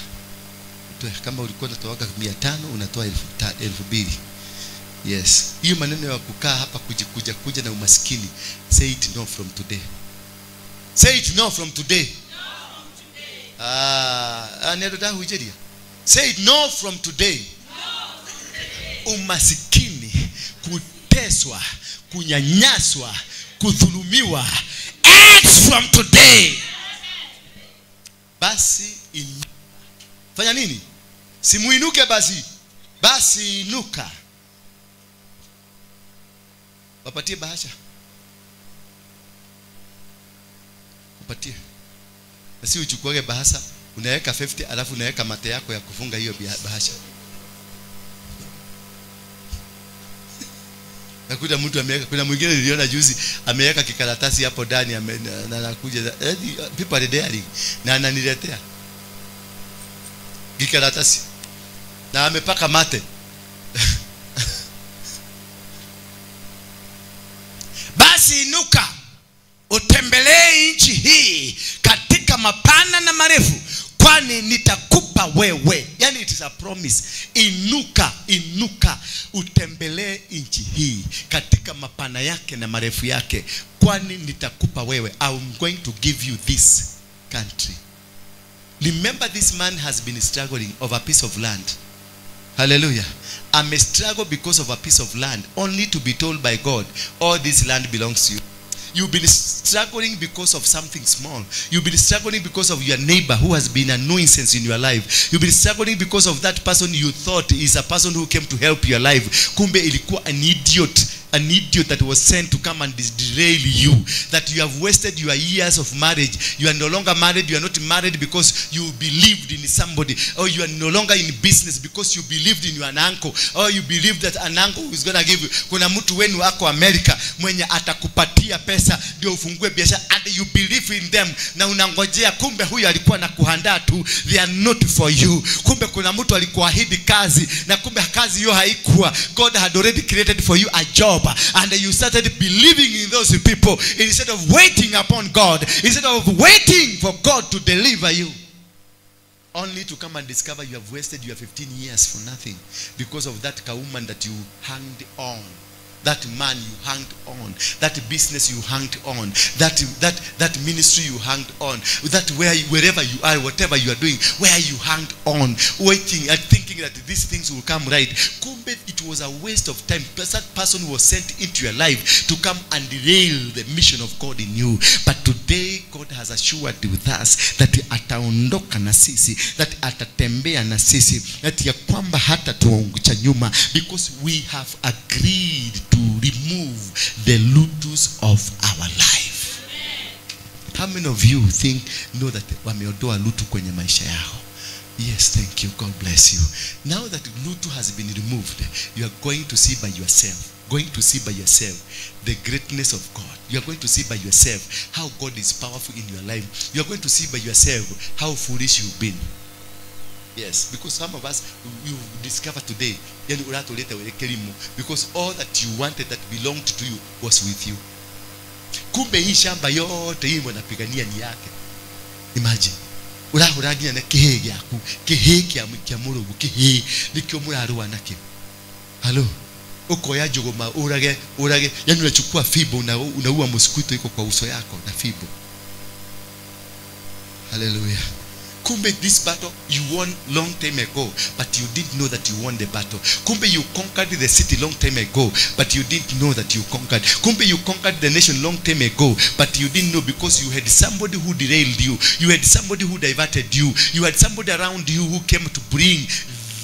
Kama ulikuwa unatoa 500 unatoa 2000. Yes. Hiyo maneno ya kukaa hapa kujikuja kuja na umaskini, say it no from today. Say it no from today. No from today. Nedoda hujeria. Say it no from today. No from today. Umasikini, kuteswa, kunyanyaswa, kudhulumiwa, ends from today. Basi fanya nini? Simuinuke basi. Basi inuka. Wapatie bahasha. Wapatie. Na si uchukuage bahasha, unaweka 50 alafu unaweka mate yako ya kufunga hiyo bahasha. Nakuta mtu ameweka, kuna mwingine niliona juzi ameweka kikaratasi hapo ndani na anakuja, people are daring, na ananiletea kikaratasi na amepaka mate. Basi inuka utembelee nchi hii katika mapana na marefu, kwani nitakupa wewe. Yani it is a promise. Inuka, inuka utembelee nchi hii katika mapana yake na marefu yake, kwani nitakupa wewe. I am going to give you this country. Remember, this man has been struggling over a piece of land. Hallelujah. I'm a struggle because of a piece of land, only to be told by God, all this land belongs to you. You've been struggling because of something small. You've been struggling because of your neighbor who has been a nuisance in your life. You've been struggling because of that person you thought is a person who came to help your life. Kumbe ilikuwa an idiot. An idiot that was sent to come and derail you. That you have wasted your years of marriage. You are no longer married. You are not married because you believed in somebody. Or you are no longer in business because you believed in your uncle. Or you believed that an uncle is going to give you. Kuna mtu wenu ako America mwenye atakupatia pesa ndio ufungue biashara, and you believe in them, na unangojea, kumbe huyu alikuwa na kuhandaa tu. They are not for you. Kumbe kuna mtu alikuahidi kazi na kumbe kazi hiyo haikuwa. God had already created for you a job, and you started believing in those people instead of waiting upon God, instead of waiting for God to deliver you, only to come and discover you have wasted your 15 years for nothing because of that woman that you hanged on, that man you hanged on, that business you hanged on, that ministry you hanged on, that wherever you are, whatever you are doing, where you hanged on, waiting and thinking that these things will come right. Kumbe, it was a waste of time. That person was sent into your life to come and derail the mission of God in you. But today God has assured with us that ataondoka na sisi, that atatembea na sisi, that ya kwamba hata tuongucha nyuma, because we have agreed to remove the lutus of our life. How many of you think know that wameondoa lutu kwenye maisha yao? Yes, thank you. God bless you. Now that lutu has been removed, you are going to see by yourself. Going to see by yourself the greatness of God. You are going to see by yourself how God is powerful in your life. You are going to see by yourself how foolish you've been. Yes, because some of us, you discover today, because all that you wanted that belonged to you was with you. Kumbe hii shamba yote hii wanapigania ni yake. Imagine. Urahuragia na kihii gyaku, kihii kya murugu, kihii nikio murarua nakio. Hello. Ukoya njuguma urage urage, yani unachukua fimbo unaua mosquito iko kwa uso yako na fimbo. Hallelujah. Kumbe this battle you won long time ago, but you didn't know that you won the battle. Kumbe you conquered the city long time ago, but you didn't know that you conquered. Kumbe you conquered the nation long time ago, but you didn't know because you had somebody who derailed you. You had somebody who diverted you. You had somebody around you who came to bring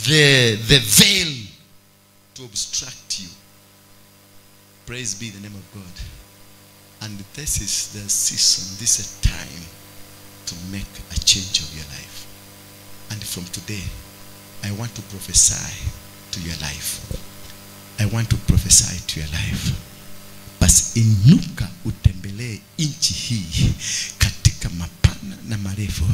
the veil to obstruct you. Praise be the name of God. And this is the season, this is a time to make a change of your life. And from today, I want to prophesy to your life. I want to prophesy to your life. Basi inuka utembelee nchi hii katika mapana na marefu,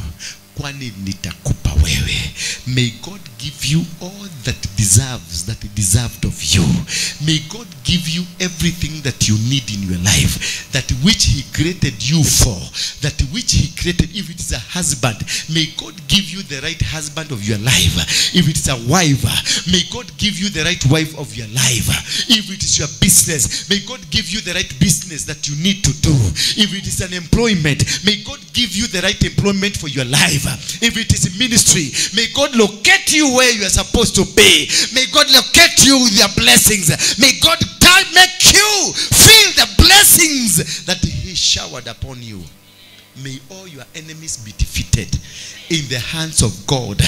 kwani nitakupa wewe. May God give you all that deserves, that he deserved of you. May God give you everything that you need in your life, that which he created you for, that which he created. If it is a husband, may God give you the right husband of your life. If it is a wife, may God give you the right wife of your life. If it is your business, may God give you the right business that you need to do. If it is an employment, may God give you the right employment for your life. If it is ministry, may God locate you where you are supposed to be. May God locate you with your blessings. May God make you feel the blessings that he showered upon you. May all your enemies be defeated in the hands of God.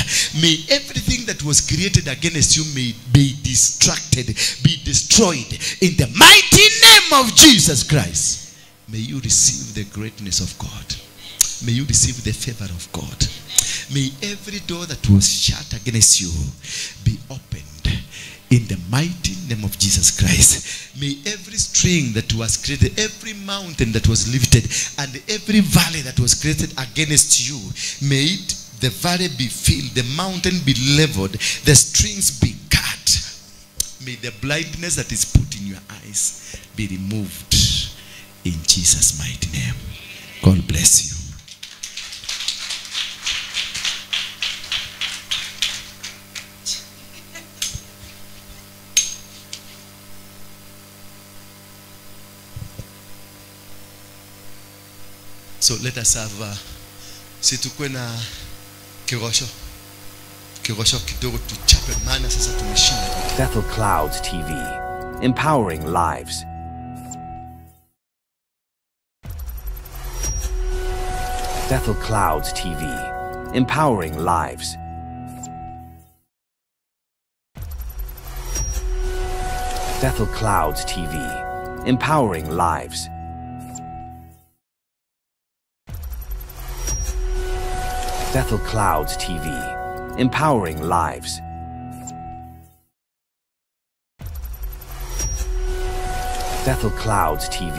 May everything that was created against you may be distracted, be destroyed in the mighty name of Jesus Christ. May you receive the greatness of God. May you receive the favor of God. May every door that was shut against you be opened in the mighty name of Jesus Christ. May every string that was created, every mountain that was lifted, and every valley that was created against you, may it, the valley be filled, the mountain be leveled, the strings be cut. May the blindness that is put in your eyes be removed in Jesus' mighty name. God bless you. So let us have situkwe na kirosho kidogo tuchape, maana sasa tumeshinda. Bethel Clouds TV, empowering lives. Bethel Clouds TV, empowering lives. Bethel Clouds TV, empowering lives. Bethel Clouds TV, empowering lives. Bethel Clouds TV,